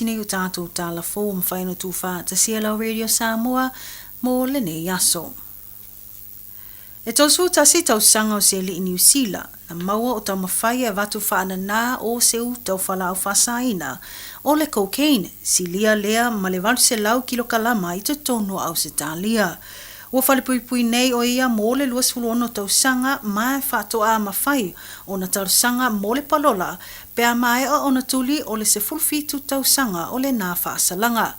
lenei o tatou tala fou ua mafai ona tuufaatasia e lau Radio Samoa mo lenei aso. E 31 tausaga o se alii Niu Sila, na maua o taumafai e avatu faanana o se uta o fualaau faasaina o le cocaine, silia lea ma le 800 kilokalama i totonu o Ausetalia. Ua falepuipui nei o ia mo le 26 tausaga ma e faatoa mafai ona talosaga mo le palola pe a maea ona tuli o le 17 tausaga o lena faasalaga.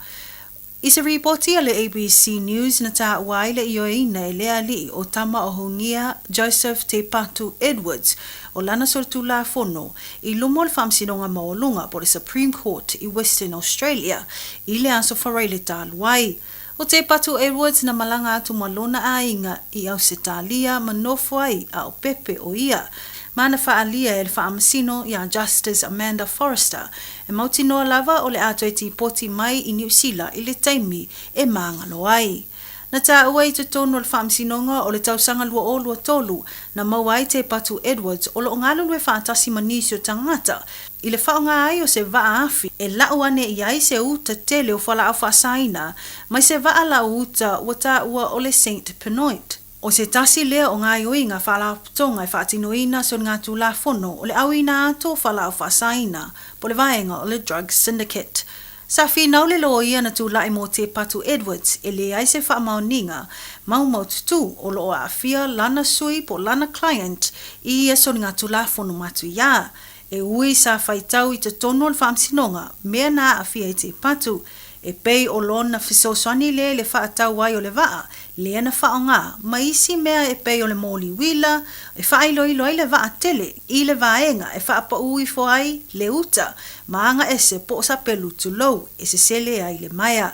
I se ripoti a le ABC News na taua ai le ioeina e le alii o Tama o Hounia Joseph Te Patu Edwards o lana solitulafono i luma o le Faamasinoga Maualuga po o le Supreme Court i Western Australia i le Aso Faraile talu ai. ʻO Te Patu Edwards na malaga atu ma lona aiga i Ausetalia ma nofo ai a o pepe ʻo ia ma na faaalia e le Faamasino iā Justice Amanda Forrester e mautinoa lava o le a toe tipoti mai i Niu Sila i le taimi e māgalo ai. Na taua i totonu o le Faamasinoga o le tausaga 2023 na maua ai Te Patu Edwards o lo o galulue faatasi ma nisi o tagata i le faaaoga ai o se vaa afi e lau ane i ai se uta tele o fualaau faasaina mai se vaa lau uta ua taua o le Saint Benoit. ʻO se tasi lea o gaoioiga faalapotopotoga e faatinoina soligatulafono o le ʻauina atu o fualaau faasaina po o le vaega o le Drug Syndicate. Sa finau le loia na tulaʻi mo Te Patu Edwards e leai se faamaoniga maumaututu o lo o aafia lana sui po o lana client i ia soligatulafono matuia. E ui sa faitau i totonu o le faamasinoga mea na aafia i Te Patu, e pei o lona fesoasoani lea i le faatau ai o le vaa lea na faaaoga ma isi mea e pei o le moli uila e faailoilo ai le vaa tele i le vaega e faapaū ifo ai le uta ma aga ese po o sapelu tulou e sesele ai le maea.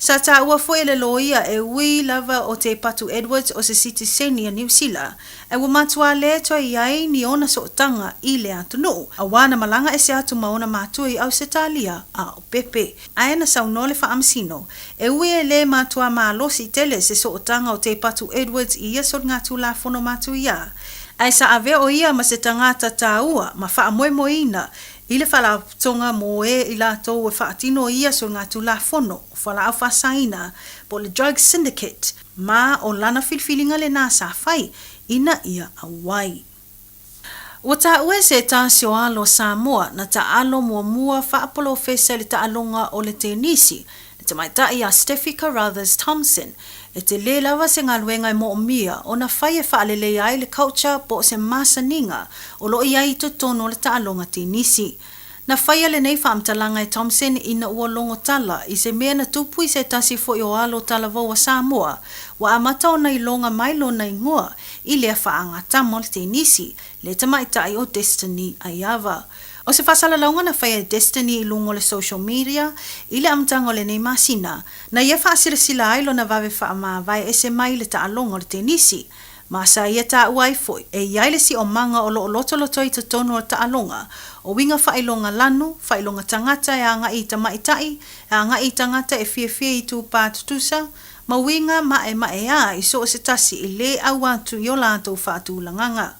Sa taua foi e le loia e ui lava o Te Patu Edwards o se sitiseni a Niu Sila, ae ua matua le toe i ai ni ona sootaga i le atunuu, auā na malaga ese atu ma ona matua i Ausetalia a o pepe. Ae na saunoa le faamasino, e ui e lē matua malosi tele se sootaga o Te Patu Edwards i ia soligatulafono matuia, ae sa avea o ia ma se tagata tāua ma faamoemoeina i le faalapotopotoga mo e i latou e faatino i ia soligatulafono o fualaau faasaina po o le Drug Syndicate ma o lana filifiliga lenā sa fai ina ia auai. Ua taua e se tasi o alo a Samoa na taalo muamua faapolofesa i le taaloga o le tenisi, le tamaitai a Steffi Carruthers Thompson, e tele lava se galuega e moomia ona fai e faaleleia ai le culture po o se masaniga o lo o i ai i totonu o le taaloga tenisi. Na faia lenei faamatalaga e Thompson ina ua logo tala i se mea na tupu i se tasi foi o alo talavou a Samoa ua amata ona iloga mai lona igoa i lea faagatama o le tenisi, le tamaitai o Destiny Aiava. O se faasalalauga na faia e Destiny i luga o le social media i le amataga o lenei masina, na ia faasilasila ai lona vave faamavae ese mai i le taaloga o le tenisi. Ma sa ia taua ai foi, e i ai le siomaga o lo o lotoloto i totonu o le taaloga, o uiga faailoga lanu, faailoga tagata e agai i tamaitai, e agai i tagata e fiafia i itupā tutusa, ma uiga maemaea i so o se tasi i lē ʻau atu i o latou faatulagaga.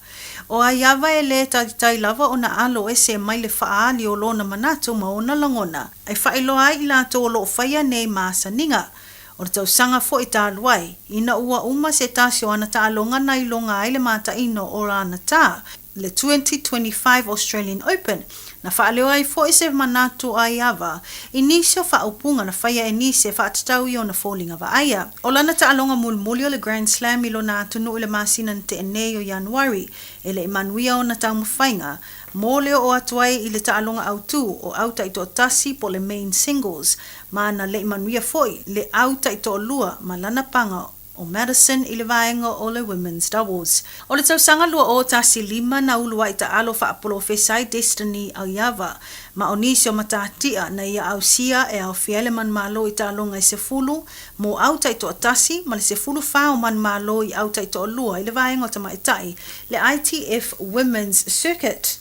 ʻO Aiava e lē taitai lava ona alo ese mai le faaali o lona manatu ma ona lagona e faailoa ai i latou o lo o faia nei masaniga. O le tausaga foi talu ai, ina ua uma se tasi o ana taaloga na iloga ai le mataino o lana tā, le 2025 Australian Open, na faaleo ai foi se manatu o Aiava i nisi o faaupuga na faia e nisi e faatatau i ona foliga vaaia. O lana taaloga mulimuli o le Grand Slam i lona atunuu i le masina na tea nei o Ianuari, e le i manuia ona taumafaiga mo le oo atu ai i le taaloga autū o au taitoatasi po o le main singles, ma na le i manuia foi le au taitoalua ma lana paga o Madison i le vaega o le Women's Doubles. O le tausaga 2015 na ulu ai taalo faapolofesa ai Destiny Aiava ma o nisi o matatia na ia ausia e aofia ai le manumalo i taaloga e 10 mo au taitoatasi ma le 14 o manumalo i au taitoalua i le vaega o tamaitai le ITF Women's Circuit.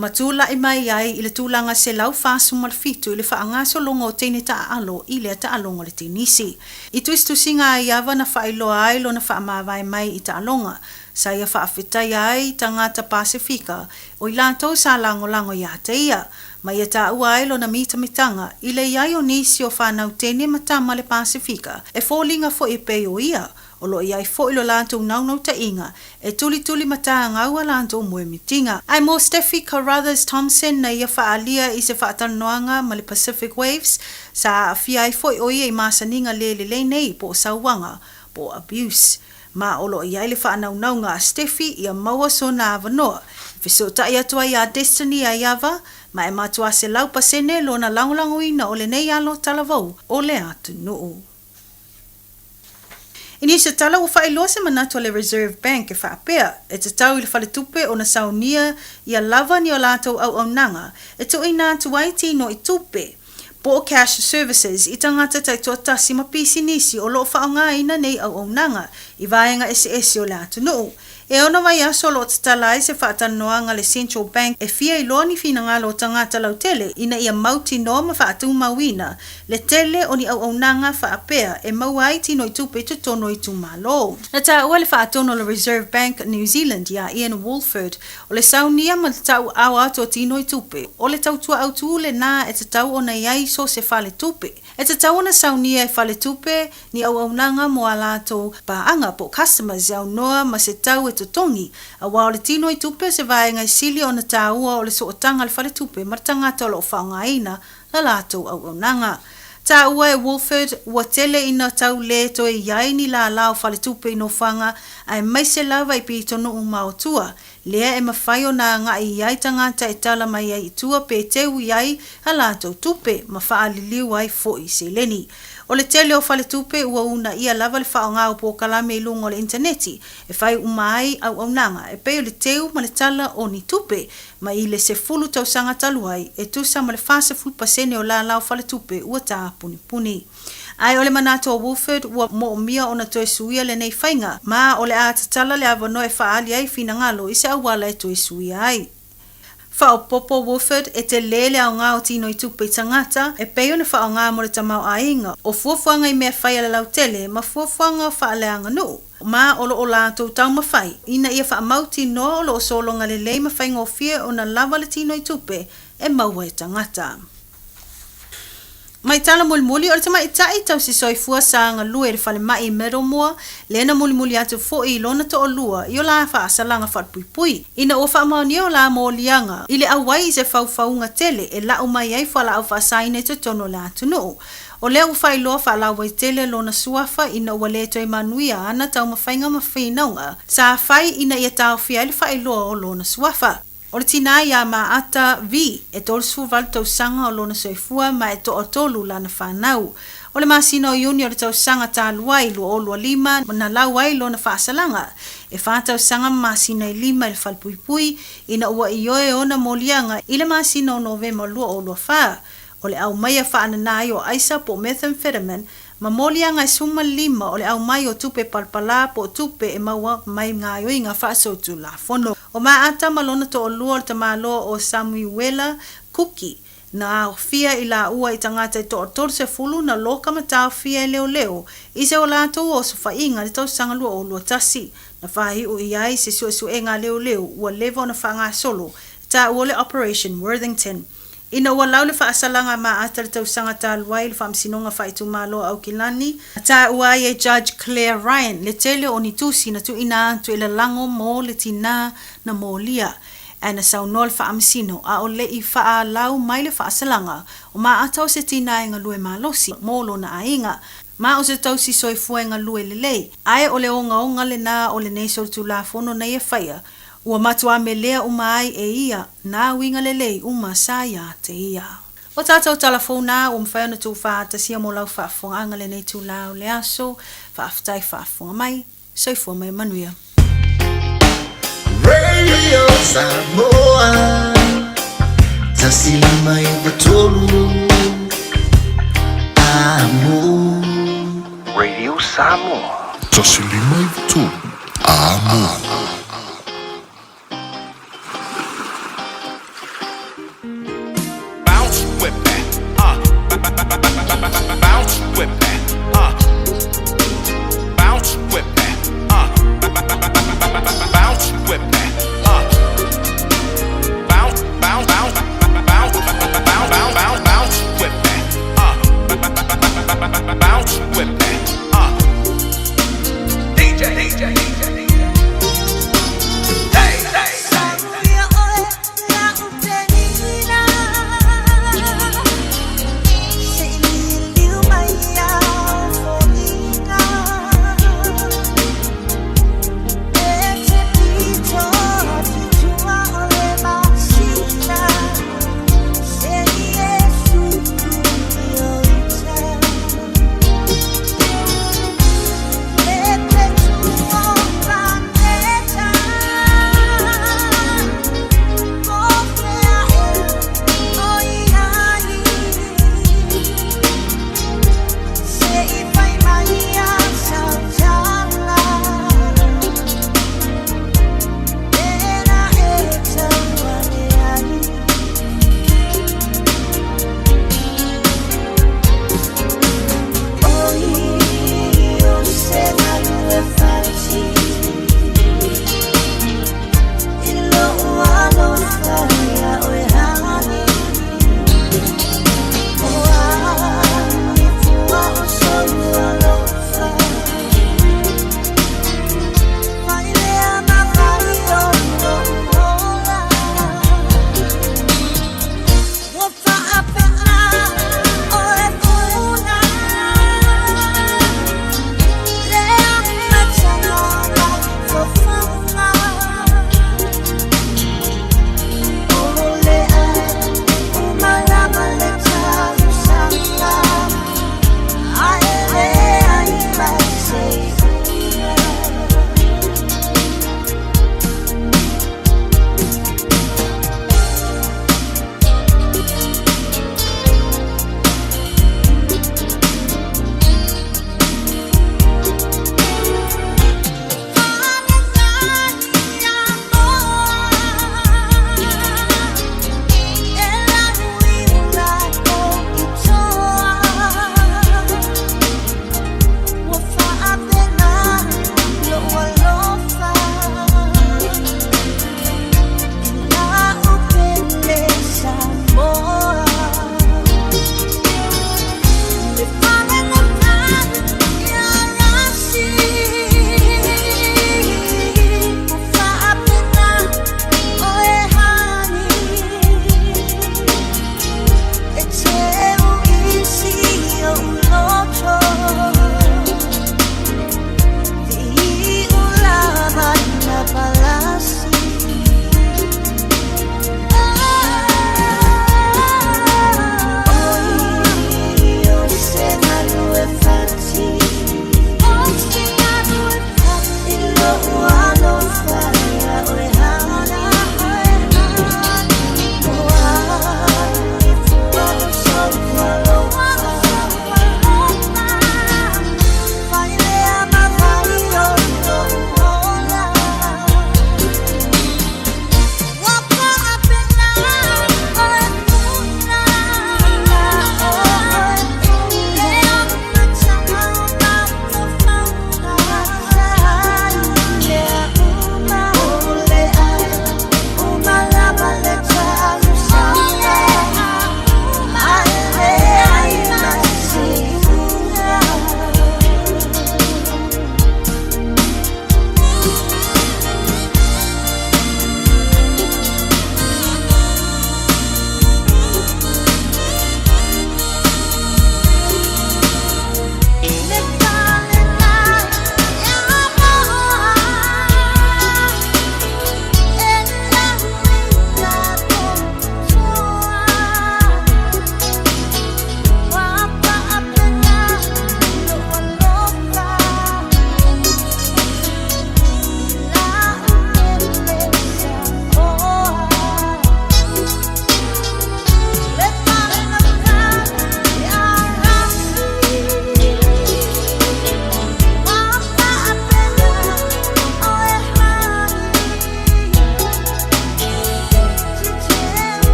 Ma tulai mai ai i le tulaga 147 i le faagasologa o teine taaalo i lea taaloga o le tenisi. I tusitusiga Aiava na faailoa ai lona faamavae mai i taaloga. Sa ia faafetaia ai tagata Pasefika o i latou sa lagolago iā te ia, ma ia taua ai lona mitamitaga i le i ai o nisi o fanau teine ma tama le Pasefika e foliga foi e pei o ia, o lo o i ai foi lo latou naunautaiga e tulituli matagau a latou moemitiga. Ae mo Steffi Carruthers Thompson na ia faaalia i se faatalanoaga ma le Pacific Waves, sa aafia ai foi o ia i masaniga le lelei nei po o sauaga, po o abuse. Ma o lo o i ai le faanaunauga a Steffi ia maua sona avanoa e fesootai atu ai iā Destiny Aiava ma e matuā 100% lona lagolagoina o lenei alo talavou o le atunuu. I nisi o tala ua faailoa se manatu a le Reserve Bank e faapea, e tatau i le faletupe ona saunia ia lava ni o latou auaunaga e tuuina atu ai tino i tupe, po o cash services i tagata taitoatasi ma pisinisi o lo o faaaogaina nei auaunaga i vaega eseese o le atunuu. E ono vaiaso o lo o tatala ai se faatalanoaga a le Central Bank e fia iloa ni finagalo o tagata lautele ina ia mautinoa ma faatumauina le tele o ni auaunaga faapea e maua ai tino i tupe i totonu o itumalo. Na taua le faatonu o le Reserve Bank New Zealand iā Ian Woolford O le saunia ma le tauaao atu o tino i tupe, o le tautua autū lenā e tatau ona i ai so se faletupe. E tatau ona saunia e faletupe ni auaunaga mo a latou paaga po o customers e aunoa ma se tau e totogi, aua o le tino i tupe o se vaega e sili ona tāua o le sootaga a le faletupe ma le tagata o lo o faaaogaina la latou auaunaga. Taua e Woolford, ua tele ina tau lē toe i ai ni lālā o faletupe i nofoaga aemaise lava i pitonuu ma o tua, lea e mafai ona agai i ai tagata e tala mai ai i tua pe teu i ai a latou tupe ma faaliliu ai foi seleni. O le tele o faletupe ua uunaia lava le faaaoga o polokalame i luga o le initaneti e fai uma ai auaunaga e pei o le teu ma le tala o ni tupe Mai i le 10 tausaga talu ai, e tusa ma le 40% o lālā o faletupe ua tāpunipuni. Ae o le manatu o Woolford, ua moomia ona toe suia lenei faiga, ma o le a tatala le avanoa e faaali ai finagalo i se auala e toe suia ai. Faaopoopo Woolford, e telē le aoga o tino i tupe i tagata, e pei ona faaaoga mo le tamaoaiga, o fuafuaga i mea fai a le lautele ma fuafuaga faaleaganuu. Ma o lo o latou taumafai ina ia faamautinoa o lo o sologa lelei ma faigofie ona lava le tino i tupe e maua e tagata. Mai tala mulimuli, o le tamaitai tausisoifua sa galue i le falemai i Middlemore, lea na mulimuli atu foi i lona toalua i o la faasalaga falepuipui, ina ua faamaonia o la moliaga i le auai i se faufauga tele e lau mai ai fualaau faasaina i totonu o le atunuu. O lea ua faailoa faalauaitele lona suafa ina ua le toe manuia ana taumafaiga ma finauga sa fai ina ia taofia ai le faailoa o lona suafa. O le tinā iā Maata vii, e 38 tausaga o lona soifua ma e toatolu lana fanau. O le masina o Iuni o le tausaga talu ai, 2025, na lau ai lona faasalaga e fa tausaga ma masina e lima i le falepuipui ina ua ioe ona moliaga i le masina o Novema 2024. O le aumaia faanana ai o aisa po o methamphetamine ma moliaga e 15 o le aumai o tupe palapala po o tupe e maua mai gaoioiga faasolitulafono. O Maata ma lona toalua o le tamaloa o Samuiuela Kuki na aofia i laua i tagata e toa 30 na loka ma taofia e leoleo i se o latou osofaiga i le tausaga 2021 na faaiu i ai se suesuega a leoleo ua leva ona faagasolo e taua o le Operation Worthington. Ina ua lau le faasalaga a Maata i le tausaga talu ai i le Faamasinoga Faaitumalo a Aukilani, na taua ai e Judge Clare Ryan le tele o ni tusi na tuuina atu e lalago mo le tinā na molia. Ae na saunoa le Faamasino ʻaʻole i faalau mai le faasalaga o Maata o se tinā e galue malosi mo lona aiga, ma o se tausi soifua e galue lelei, ae o le ogaoga lenā o lenei solitulafono na ia faia, Ua matuā melea uma ai e ia nā uiga lelei uma sa iā te ia. O tātou tala fou nā ua mafai ona tuufaatasia mo lau faafofogaaga lenei itulā o le aso. Faafetai faafofoga mai. Soifua ma ia manuia. Radio Samoa 1 5 9 3 Amo. Radio Samoa. 1 5 9 3 Amo. Bounce with me, bounce with me, bounce with me,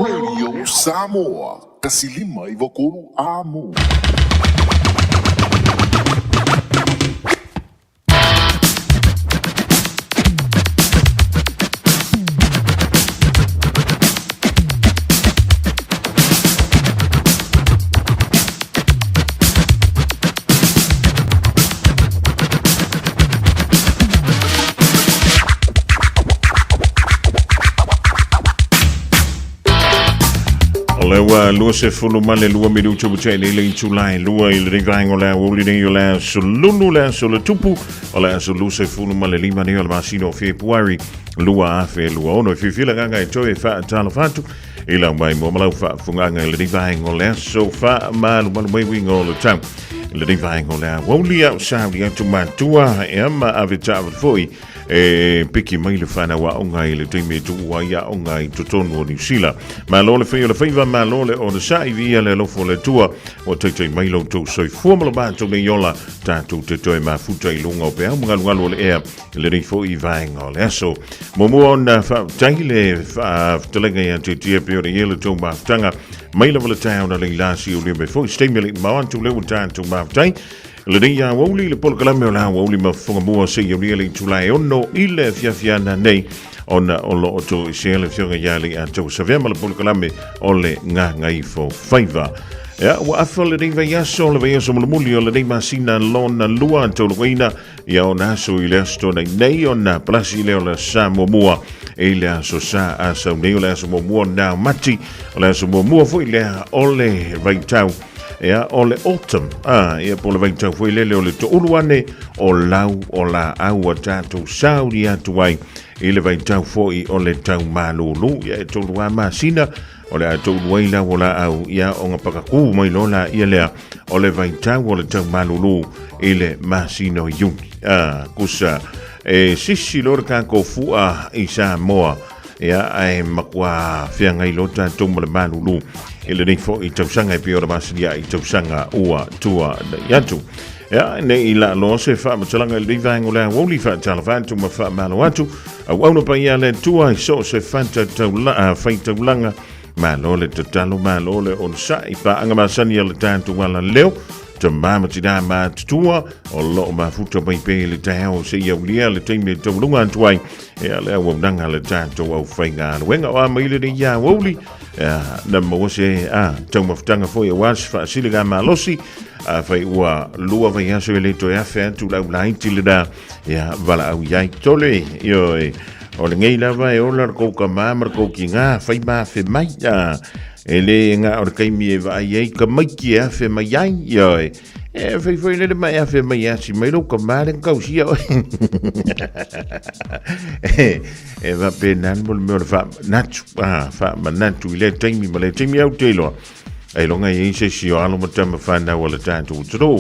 Radio Samoa, 159 Amo. O lea ua 22 minuta ua tea nei le itula e lua i lenei vaega o le aoauli nei o le aso Lulu, le aso le Tupu, o le aso 25 nei o le masina o Fepuari 2026. E fiafia le agaga e toe faatalofa atu i lau maimoa ma lau faafofogaaga i lenei vaega o le aso faamalumalu mai uiga o le tau. I lenei vaega o le aoauli a o sauni atu matua ea ma ave taavale foi e piki mai le fanau aoga i le taimi e tuua ai aoga i totonu o Niu Sila. Malo le fai o le faiva, malo le onosai, viia le alofa o le Atua ua taitai mai lo outou soifua ma lo matou nei ola, tatou te toe mafuta i luga o peau ma galugalu o le ea i lenei foi vaega o le aso. Muamua ona faafetai le fetalaiga ia Tietie pei ona i ai le tou mafutaga mai lava le taeao na leila si ulia mai foi se taimi e le i mamao atu lea ua tatou mafutai Lenei aoauli le polokalame o le aoauli ma fofoga mua seia aulia le itula e 6 i le afiafi ana nei ona o lo o toesea le afioga ia Leiataua Savea ma le polokalame o le Gagaifo Faiva. Ia, ua afa lenei vaiaso, le vaiaso mulimuli o lenei masina lona lua tauluaina ia ona aso i le aso tonai nei ona palasi lea o le sa muamua i le aso sa asau nei o le aso muamua o Mati o le aso muamua foi lea o le vaitau Ia, o le autumn, a, ia po o le vaitau foi lele o le toulu ane o lau o laau a tatou sauni atu ai i le vaitau foi o le tau malūlū. Ia, e tolu lava masina o le a toulu ai lau o laau, ia ona pakakū mai loa laia lea o le vaitau o le tau malūlū i le masina o Iuni. A, kusa, e sisi loa le tatou fua i Samoa, Ia, ae matua feagai loa tatou ma le malulu i lenei foi tausaga e pei ona masani ai i tausaga ua tuanai atu. Ia, ne i laaloa se faamatalaga i lenei vaega o le aoauli, faatalofa atu ma faamalo atu. Auauna paia a le Atua i so o se fataulaga, malo le tatalo, malo le onosai, paaga masani a le tatou alaleo. Tamā ma tinā matutua o loo mafuta mai pea i le taeao seia aulia le taimi e taualuga atu ai ia le auaunaga a le tatou aufaigaluega. O a mai lenei aoauli na maua se taumafataga foi aua se faasiligamalosi. Afai ua lua vaiaso e le toe afe atu lau laiti lena, ia valaau i ai tole. Ioe, o lenei lava e ola le kou kamā ma le kou kigā fai ma afe mai. E le na o le taimi e vaai ai tamaiti e afe mai ai, ioe. E fai foi lele ma e afe mai asi mai lou kamā le na tausia oe. E faapena le mo le mea o le faamanatu, faamanatu i lea taimi ma lea taimi au te iloa. Ailoga e i ai se isi o alo ma tama fanau a le tatou atunuu.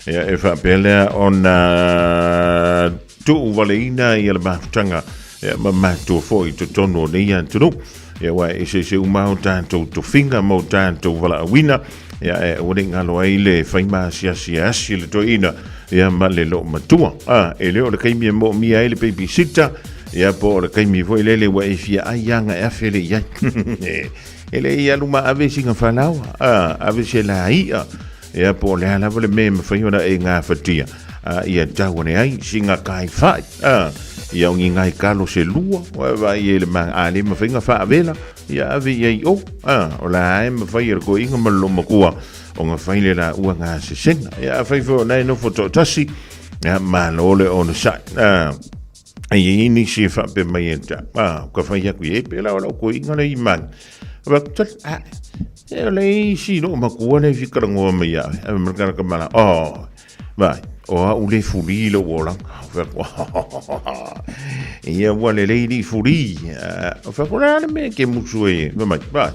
Ia, e faapea lea ona tuuvaleina ia le mafutaga ia, ma matua foi i totonu o nei atunuu. Ia, aua e eseese uma o tatou tofiga ma o tatou valaauina. Ia, e aua ne i galo ai le fai maasiasi e asi le toeaina ia ma le loomatua. E le o le taimi e moomia ai le babysitter, ia po o le taimi foi lele ua e fia ai aga e afe le i ai. E le i alu ma ave sina falaoa, ave se lāi'a, ia po o le a lava le mea e mafai ona e gafatia, ia tau ane ai sina kai fa'i, ia o ni nai kalo se lua, ua vaai ai i le ma, a le mafai ona faavela, ia ave i ai i o, o la e mafai e le toeaina ma le loomatua ona fai le laua gasesega. Ia afai foi o na e nofo toatasi, ia malo le onosai. E i ai nisi e faapea mai ia te au, a, ka fai atu i ai, pēlā o lau toeaina lea i mai. Fai atu, tali, a, e o le isi loomatua lea e fia talanoa mai ia oe. Ae fai mai le tagata mala, oh, vaai, o au le fuli i lou olaga. Fai atu, ia ua lelei lii fuli. Fai atu, o le a le mea e te musu ai e? Fai mai, vaai,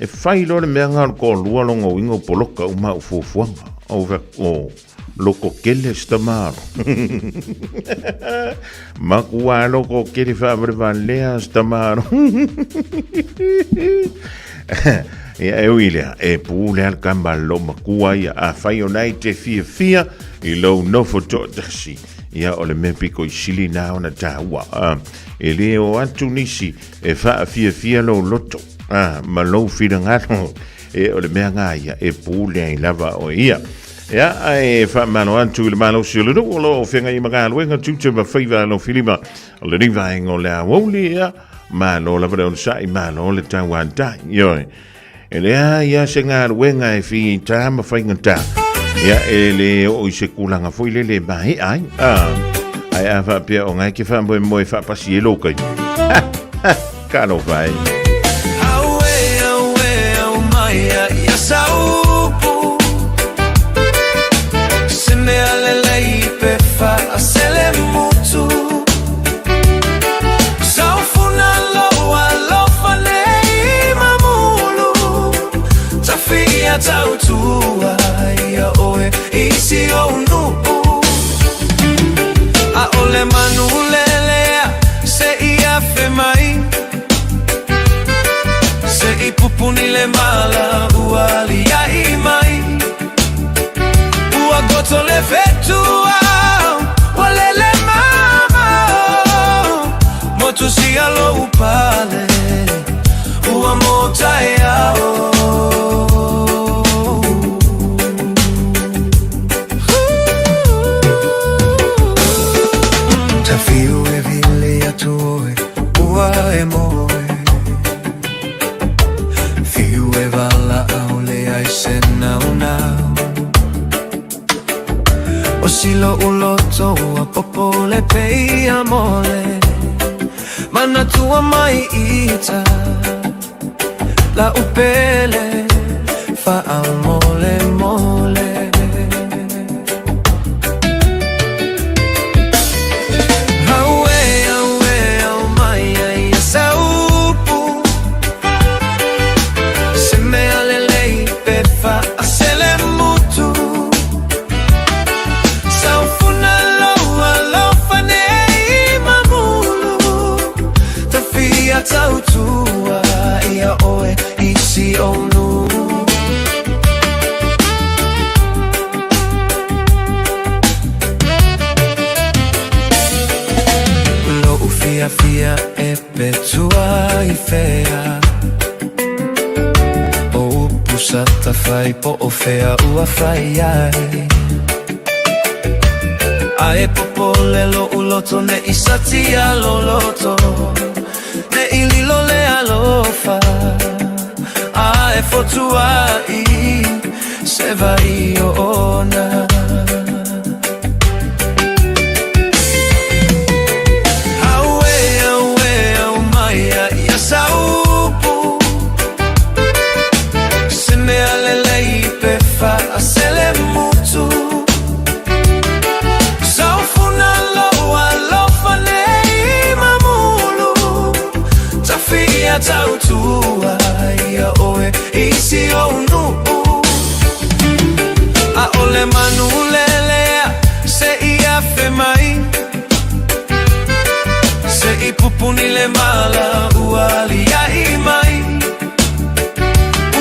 e fai loa le mea lena o le toalua lona uiga ua poloka uma au fuafuaga. Ou fai atu, oh, loko kele se tama alo. Makuā loko kele faavalevalea se tama alo. Ia e ui lea, e pule lava le tama a le loomatua ia, afai o na e te fiafia i lou nofo toatasi, ia o le mea pito i sili na ona taua. E le o atu nisi e faafiafia lou loto ma lou finagalo, e o le mea na ia e pule ai lava oe ia. Ia, ae faamalo atu i le malosi o le nuu o lo o feagai ma galuega tiute ma faiva alofilima o lenei vaega o le aoauli, ia, malo lava le onosai, malo le tauatai. Ioe, e leai lava se galuega e fita ma faigata, ia, e le oo i se tulaga foi lele e maea ai. Ae a faapea o na e te faamoemoe e faapasi ai lou taimi, talofa e. Auē, auē, au mai ia ia saupu. Se mea lelei pe faasele mutu. Saufuna loa alofa nei mamulu. Tafia tautua ia oe i si ou nuu. Aʻole manu lelea se i afe mai. Se i pupuni le mala ua aliaʻi mai. Ua goto le fetua ua lele mamao. Motu sia lou pale ua motaeao. Tafiu e vili atu oe ua e moe. Fiu e valaau leai se naunau. O silo uloto ua popole pei mole. Manatua mai ita la upele faamolemole. Auē, auē, au mai ai ia saupu. Se mea lelei pe faasele mutu. Saufuna lou alofa nei mamulu. Tafia tautua ia oe i si ou nuu. Lou fiafia e pe tua i fea. O upu Satafai po o fea ua fai ai A e popole loʻu loto ne i satia loloto Ne i lilo le alofa A e fotuaʻi se wai ona. Auē, auē, aumaia ia saupu Se mea lelei pe faaselemutu Saufuna lou alofa nei mamulu Tafia tautua ia oe i si ou nuu ʻAʻole manu lelea se i afe mai Se i pupuni le mala ua aliaʻi mai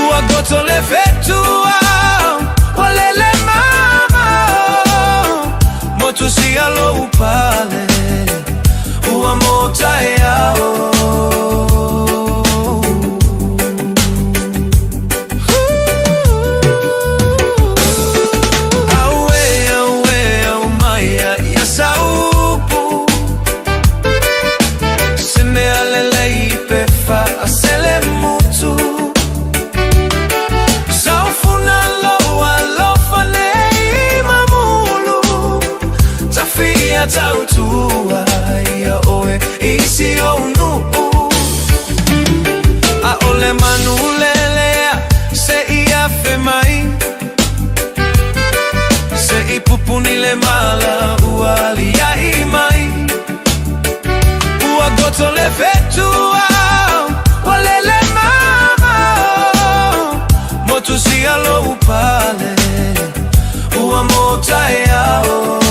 Ua goto le fetua ua lele mamao Motu sia lou pale ua motaeao. Auē, auē, aumaia ia saupu Se mea lelei pe faaselemutu Saufuna lou alofa nei mamulu Tafia tautua ia oe i si ou nuu ʻAʻole manu lelea se i afe mai Se i pupuni le mala ua aliaʻi mai Ua goto le fetua ua lele mamao Motu sia lou pale ua motaeao.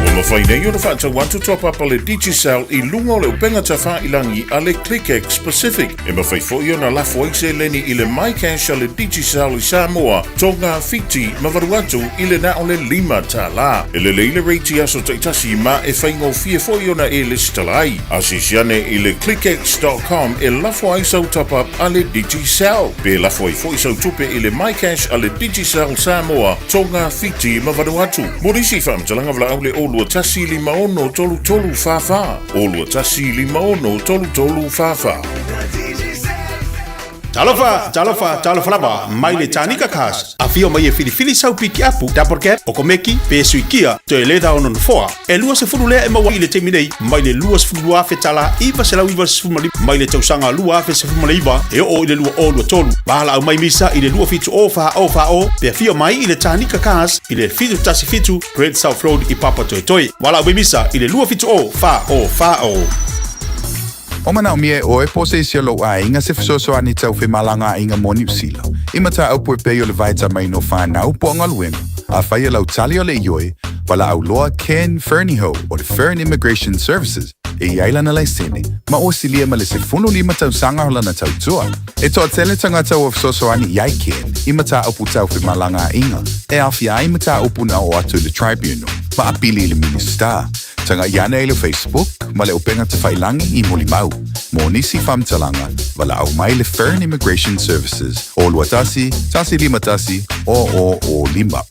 Ua mafai nei ona faatau atu top-up a le Digicel i luga o le upega tafailangi a le ClickX Pacific. E mafai foi ona lafo ai seleni i le MyCash a le Digicel i Samoa, Tonga, Fiti ma Vanuatu i le na o le $5. E lelei le rate i aso taitasi ma e faigofie foi ona e lesitala ai. Asiasi ane i le clickx.com e lafo ai sau top-up a le Digicel. Pe lafo ai foi sau tupe i le MyCash a le Digicel Samoa, Tonga, Fiti ma Vanuatu. Mo nisi faamatalaga valaau le 021 56 33 44, 021 56 33 44. Talofa, talofa, talofa lava, mai le Tanika Cars. Afio mai e filifili sau pikiapu, double cab, okomeki, pe sui kia, toe leda ono nofoa. E 20 lea e maua i le taimi nei, mai le $22,000 995 mai le tausaga 2019 e oo i le 2023. Valaau mai misa i le 27 o 4 o 4 o, pe afio mai i le Tanika Cars i le 717 Great South Road i Papatoetoe. Valaau mai misa i le 27 o 4 o 4 o. O manaomia e ʻoe po o se isi o lou aiga se fesoasoani tau femalagaaiga mo Niu Sila, i mataupu e pei o le vaitamaina o whanau po o galuega, afai e lau tali o le ioe, valaau loa Ken Fernihough o le Fern Immigration Services e i ai lana laisene, ma ua silia ma le 15 tausaga o lana tautua. E toatele tagata ua fesoasoani i ai Ken i mataupu tau femalagaaiga e aofia ai mataupu na oo atu i le Tribunal ma apili i le Minisita. Taga'i ane i le Facebook ma le upega tafailangi i Molimau. Mo nisi faamatalaga, valaau mai le Fern Immigration Services o 21 151 00 05.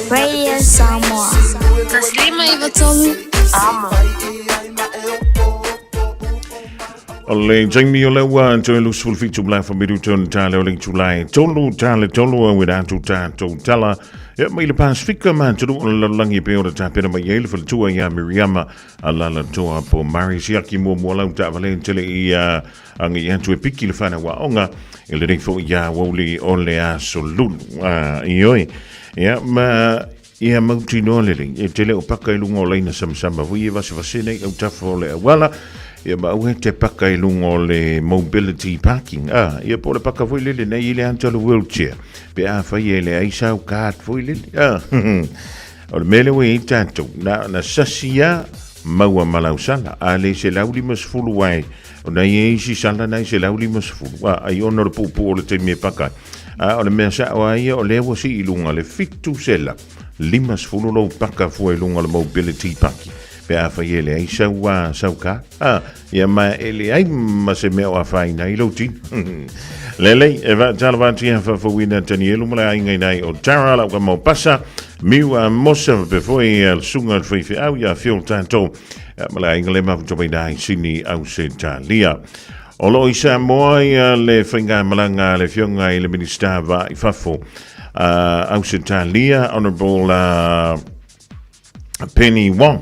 Radio Samoa. 153 Amo. O le taimi o le ua toe 27 mala fa minuto na tale o le itula e tolu tale tolu au e rātou tātou tala. Ia mai le Pasifika ma tunu o le lalolagi e pei ona tapena mai ai le faletua ia Miriama a Lalatoa po Mari Siaki muamua lau taavale tele i agai atu e piki le whanau aoga i lenei foi ia aoauli o le aso lulu. Ioe. Ia ma ia mautinoa lelei e tele o paka i luga o laina samasama foi e vasevase nei autafa o le auala ia ma aua e te paka i luga o le mobility parking a ia po o le paka foi lele nei i le ata o le wheelchair pe afai e leai sau card foi lele a o le mea lea ua i ai tatou na ona sasi a maua ma lau sala a le 150 ai ona i ai isi sala na e 150 a ai ona o le puupuu o le taimi e paka ai. A o le mea sa'o a ia o lea ua sii i luga le fitu sela 50 lou paka fua i luga o le mobility paki pe afai e leai sau a sau ka a ia ma e leai ma se mea o afaina ai lou tino. Lelei e faatalofa atu ia faafouina Tanielu ma le aiga i nai o Tara lau ka mau pasa Miu a Mosa faapea foi le susuga i le faifeau ia Phil tatou ma le aiga le mafuta mai i Sini Ausetalia. O lo o i Samoa ia le faigamalaga a le Afioga i le Minisita Va i Fafo Ausetalia, Honourable Penny Wong.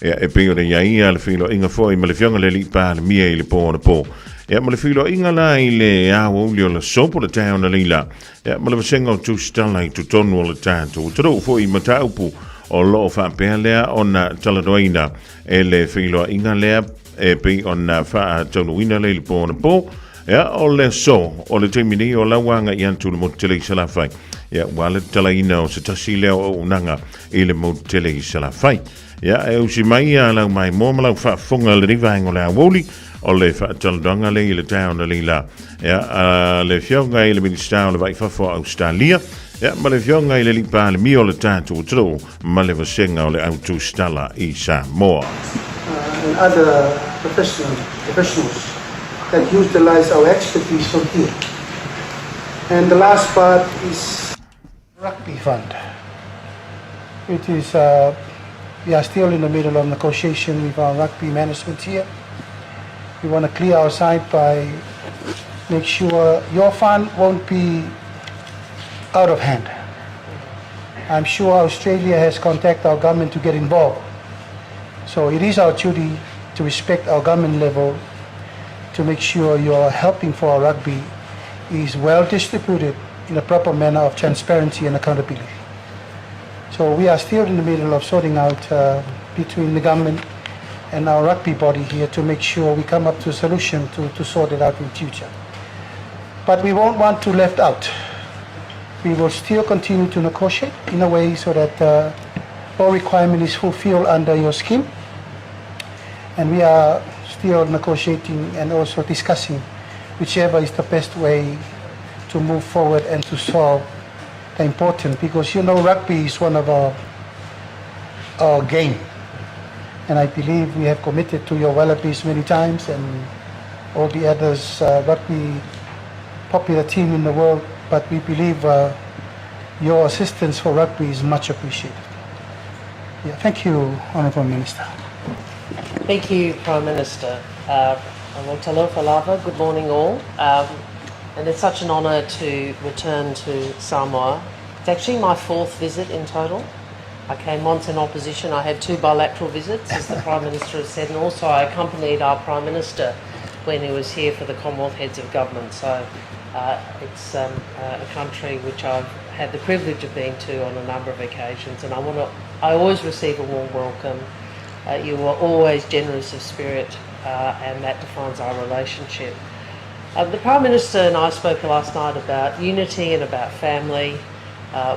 Ia, e pei ona i ai ia le feiloaiga foi ma le Afioga i le Alii Palemia i le po anapo. Ia, ma le feiloaiga la i le aoauli o le aso po o le taeao analeila. Ia, ma le vasega o Tusitala i totonu o le tatou atunuu foi i mataupu o lo o faapea lea ona talanoaina e le feiloaiga lea e pei ona faataunuuina lea i le po anapo. Ia, o le aso, o le taimi nei o lau agai atu i le motu tele i Salafai. Ia, ua le tatalaina o se tasi lea o auaunaga i le motu tele i Salafai. Ia, e usi mai ia lau maimoa ma lau faafofoga i lenei vaega o le aoauli, o le faatalanoaga lea i le taeao na leila. Ia, a le Afioga i le Minisita o le Vai Fafo o Ausetalia, ia, ma le Afioga i le Alii Palemia o le tatou atunuu, ma le vasega o le au tusitala i Samoa. And other professional, professionals that utilize our expertise from here. And the last part is Rugby Fund. It is, we are still in the middle of negotiation with our rugby management here. We want to clear our side by make sure your fund won't be out of hand. I'm sure Australia has contacted our government to get involved. So it is our duty to respect our government level to make sure your helping for our rugby is well distributed in a proper manner of transparency and accountability. So we are still in the middle of sorting out between the government and our rugby body here to make sure we come up to a solution to sort it out in future. But we won't want to left out. We will still continue to negotiate in a way so that all requirement is fulfilled under your scheme. And we are still negotiating and also discussing whichever is the best way to move forward and to solve the important, because you know rugby is one of our game. And I believe we have committed to your Wallabies many times and all the others rugby popular team in the world, but we believe your assistance for rugby is much appreciated. Yeah, thank you, Honourable Minister. Thank you, Prime Minister. Talofa lava, good morning all. And it's such an honour to return to Samoa. It's actually my fourth visit in total. I came once in opposition. I had two bilateral visits, as the Prime Minister has said, and also I accompanied our Prime Minister when he was here for the Commonwealth Heads of Government. So it's a country which I've had the privilege of being to on a number of occasions, and I always receive a warm welcome. You are always generous of spirit, and that defines our relationship. The Prime Minister and I spoke last night about unity and about family.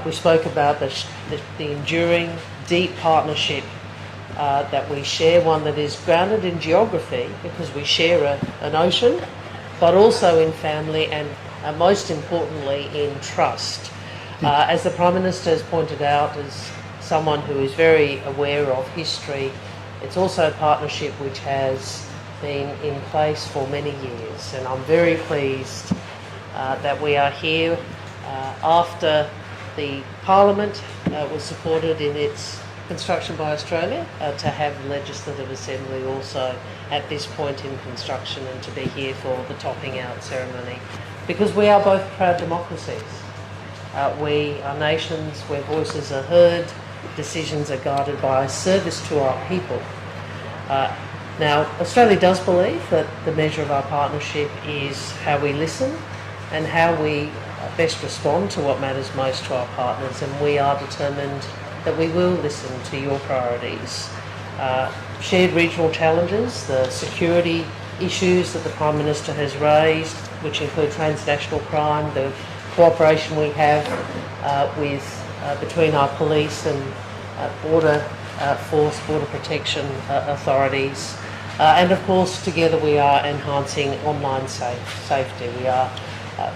We spoke about the enduring, deep partnership that we share, one that is grounded in geography because we share an ocean, but also in family and most importantly in trust. As the Prime Minister has pointed out, as someone who is very aware of history, it's also a partnership which has been in place for many years, and I'm very pleased that we are here after the Parliament was supported in its construction by Australia to have the Legislative Assembly also at this point in construction and to be here for the topping out ceremony, because we are both proud democracies. We are nations where voices are heard, decisions are guided by service to our people. Now, Australia does believe that the measure of our partnership is how we listen and how we best respond to what matters most to our partners, and we are determined that we will listen to your priorities. Shared regional challenges, the security issues that the Prime Minister has raised, which include transnational crime, the cooperation we have with between our police and border force, border protection authorities. And of course, together we are enhancing online safety. We are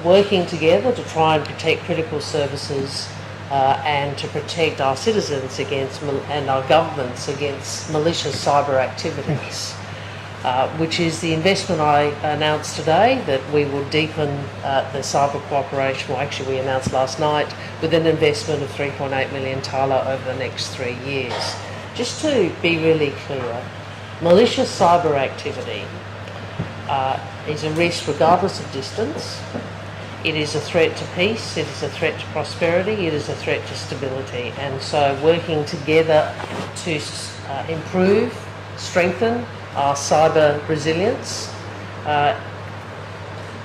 working together to try and protect critical services and to protect our citizens against and our governments against malicious cyber activities. Which is the investment I announced today that we will deepen the cyber cooperation. Well, actually, we announced last night with an investment of 3.8 million tala over the next 3 years. Just to be really clear, malicious cyber activity is a risk regardless of distance. It is a threat to peace, it is a threat to prosperity, it is a threat to stability. And so, working together to improve, strengthen our cyber resilience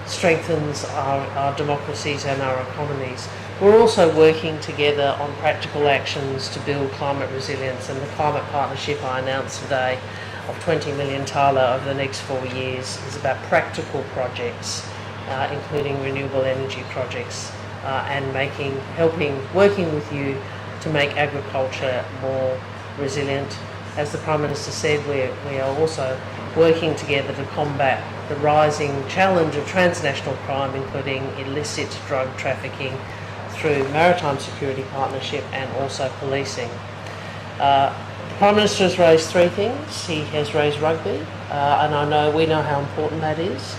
strengthens our democracies and our economies. We're also working together on practical actions to build climate resilience, and the climate partnership I announced today of 20 million tala over the next 4 years is about practical projects, including renewable energy projects and making, helping, working with you to make agriculture more resilient. As the Prime Minister said, we are also working together to combat the rising challenge of transnational crime, including illicit drug trafficking, through maritime security partnership and also policing. The Prime Minister has raised three things. He has raised rugby, and I know we know how important that is.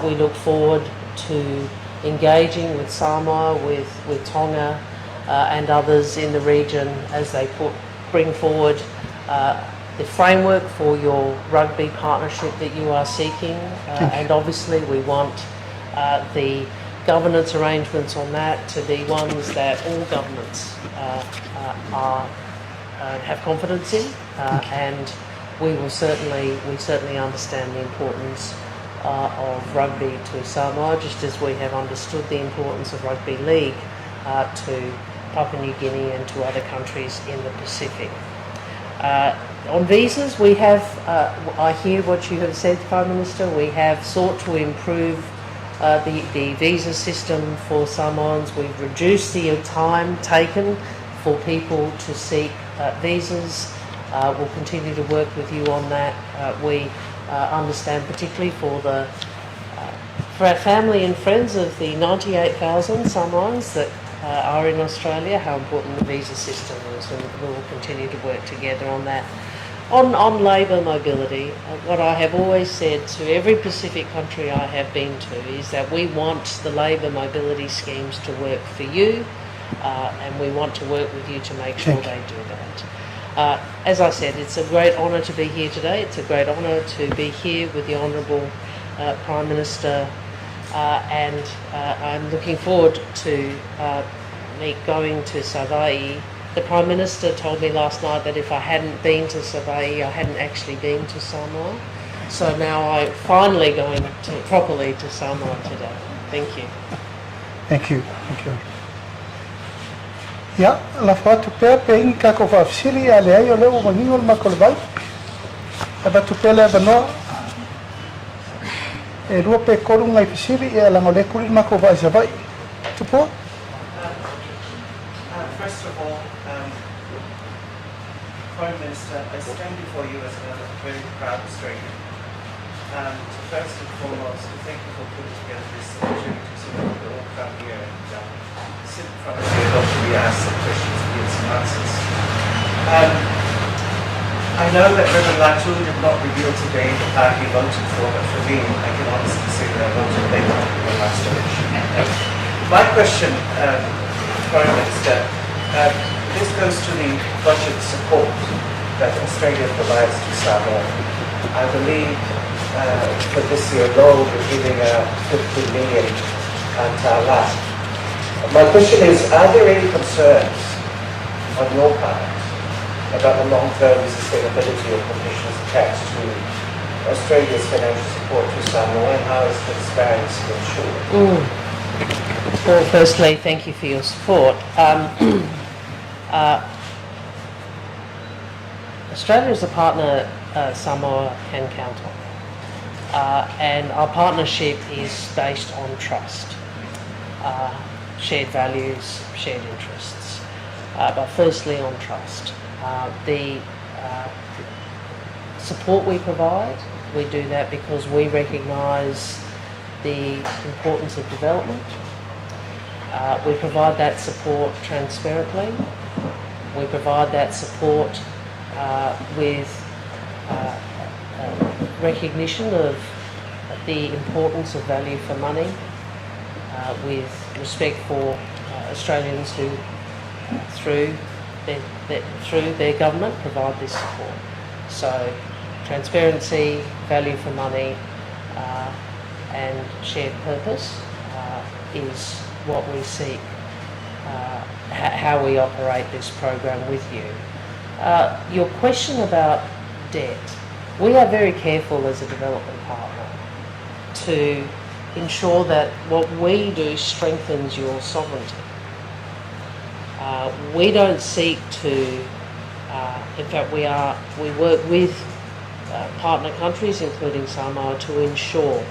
We look forward to engaging with Samoa, with Tonga, and others in the region as they bring forward the framework for your rugby partnership that you are seeking. And obviously, we want the governance arrangements on that to be ones that all governments are have confidence in, and we certainly understand the importance of rugby to Samoa, just as we have understood the importance of rugby league to Papua New Guinea and to other countries in the Pacific. On visas, we have, I hear what you have said, Prime Minister, we have sought to improve the visa system for Samoans. We've reduced the time taken for people to seek visas. We'll continue to work with you on that. We understand, particularly for our family and friends of the 98,000 Samoans that are in Australia, how important the visa system is, and we will continue to work together on that. On labour mobility, what I have always said to every Pacific country I have been to is that we want the labour mobility schemes to work for you, and we want to work with you to make sure they do that. As I said, it's a great honour to be here today. It's a great honour to be here with the Honourable Prime Minister, and I'm looking forward to me going to Savaii. The Prime Minister told me last night that if I hadn't been to Savaii, I hadn't actually been to Samoa. So now I'm finally going to properly to Samoa today. Thank you. Thank you. Thank you. Ia, lafo atu pea pe i ai ni tatou faafesili a leai o lea ua manino le matou le vai. Avatu pea le avanoa. E lua pe tolu nai fesili ia leaga o lea e tuli le matou vaa i Savaii. Tupua? First of all, Prime Minister, I stand before you as another very proud Australian. First and foremost, to thank you for putting together this opportunity so that we could all come here and sit in front of you and hopefully ask some questions and get some answers. I know that Reverend Latu did not reveal today the party he voted for, but for me, I can honestly say that I voted Labour in the last election. My question, Prime Minister, this goes to the budget support that Australia provides to Samoa. I believe for this year alone, we're giving 50 million tala. My question is, are there any concerns on your part about the long-term sustainability of conditions attached to Australia's financial support to Samoa, and how is transparency ensured? Well, firstly, thank you for your support. Australia is a partner Samoa can count on. And our partnership is based on trust, shared values, shared interests. But firstly, on trust. The support we provide, we do that because we recognise the importance of development. We provide that support transparently. We provide that support with recognition of the importance of value for money, with respect for Australians who, through their government, provide this support. So, transparency, value for money, and shared purpose is what we seek, how we operate this program with you. Your question about debt, we are very careful as a development partner to ensure that what we do strengthens your sovereignty. We don't seek to, in fact, we work with partner countries, including Samoa, to ensure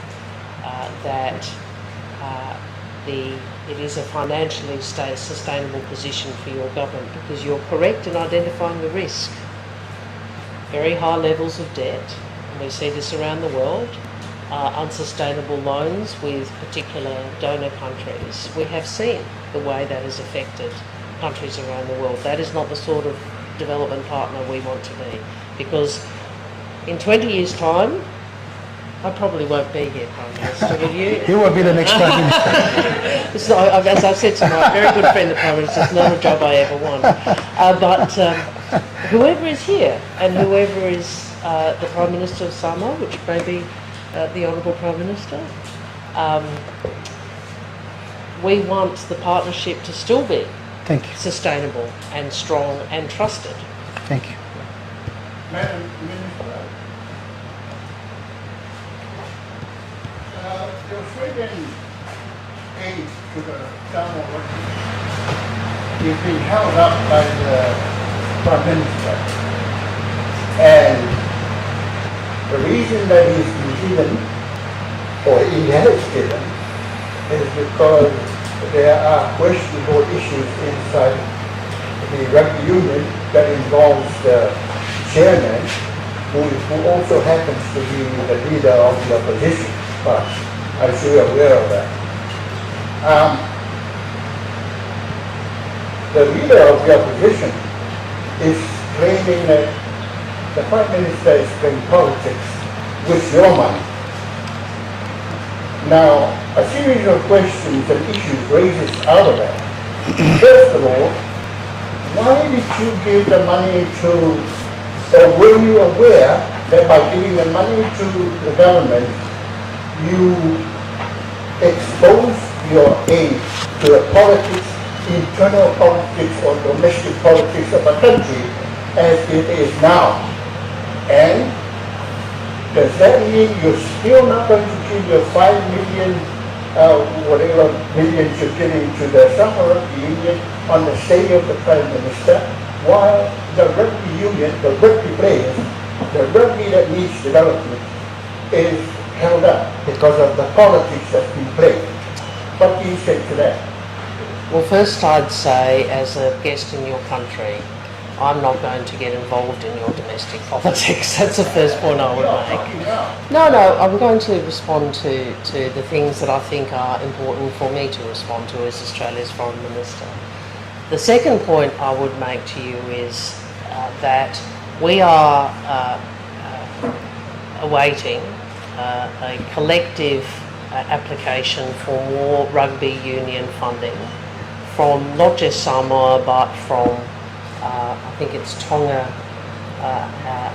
that it is a financially sustainable position for your government, because you're correct in identifying the risk. Very high levels of debt, and we see this around the world, unsustainable loans with particular donor countries. We have seen the way that has affected countries around the world. That is not the sort of development partner we want to be, because in 20 years' time, I probably won't be here, Prime Minister, will you? He will be the next Prime Minister. This is, as I've said to my very good friend, the Prime Minister, it's not a job I ever want. But whoever is here and whoever is the Prime Minister of Samoa, which may be the Honourable Prime Minister, we want the partnership to still be Thank you. sustainable and strong and trusted. Thank you. Madam Minister, the Australian aid to the Samoa Rugby is being held up by the Prime Minister. And the reason that he's been given, or he has given, is because there are questionable issues inside the rugby union that involves the chairman, who also happens to be the leader of the opposition party. I'm sure you're aware of that. The leader of the opposition is claiming that the Prime Minister is playing politics with your money. Now, a series of questions and issues raises out of that. First of all, why did you give the money to, or were you aware that by giving the money to the government, you exposed your aid to the politics, internal politics or domestic politics of a country as it is now? And does that mean you're still not going to give your 5 million, whatever millions you're giving to the Samoa Rugby Union on the say of the Prime Minister, while the rugby union, the rugby players, the rugby that needs development is held up because of the politics that's been played? What do you say to that? Well, first I'd say, as a guest in your country, I'm not going to get involved in your domestic politics. That's the first point I would make. No, I'm going to respond to the things that I think are important for me to respond to as Australia's Foreign Minister. The second point I would make to you is that we are awaiting a collective application for more rugby union funding from not just Samoa but from I think it's Tonga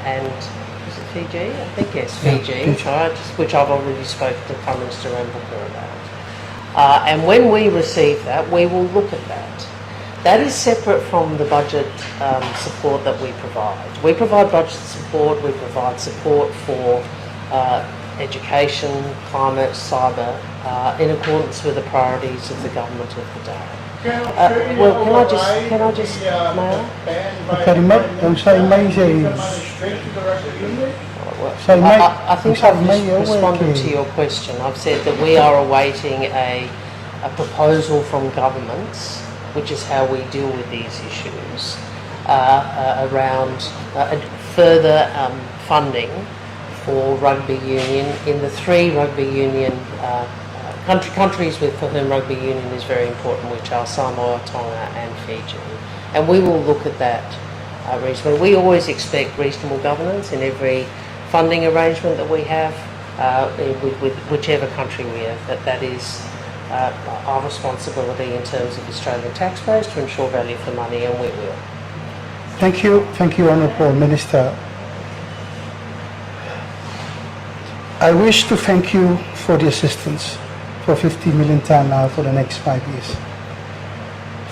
and is it Fiji? I think yes, Fiji, Yeah, Fiji. Right, which I've already spoken to Prime Minister Rabuka about. And when we receive that, we will look at that. That is separate from the budget support that we provide. We provide budget support, we provide support for education, climate, cyber, in accordance with the priorities of the government of the day. Can Australia Well, can I just, override can I just, the, may I? the ban by Tari the mai, Prime tau sai Minister mai se to give the money straight to the rugby union? Sai mai, I think sai I've mai just e responded ke- to your question. I've said that we are awaiting a proposal from governments, which is how we deal with these issues, around further funding for rugby union in the three rugby union uh, uh, country, countries with for whom rugby union is very important, which are Samoa, Tonga, and Fiji. And we will look at that uh, reasonably. We always expect reasonable governance in every funding arrangement that we have uh, with, with whichever country we are. That that is uh, our responsibility in terms of Australian taxpayers to ensure value for money, and we will. Thank you, thank you, Honourable Minister. I wish to thank you for the assistance for 50 million now for the next 5 years.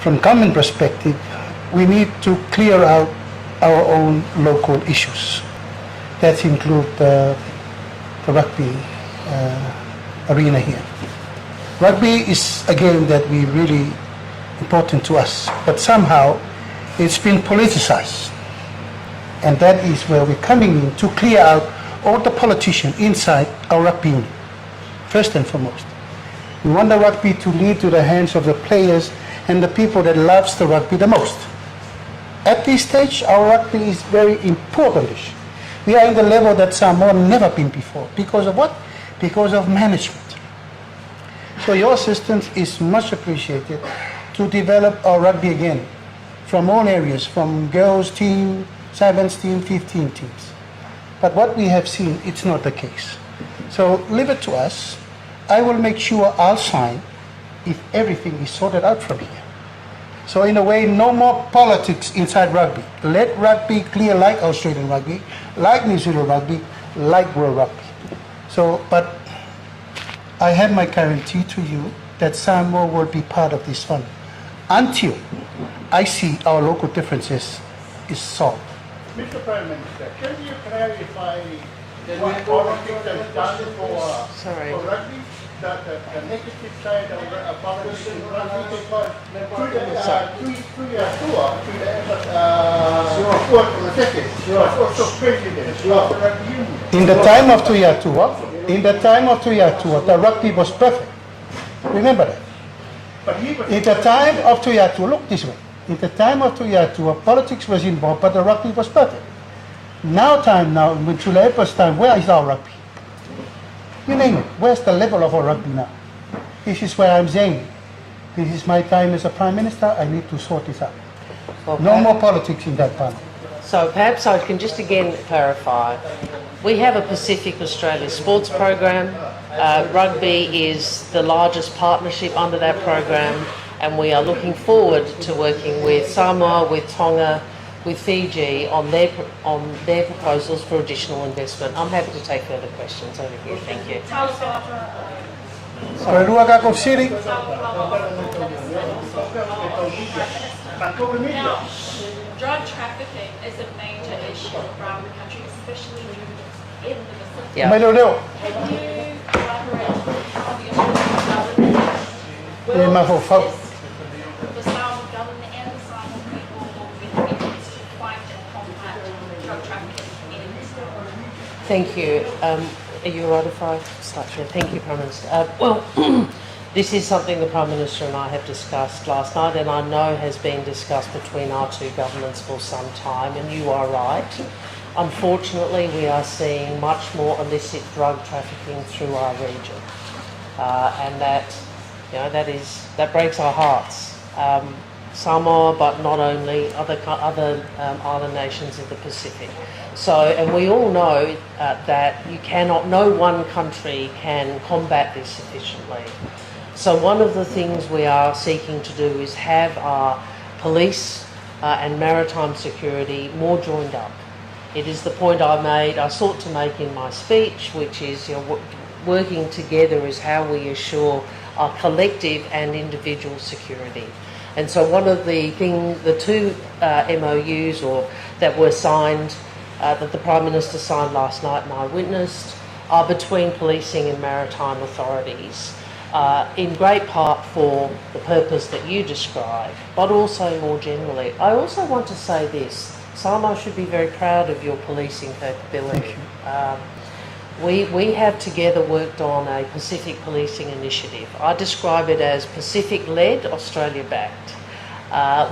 From common perspective, we need to clear out our own local issues. That include the rugby arena here. Rugby is a game that we really important to us, but somehow it's been politicized. And that is where we're coming in to clear out all the politicians inside our rugby union, first and foremost. We want the rugby to lead to the hands of the players and the people that loves the rugby the most. At this stage, our rugby is very important. We are in the level that Samoa never been before. Because of what? Because of management. So your assistance is much appreciated to develop our rugby again from all areas, from girls team, sevens team, 15 teams. But what we have seen, it's not the case. So leave it to us. I will make sure I'll sign if everything is sorted out from here. So in a way, no more politics inside rugby. Let rugby clear like Australian rugby, like New Zealand rugby, like world rugby. So, but I have my guarantee to you that Samoa will be part of this fund until I see our local differences is solved. Mr. Prime Minister, can you clarify what politics has done for, Sorry. for rugby? The, the, the negative side of politics in rugby because through the, through, through the tour, through the, was also president of the rugby union. In the time of Tuiatua, in the time of Tuiatua, the rugby was perfect. Remember that. But he was In the time of Tuiatua, look this way. In the time of Tuiatua, politics was involved, but the rugby was perfect. Now time now, in Tuilaepa's time, where is our rugby? You name it. Where's the level of our rugby now? This is where I'm saying. This is my time as a prime minister. I need to sort this out. Well, No more politics in that panel. So perhaps I can just again clarify. We have a Pacific Australia sports program. Rugby is the largest partnership under that program, and we are looking forward to working with Samoa, with Tonga, with Fiji on their on their proposals for additional investment. I'm happy to take further questions over here. Thank you. Sorry. City. Now, drug trafficking is a major issue around the country, especially in the Pacific. Yeah. Mai leo leo. Can you elaborate how the Australian government E will mafaufau. assist the Samoan government and the Samoan people with efforts to fight and combat drug trafficking in Thank you. Are you all right if I start here? Thank you, Prime Minister. Well, this is something the Prime Minister and I have discussed last night, and I know has been discussed between our two governments for some time, and you are right. Unfortunately, we are seeing much more illicit drug trafficking through our region, and that, you know, that is that breaks our hearts. Samoa, but not only other other island nations of the Pacific. So, and we all know that you cannot, no one country can combat this sufficiently. So, one of the things we are seeking to do is have our police and maritime security more joined up. It is the point I made, I sought to make in my speech, which is you know, working together is how we assure our collective and individual security. And so one of the thing, the two MOUs or that were signed, that the Prime Minister signed last night and I witnessed, are between policing and maritime authorities, in great part for the purpose that you describe, but also more generally. I also want to say this, Samoa should be very proud of your policing capability. We have together worked on a Pacific policing initiative. I describe it as Pacific-led, Australia-backed.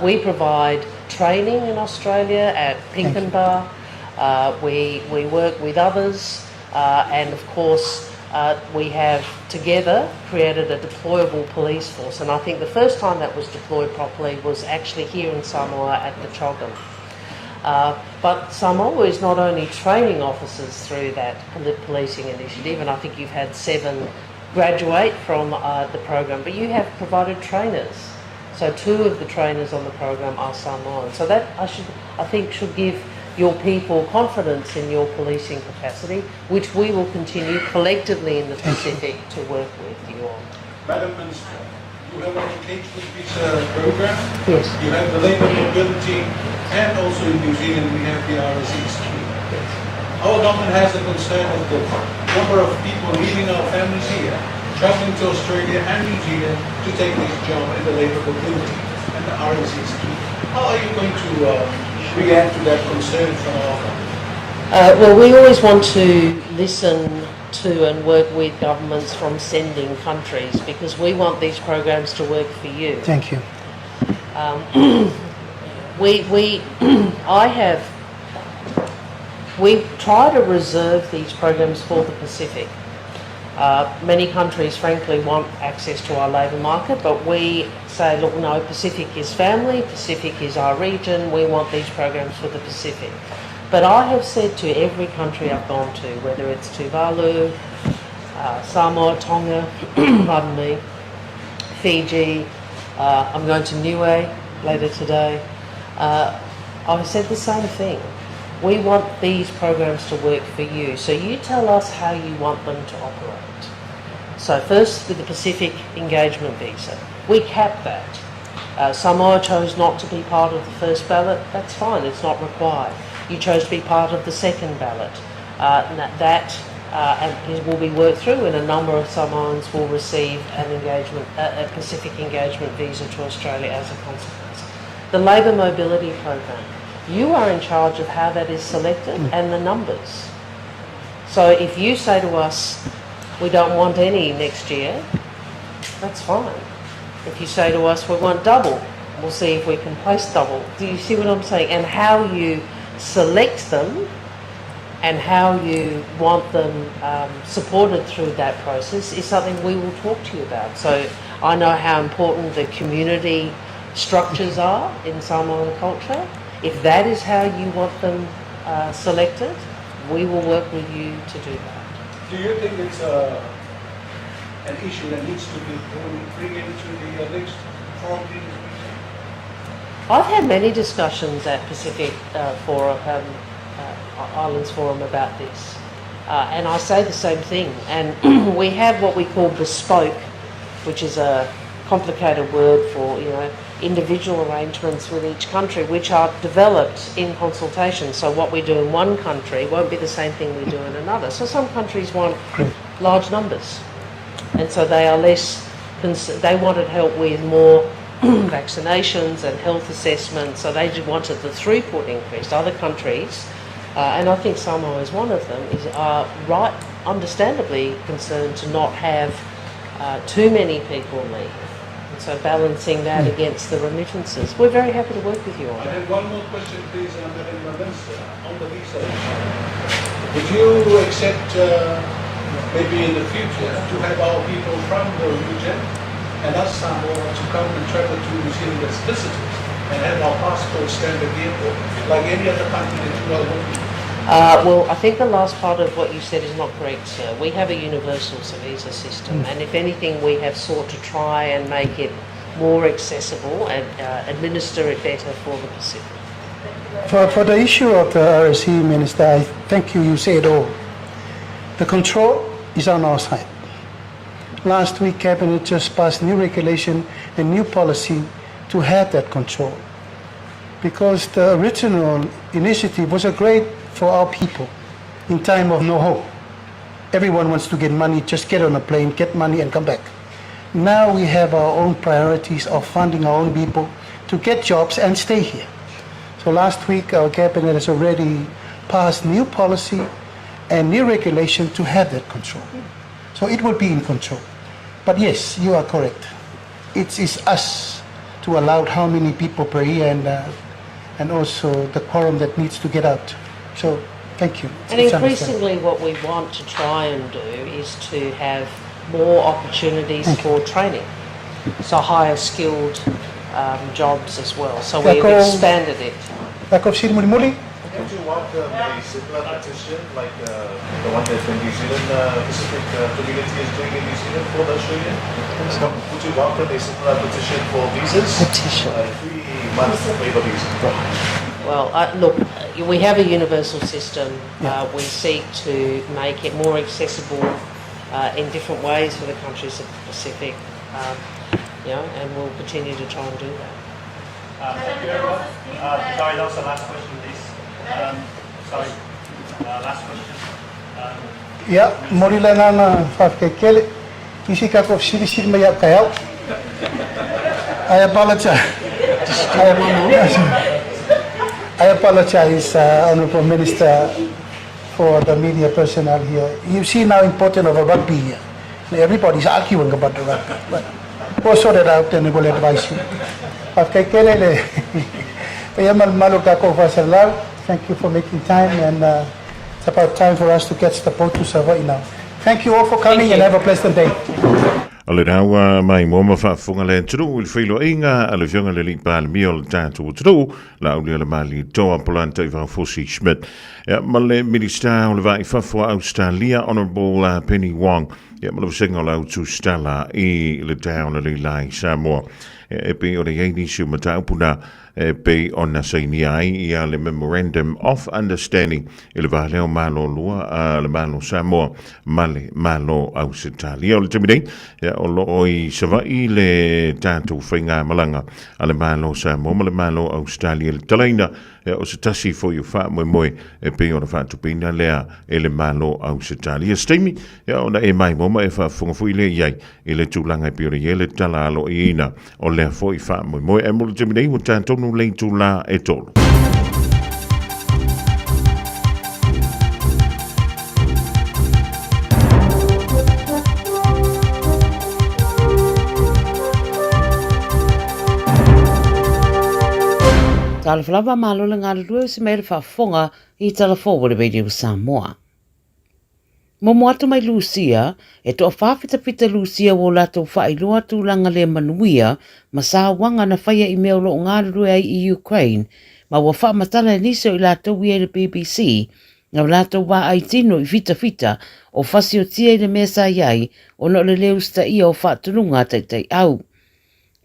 We provide training in Australia at Pinkenba. We work with others. And of course, we have together created a deployable police force. And I think the first time that was deployed properly was actually here in Samoa at the CHOGM. But Samoa is not only training officers through that policing initiative, and I think you've had 7 graduate from the program, but you have provided trainers. So 2 of the trainers on the program are Samoan. So that I think should give your people confidence in your policing capacity, which we will continue collectively in the Pacific to work with you on. Madam Minister, you have an engagement visa program. Yes. You have the labour mobility, and also in New Zealand we have the RSE scheme. Yes. Our government has the concern of the number of people leaving our families here, travelling to Australia and New Zealand to take this job in the labour mobility and the RSE scheme. How are you going to react to that concern from our government? Well, we always want to listen to and work with governments from sending countries, because we want these programs to work for you. Thank you. We try to reserve these programs for the Pacific. Many countries, frankly, want access to our labour market, but we say, look, no, Pacific is family, Pacific is our region, we want these programs for the Pacific. But I have said to every country I've gone to, whether it's Tuvalu, Samoa, Tonga, pardon me, Fiji, I'm going to Niue later today, I've said the same thing. We want these programs to work for you, so you tell us how you want them to operate. So first, with the Pacific Engagement Visa, we cap that. Samoa chose not to be part of the first ballot. That's fine, it's not required. You chose to be part of the second ballot. That and will be worked through, and a number of Samoans will receive a Pacific Engagement Visa to Australia as a consequence. The Labour Mobility Program, you are in charge of how that is selected and the numbers. So if you say to us, we don't want any next year, that's fine. If you say to us, we want double, we'll see if we can place double. Do you see what I'm saying? And how you select them and how you want them supported through that process is something we will talk to you about. So I know how important the community structures are in Samoan culture. If that is how you want them selected, we will work with you to do that. Do you think it's an issue that needs to be bring into the next forum meeting? I've had many discussions at Pacific Forum, Islands Forum about this, and I say the same thing. And we have what we call bespoke, which is a complicated word for, you know, individual arrangements with each country, which are developed in consultation. So what we do in one country won't be the same thing we do in another. So some countries want large numbers, and so they are less. They wanted help with more vaccinations and health assessments, so they just wanted the throughput increased. Other countries, and I think Samoa is one of them, are right, understandably concerned to not have too many people leave. And so balancing that against the remittances. We're very happy to work with you on I that. have one more question, please, Madam Minister, on the visa issue. Would you accept, maybe in the future, to have our people from the region and us Samoa to come and travel to New Zealand as visitors and have our passports stamped at the airport, like any other country that you are working with? Well, I think the last part of what you said is not correct, sir. We have a universal visa system, and if anything, we have sought to try and make it more accessible and administer it better for the Pacific. For the issue of the RSE, Minister, I thank you. You say it all. The control is on our side. Last week, Cabinet just passed new regulation and new policy to have that control. Because the original initiative was a great for our people in time of no hope. Everyone wants to get money, just get on a plane, get money and come back. Now we have our own priorities of funding our own people to get jobs and stay here. So last week our cabinet has already passed new policy and new regulation to have that control. So it will be in control. But yes, you are correct. It is us to allow how many people per year and also the quorum that needs to get out. So Thank you. And increasingly what we want to try and do is to have more opportunities for training. So higher skilled um, jobs as well. So we've expanded it. Lako fesili mulimuli. Would you welcome a similar petition like uh, the one that the New Zealand uh, Pacific uh, community is doing in New Zealand for the Australian? So would you welcome a similar petition for visas? Petition. A three-month waiver visa. Well, uh, look, we have a universal system. Yeah. Uh, we seek to make it more accessible uh, in different ways for the countries of the Pacific, um, you know, and we'll continue to try and do that. Uh, thank you, everyone. Uh, sorry, that was the last question, please. Um, sorry, uh, last question. Um, Ia, momoli le agaga faafetai tele. Isi kako fesilisili mai au taeao. I apologize. I, I apologize, uh, Honorable Minister, for the media personnel here. You see now important of a rugby here. Everybody's arguing about the rugby. But we'll sort it out and we'll advise you. Faafetai tele le paia ma le mamalu o le tatou faasalalau. Thank you for making time and uh, it's about time for us to catch the boat to Savaii now. Thank you all for coming and have a pleasant day. O le raua mai mo ma faafofoga le atunuu i le feiloaiga a le Afioga i le Alii Palemia o le tatou atunuu, Laauli Alemalietoa Polanta Ivaofosi Schmidt, ia, ma le Minisita o le Vai Fafo a Ausetalia, Honourable uh, Penny Wong, ia, ma le vasega o le Autusitala i le taeao na leila i Samoa. Ia, e pei ona i ai nisi o mataupu na e pei ona sainia ai ia le Memorandum of Understanding i le va lea o Malo lua a le Malo Samoa ma le Malo Ausetalia. O le taimi nei, ia, o loo i Savaii le tatou faigamalaga a le Malo Samoa ma le Malo Ausetalia i le talaina Ia, o se tasi foi o faamoemoe e pei ona faatupeina lea e le Malo Ausetalia. Se taimi, ia, ona e maimoa ma e faafofoga foi lea i ai i le tulaga e pei ona i ai le tala aloaiaina o lea foi faamoemoe. Ae mo le taimi nei, ua ta tonu le itulā e tolu. Talofa lava, malo le galulue o se mea le faafofoga i Tala Forward Radio Samoa. Momo atu mai Lusia, e toa whawhitawhita Lusia wō lātou whaailoa tūlanga le manuia ma sāwanga na whaia i mea o loo galulue ai i Ukraine, ma ua whaamatala e nisi o i lātou ia i le BBC Nā lātou vaai tino i whitawhita o whasiotia i le mea sa i ai ona o le lē usitaia o faatonuga a taitaiau.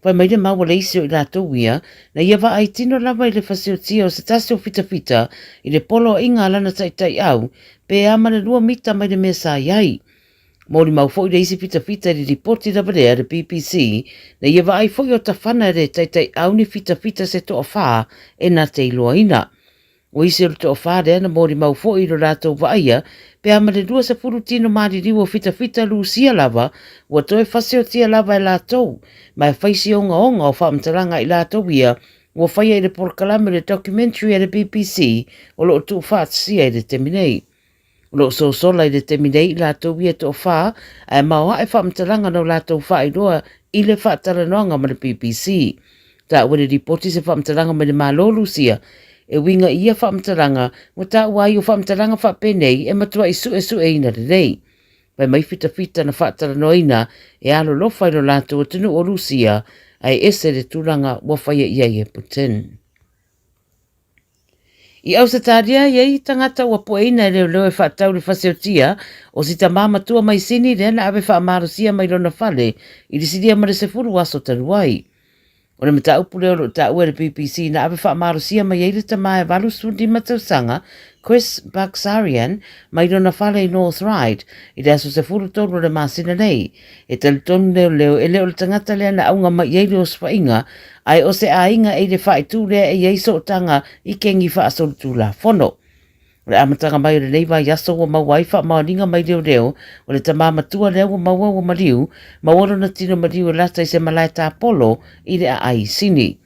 Whai mai le mau a le isi o i lātou ia, na ia vaai tino lava i le whasiotia o se tasi o whitawhita i le poloaiga a lana taitaiau pe a ma le lua mita mai le mea sa i ai. Molimau foi le isi whitawhita i le ripoti lava lea a le BBC, na ia vaai foi o tawhana e le taitaiau ni whitawhita se toawhā e na te iloaina. O isi o le toawhā lea na molimau foi i lo latou vaaia, pe a ma le 20 tino maliliu o fitafita Lusia lava, ua toe faseotia lava e latou, ma e fai si ogaoga o faamatalaga i latou ia ua faia i le polokalame o le documentary a le BBC o lo o tuufaatasia i le temi nei. O lo o sosola i le taimi nei i latou ia e toawhā, ae maoae faamatalaga no latou faailoa i le faatalanoaga ma le BBC. Taua le ripoti se faamatalaga mai le Malo o Lusia e uiga i ia faamatalaga ua taua ai o faamatalaga faapenei e matuai suesueina lelei. Fai mai fitafita na faatalanoaina e alolofa i lo latou atunuu o Lusia ae ese le tulaga ua faia i ai e Putin. I Ausetalia, i ai tagata ua pueina e leoleo e faatau le faseotia o si tamā matua mai Sini lea na ave faamalosia mai lona fale i le silia ma le 10 aso talu ai. O le mataupu lea o lo o taua e le BBC na ave faamalosia mai ai le tamā e 85 tausaga, Chris Baghsarian, mai lona fale i North Ryde i le aso 13 o le masina nei. E talitonu leoleo e le o le tagata lea na auga mai ai le osofaiga ae o se aiga e i le faaitu lea e i ai sootaga i kengi faasolitulafono. O le amataga mai o lenei vaiaso ua maua ai faamaoniga mai leoleo o le tamā matua lea ua maua ua maliu, maua lona tino maliu e lata i se malae tāpolo i le aai i Sini.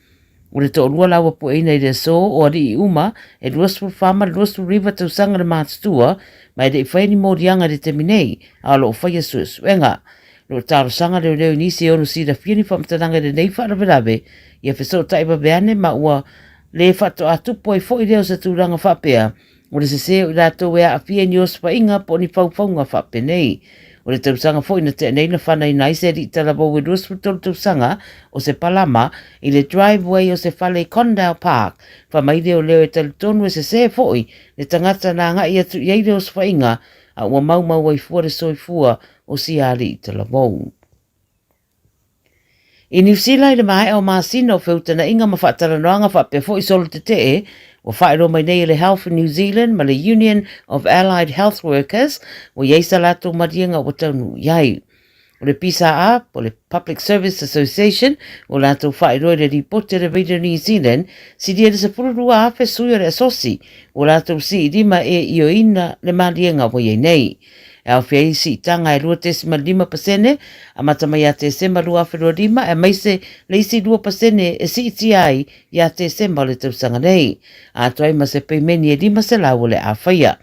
O le toalua la ua pueina i le aso o alii uma e 24 ma le 29 tausaga le matutua, ma e le i faia ni moliaga i le taimi nei, a o lo o faia suesuega. O lo o talosaga leoleo i nisi e ono silafia ni faamatalaga i lenei faalavelave, ia fesootai vave ane ma ua le faatoa tupu ai foi lea o se tulaga faapea O le sesē o i latou e aafia i ni osofaiga po o ni faufauga faapenei. O le tausaga foi na tea nei na fanaina ai se alii talavou e 23 tausaga o se palama i le driveway o se fale i Condell Park, fai mai leoleo e talitonu e sesē foi le tagata na agai atu i ai le osofaiga a ua maumau ai fua le soifua o sia alii talavou. I Niu Sila i le maea o masina o feutanaʻiga ma faatalanoaga faapea foi solo tetee, ua faailoa mai nei e le Health New Zealand ma le Union of Allied Health Workers ua i ai sa latou maliega ua taunuu i ai. O le PSA, po o le Public Service Association, ua latou faailoa i le lipoti a le Radio New Zealand, silia i le 12,000 sui o le asosi ua latou siilima e ioeina le maliega ua i ai nei. E aofia ai siitaga e 2.5% amata mai ia Tesema 2025 aemaise le isi 2% e siitia ai ia Tesema o le tausaga nei, atoa ai ma se peimeni e 500 o le a faia.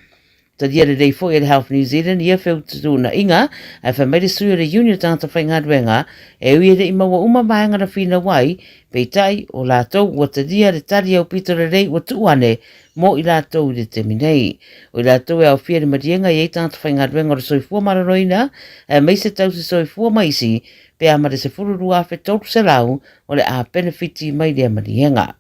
Talia lelei foi e le Health New Zealand ia feututūnaʻiga, ae fai mai le sui o le Iuni o Tagata Faigaluega, e ui e le i maua uma vaega na finau ai, peitai, o latou ua talia le tali aupito lelei ua tuu ane mo i latou i le taimi nei. O i latou e aofia i le maliega e i ai tagata faigaluega o le soifua maloloina, aemaise tausi soifua ma isi, pe a ma le 12,300 o le a penefiti mai lea maliega.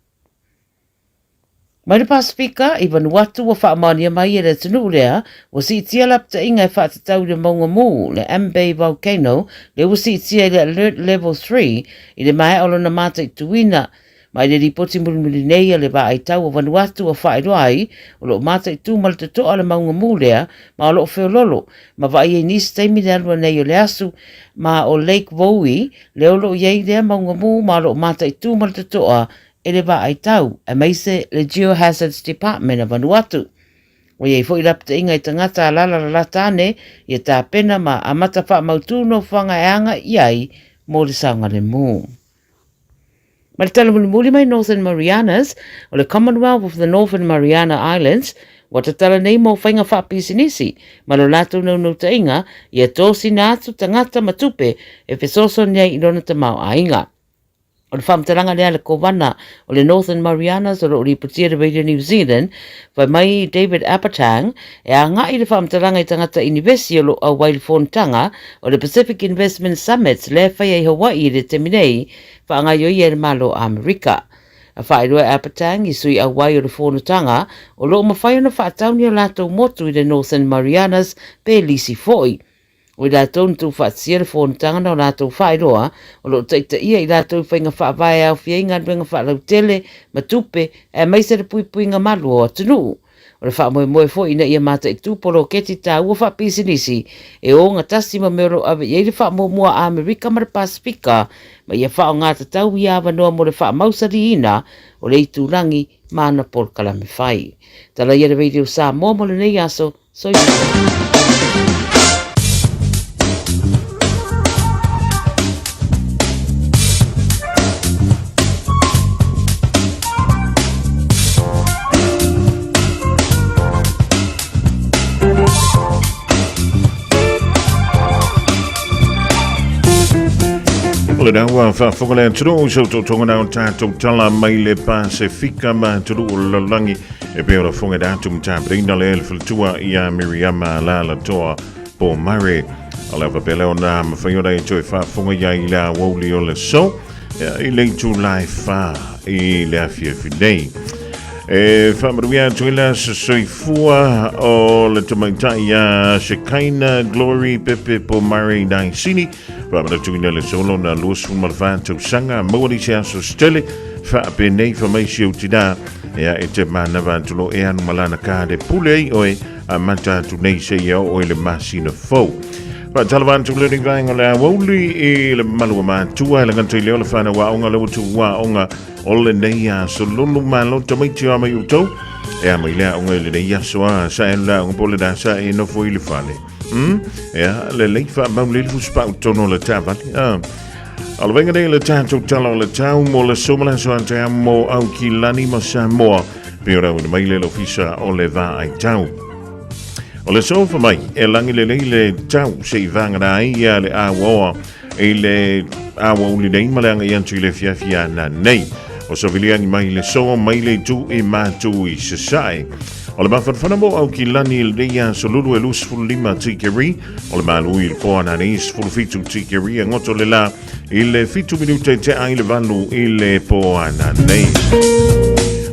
Mai le Pasefika, i Vanuatu ua faamaonia mai e le atunuu lea, ua siitia lapataiga e faatatau i le mauga mū, le Ambae Volcano, lea ua siitia i le Alert Level 3 i le maea o lona mataituina. Mai le lipoti mulimuli nei a le Vaai Tau o Vanuatu ua faailoa ai, o lo o mataitu ma le totoa le mauga mū lea, ma o lo o feololo, ma vaai ai nisi taimi le alu nei o le asu, ma o Lake Voui, lea o lo o i ai lea mauga mū ma o lo o mataitu ma le totoa e le Vaai Tau, aemaise le Geohazards Department a Vanuatu. Ua i ai foi lapataiga i tagata alala lalata ane ia tapena ma amata faamautū nofoaga e agai i ai mo le saogalemu. Ma le tala mulimuli mai Northern Marianas, o le Commonwealth of the Northern Mariana Islands, ua tatala nei mo faiga faapisinisi ma lo latou naunautaiga ia tosina atu tagata ma tupe e fesoasoani ai i lona tamaoaiga. O le faamatalaga lea a le Kovana o le Northern Marianas o lo o lipotia le Radio New Zealand, fai mai David Apatang, e agai le faamatalaga i tagata inivesi o lo o auai i le fonotaga o le Pacific Investment Summits lea e faia i Hawaii i le taimi nei, faagaoioia e le Malo o Amerika. A faailoa e Apatang i sui auai o le fonotaga, o lo o mafai ona faatau ni o latou motu i le Northern Marianas pe lisi foi. O i latou na tuufaatasia le fonotaga na o latou faailoa, o lo o taitaia i latou i faiga faavae e aofia ai galuega faalautele ma tupe aemaise le puipuiga malu o atunuu. O le faamoemoe foi ina ia mataitu poloketi taua faapisinisi e ogatasi ma mea o lo o ave i ai le faamuamua a Amerika ma le Pasefika ma ia faaaoga tatau ia avanoa mo le faamausaliina o le itulagi ma ana polokalame fai. Tala ia le Radio Samoa mo lenei aso. Soifua. O lena ua faafofoga le atunuu i se otootoga na o tatou tala mai le Pasefika ma atunuu o le lalolagi e pei ona fofoga atu matapeleina le le faletua ia Miriama Lalatoa Pomare. O le faapea lea ona mafai ona e toe faafofoga i ai i le aoauli o le aso i le itula e 4 i le afiafi nei. E faamanuia atu i le aso soifua o le tamaitai ia Shekinah Glory Pepe Pomare Naisini. Faamanatuina le solo na 24 tausaga maua ni se aso se tele faapenei fai si ou tinā ea e te manava atu lo e anu malana ka le pule ai oe a mata atu nei se ia o le masina fou. Faatalofa atu le ni vaenga le aoauli i le mamalu o matua e le gata i lea o le whanau aoga le utu aoga o lenei aso lulu malo tamaiti o a mai outou e a mai le aoga i lenei aso a sa e le aoga po le sa e nofo i le fale. Ea lelei faamau lei le fusipau tonu o le taavale. Ah. O le vaega nei le tatou tala o le tau mo le aso ma le aso ātea mo Aukilani ma Samoa. Pei ona auina mai le ofisa o le Vaai Tau. O le aso fa mai e lagi lelei le tau se i vagana ai ia le auaoa i le aoauli nei ma le agai atu i le afiafi ana nei. O saviliagi mai le aso mai le itu i matu i Sasae. O le mafanafana mo Aukilani i lenei aso lulu e 25 tikeri, o le malu i le po ananei 17 tikeri e goto le la i le 7 minute te ai le 8 i le po ananei.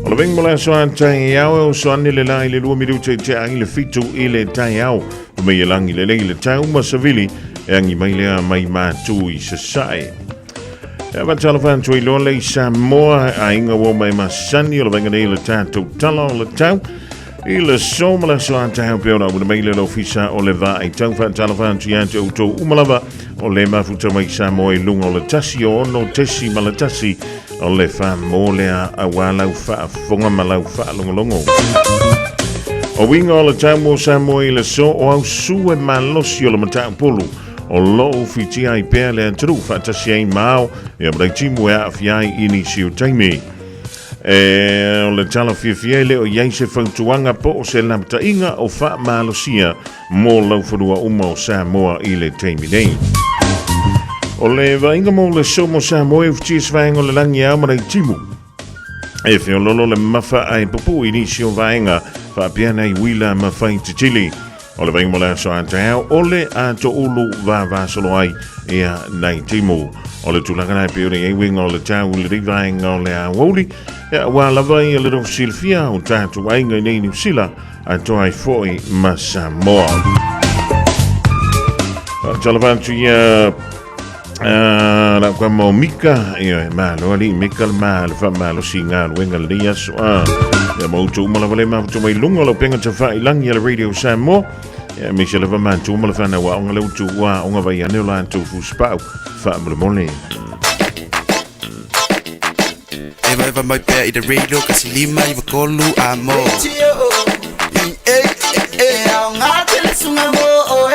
O le veng mo le aso a taeao e oso ane le la i le 2 minute te ai le 7 i le taeao. O mei e langi lelei le tau ma savili e angi mai lea mai mātu i sasae. E fatalofa atu ai loa le i Samoa, aiga ua mai masani o le vaega nei le tatou tala o le tau. I le so ma le aso a taeao pea ona auina mai le ofisa o le vaai tau fatalofa atu ia te outou uma lava o le mafuta mai Samoa i luga o le 106.1 o le whamōlea aua lau faafofoga ma lau faalogologo. O uiga o le tau mo Samoa i le so o ausu e malosi o le mataupolu o loo fitia ai pea le atunuu faatasi ai ma ao ia ma timu e aafia ai i nisi o taimi. E, o le tala fiafia e le o i ai se fautuaga po o se lapataiga o faamalosia mo laufanua uma o Samoa i le taimi nei. O le vaaiga mo le so mo Samoa e ufitia se vaega o le lagi ao ma le timu. E feololo le mafa ai pupu i nisi o vaega faapea nei uila ma fai titili. O le vaaiga mo le aso a taeao, o le a toulu vavasolo ai ia nei timu. O le tulaga nei pe o le uiga o le tau i lenei vaega o le aoauli, ia ua lava ia le silafia o tatou aiga i nei Niu Sila, atoa ai foi ma Samoa. Talofa atu ia lau kua mau Mika, ia e malo ali Mika le ma le whamalosi ngā luenga le nei aso a. Ia mau tu uma lava le mafuta mai lunga o lau penga te whailangi a le Radio Samoa. Ia me se lava mātu uma le whanau a onga le utu ua onga vai ane o la atu fuspau whaamole. Eva eva mai pea i te radio kasi lima i vakolu a mo. E ao ngā tele sunga mo o e.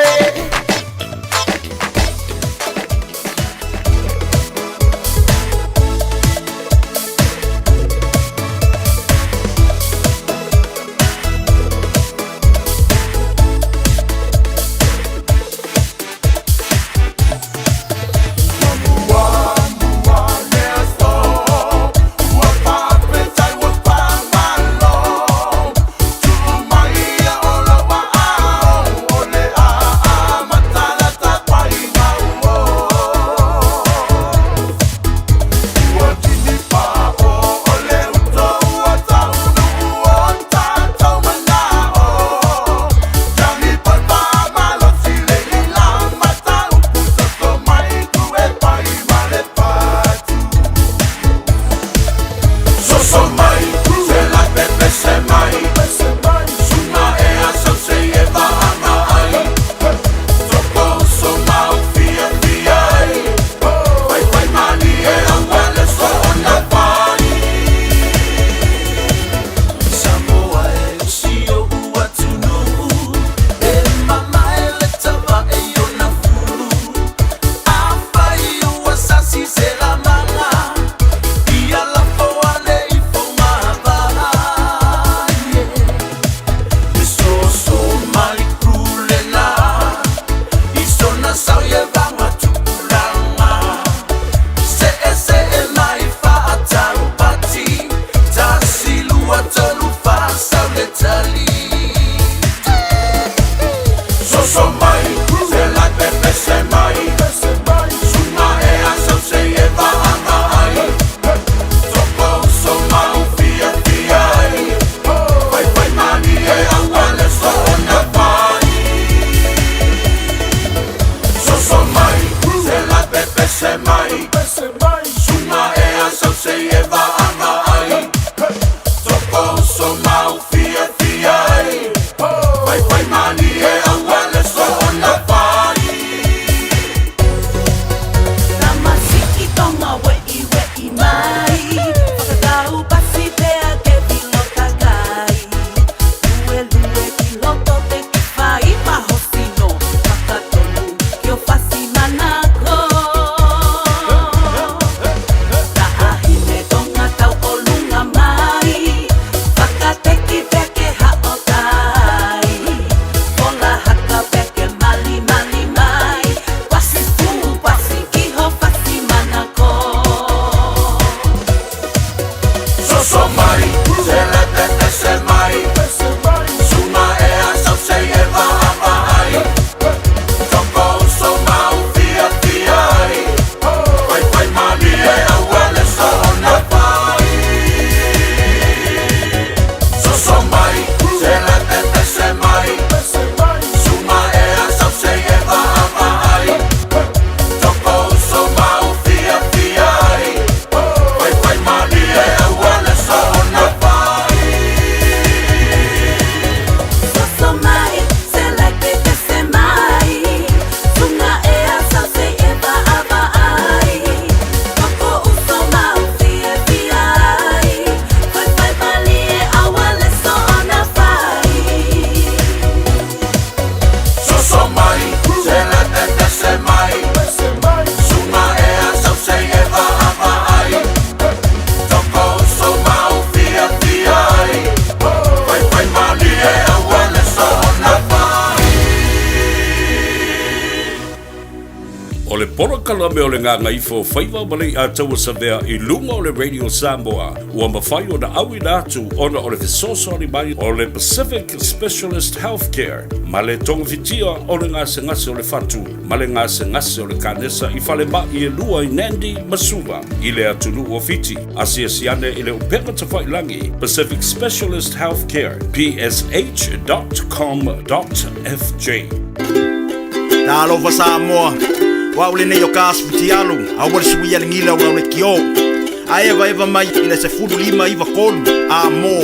polokalame o le Gagaifo Faiva ma Leiataua Savea i luga o le Radio Samoa ua mafai ona auina atu ona o le fesoasoani mai o le Pacific Specialist Healthcare ma le togafitia o le gasegase o le fatu ma le gasegase o le kanesa i falemai e lua i Nandi ma Suva i le atunuu o Fiti. Asiasi ane i le upega tafailagi Pacific Specialist Healthcare, psh.com.fj. Talofa Samoa, o au lenei o Kas Fitialu, aua le suia le gila o lau lekiō. A evaeva mai i le 15 93 a mo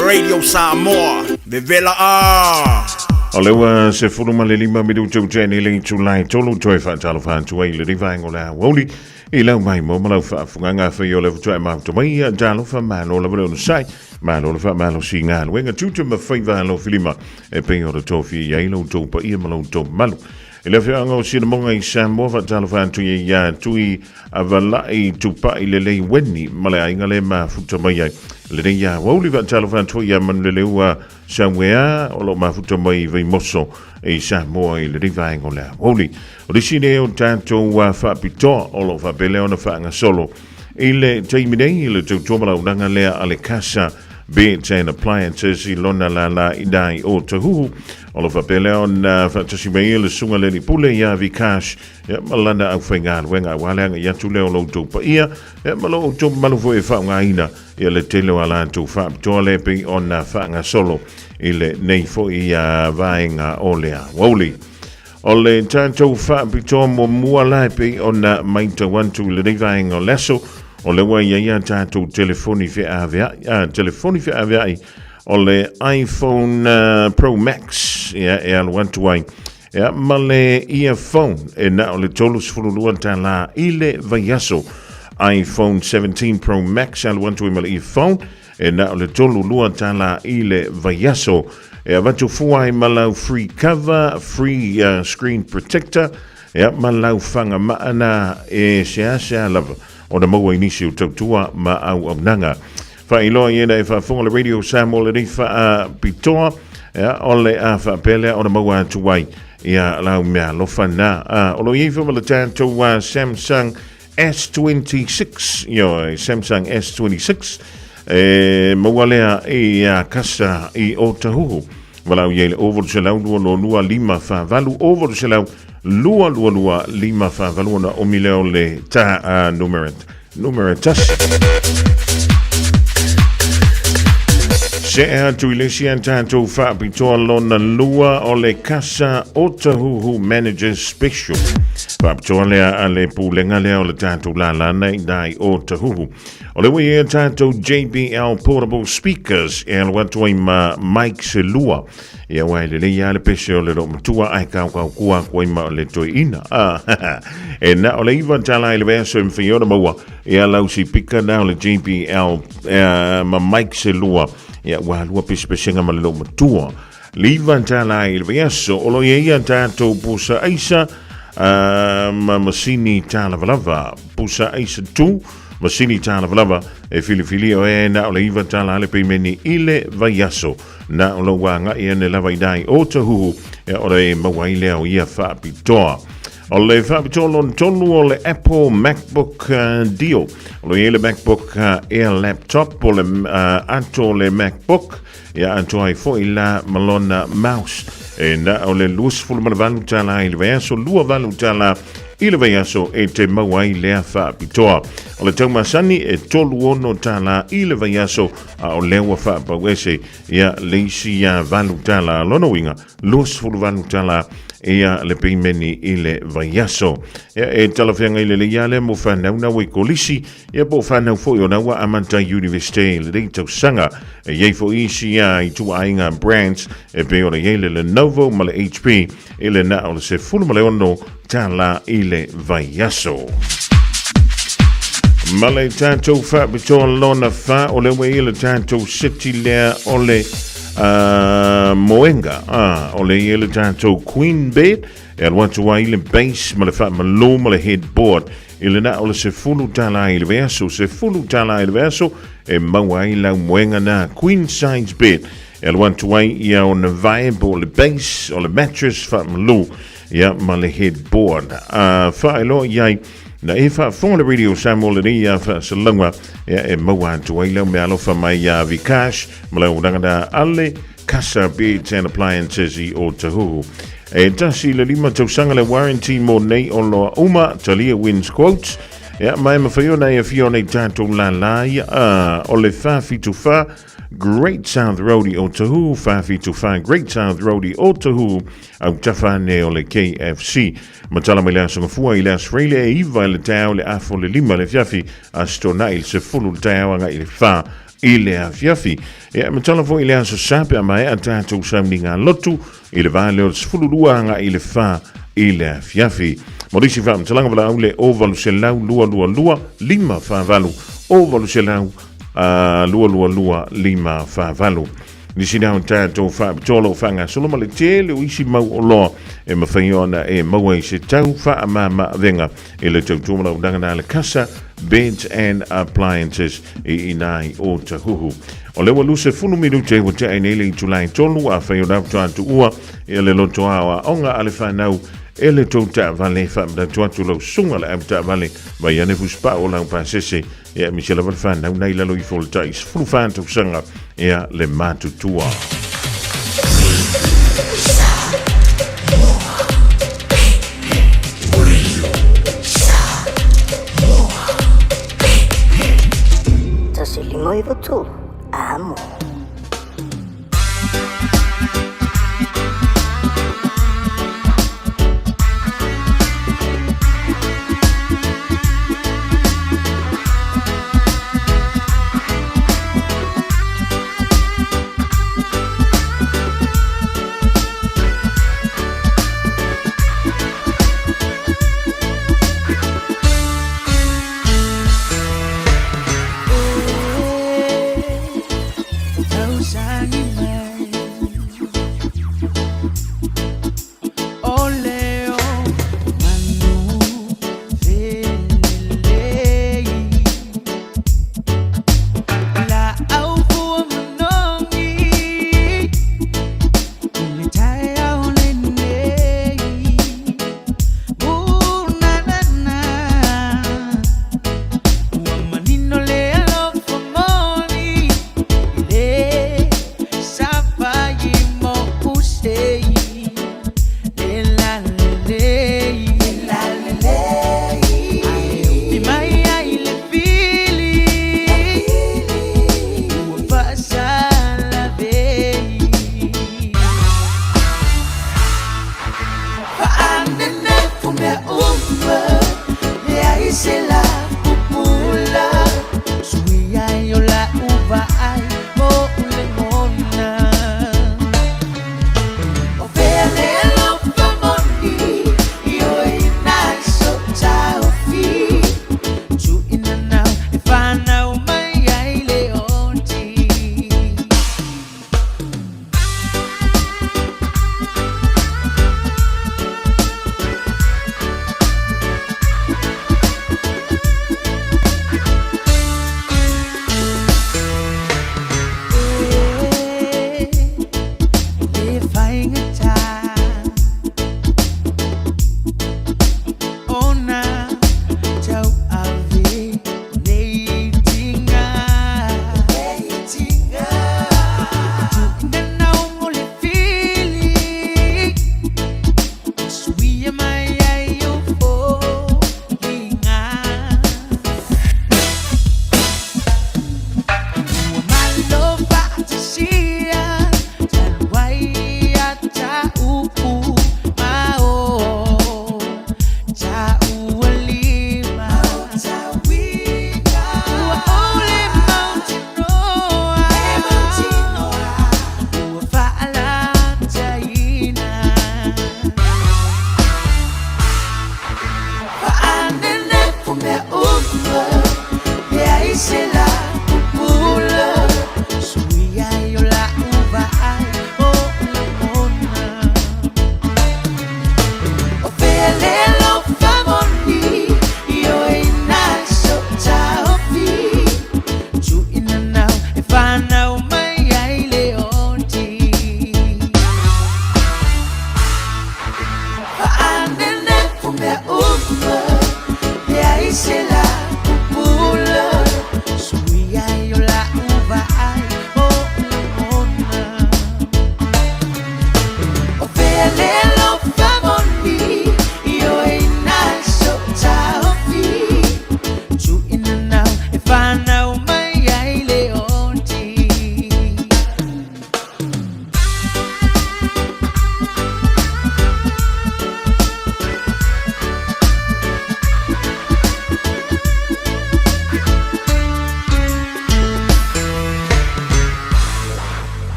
Radio Samoa, vevela a! O le ua 15 minutu ua tea nei le itula e tolu toe faatalofa atu ai i lenei vaega o le aoauli i lau maimoa ma lau faafogaga afai o le faatoa e mafuta mai ia talofa malo lava le onosai malo le faamalosi i galuega tiute ma faiva alofilima e pei ona tofia i ai lo outou paia ma lo outou mamalu. I le afioaga o Sinamoga i Samoa, faatalofa atu ia ia Tui Avalai Tupai Lelei Weni ma le aiga le mafuta mai ai. Lenei aoauli faatalofa atu ia Manuleleua Sauea o lo o mafuta mai i Vaimoso i Samoa i lenei vaega o le aoauli. O le isi nei o tatou faapitoa o lo o faapea lea ona faagasolo i le taimi nei i le tautua malaunaga lea a le Casa Beds and Appliances i lona lala i nai o Tahuhu. O lo o faapea lea ona faatasi mai le susuga le alii pule ia Vikash ia, ma lana aufaigaluega aua le agai atu lea o lo outou paia ia, ma lo outou mamalu foi e faaaogaina ia le tele o a latou faapitoa lea pei ona faagasolo i lenei foi vaega o le aoauli. O le tatou faapitoa muamua la e pei ona matau atu i lenei vaega o le aso, o lea ua i ai a tatou telefoni feaveai, a, telefoni feaveai o le iPhone Pro Max ia, e alu atu ai ia, ma le earphone e na o le $32 i le vaiaso. iPhone 17 Pro Max e alu atu ai ma le earphone e na o le $32 i le vaiaso. E avatu fua ai ma lau free cover, free screen protector, ia ma lau fagamaa na e seasea lava ona maua i nisi o tautua ma auaunaga. Faailoa i ena e faafofoga le Radio Samoa lenei faapitoa, ia, o le a faapea lea ona maua atu ai ia lau meaalofa na. O lo o i ai foi ma le tatou Samsung S26, ioe, Samsung S26, e maua lea i a kasa i Otahuhu. Walau i ai le 0 800 22 5 48, 0 800 22 5 4 8 ona omi lea o le ta a numera, numera tasi. Se atu i le isi a tatou faapitoa lona lua o le Kasa Otahuhu Managers Special. Faapitoa lea a le pulega lea o le tatou lalana i nai Otahuhu. O le ua i ai a tatou JBL Portable Speakers e alu atu ai ma mic se lua. Ia aua e lelei lava le pese o le loomatua ae kaokaokua atu ai ma le toeaina. E na o le $9 i le vaiaso e mafai ona maua ia lau sipika na o le JBL ma mic se lua. Ia ua lua pesepesega ma le loomatua. Le $9 i le vaiaso o lo o i ai a tatou pusa aisa ma masini tālavalava. Pusa aisa 2 masini tālavalava e filifilia oe na o le $9 le peimeni i le vaiaso. Na o lou agai ane lava i nai o Tahuhu e ora e maua ai lea o ia faapitoa. O le faapitoa lona tolu o le Apple MacBook deal. O lo i ai le MacBook Air laptop o le ato o le MacBook ia atoa ai foi la ma lona mouse. E na o le $28 i le vaiaso, $28 i le vaiaso e te maua ai lea faapitoa. O le tau masani e $36 i le vaiaso a o lea ua faapauese ia le isi ia $8, lona uiga $28 ia le peimeni i le vaiaso. Ia, e talafeagai lelei lava lea mo fanau na ua i kolisi, ia po o fanau foi o na ua amata i Universite i lenei tausaga. E i ai foi isi ia ituaiga brands e pei ona i ai le Lenovo ma le HP i le na o le $16 i le vaiaso. Ma le tatou faapitoa lona fa, o le ua i le tatou city lea o le moenga. O le i le tatou queen bed, e alu atu ai le base ma le faamalu ma le headboard i le na o le $10 i le vaiaso, $10 i le vaiaso e maua ai lau moenga na queen size bed. E alu atu ai ia ona vae po o le base o le mattress faamalu. ia ma le headboard. Faailoa i ai na e faafofoga le Radio Samoa lenei ia faasalauga ia e maua atu ai lau meaalofa mai iā Vikash ma lau auaunaga a le Casa Beds and Appliances i Otahuhu. E 1 i le 5 tausaga le warranty mo nei oloa uma, talia wins quotes. Ia, ma e mafai ona e afio nei tātou lālā ia, o le 474 Great South Road i Otahuhu, 474 Great South Road i Otahuhu, autafa ane o le KFC. Matala mai le aso Gafua i le aso Faraile e 9 i le taeao i le afa o le 5 i le afiafi, Aso Toonai i le 10 i le taeao agai i le 4 i le afiafi. Ia, matala foi i le aso Sa pe a maea tātou sauniga lotu i le va lea o le 12 agai i le 4 i le afiafi. Mo nisi faamatalaga valaau le 0800 222 548, 0800 222 548. Nisi na o tātou faapitoa o lo o faagasolo ma le tele o isi mau oloa e mafai ona e maua i se tau faamama-avega i le tautua ma le auaunaga na a le Casa Beds and Appliances i ina i Otahuhu. O lea ua 20 minute ua tea ai nei le itula e 3, afai o la faatoa tuua ia le loto aoaoga a le fanau e le tou taavale, faamanatu atu lau susuga le avetaavale mai ane fusipao o lau pasese ia aemaise lava le fanau nai lalo ifo o le tai 14 tausaga ia le matutua. 1 5 9 3, amo.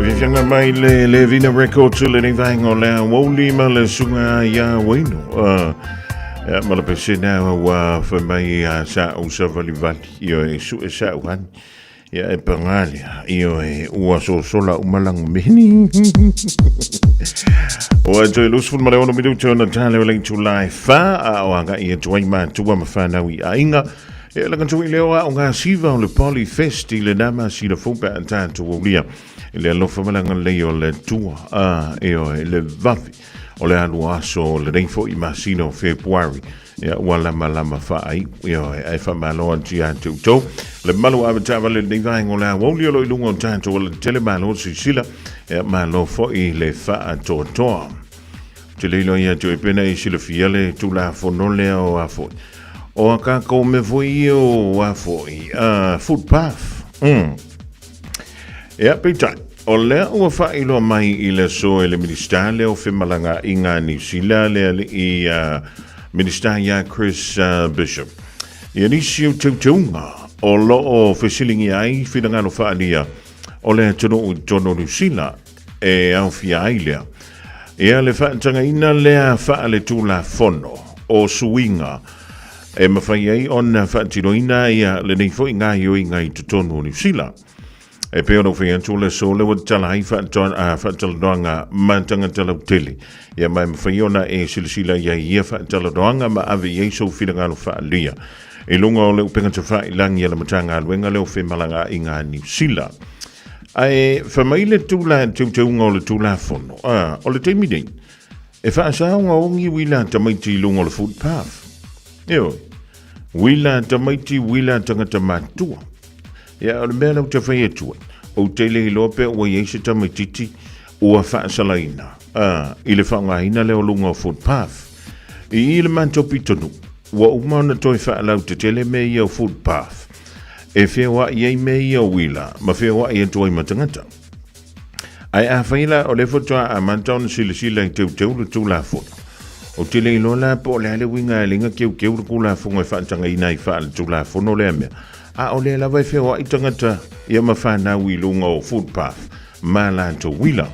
Fiafiaga mai le Levina Records le nei vaenga o le aoauli ma le suga ia Waino. Ia ma le pesena ua fai mai a sa u sa valivali io e su e sa uani. Ia e pangalia io e ua sosola umalangu meni. Ua toe lusu ma le ono minuti ona tale o le itulai fa a o anga ia tuai matua ma whanau i ainga. E la kantu i leo a o ngā siva o le Poly Fest i le nama sila fou pe a tātou aulia. I le alofa malanga lei o le tua a e o le vavi o le alu aso o le nei foi masina o February. Ia ua lama lama whaai ia o e whamalo atu ia te utou. Le malu a mata vale nei vaenga o le awauli o lo ilunga o tātou o le tele malo sisila. Ia malo foi le wha toa toa. Te leilo ia te pena i silafia le tula fono lea o a foi. O a kākou me foi i o a foi. Footpath. Ia, peitai, o lea ua whaailoa mai i le aso e le Minista lea o Femalanga i ngā Niu Sila le alii Minista ia Chris Bishop. Ia nisi o teuteunga o loo fesilingi ai whinangalo whaalia o le atunuu i totonu o Niu Sila e aofia ai lea. Ia le whaatagaina lea whaale tulafono o suiga e mawhai ai ona whaatinoina ia le nei foi ngā ioinga i totonu o Niu Sila. E pei ona whai atu le so le wa tala ai whaatalanoanga matanga talau tele. Ia mai mawhai ona e silasila ia ia whaatalanoanga ma ave i eiso whirangalo whaalia. E lunga o le upenga te whailangi a le matanga aluenga leo whemalanga i ngā Niu Sila. Ae whamai le tūla teuteunga o le tūla fono. O le teimi nei, e whaasaonga ongi wila tamaiti i lunga o le footpath. Eoi. Uila tamaiti, uila tagata matutua. Ia, o le mea lea ou te fai atu ai, ou te le iloa pe ua i ai se tamaitiiti ua faasalaina, ā, i le faaaogaina lea o luga o footpath. I i le matou pitonuu, ua uma ona toe faalautetele mea ia o footpath e feoai ai mea ia o uila ma feoai atu ai ma tagata. Ae afai la o lea faatoa amata ona silasila e teuteu le Tulafono, ou te le iloa la po o le a le uiga e liga teuteu le Tulafono e faatagaina ai faale-Tulafono lea mea, a o lea lava e feoai tagata ia ma fanau i luga o footpath ma latou uila.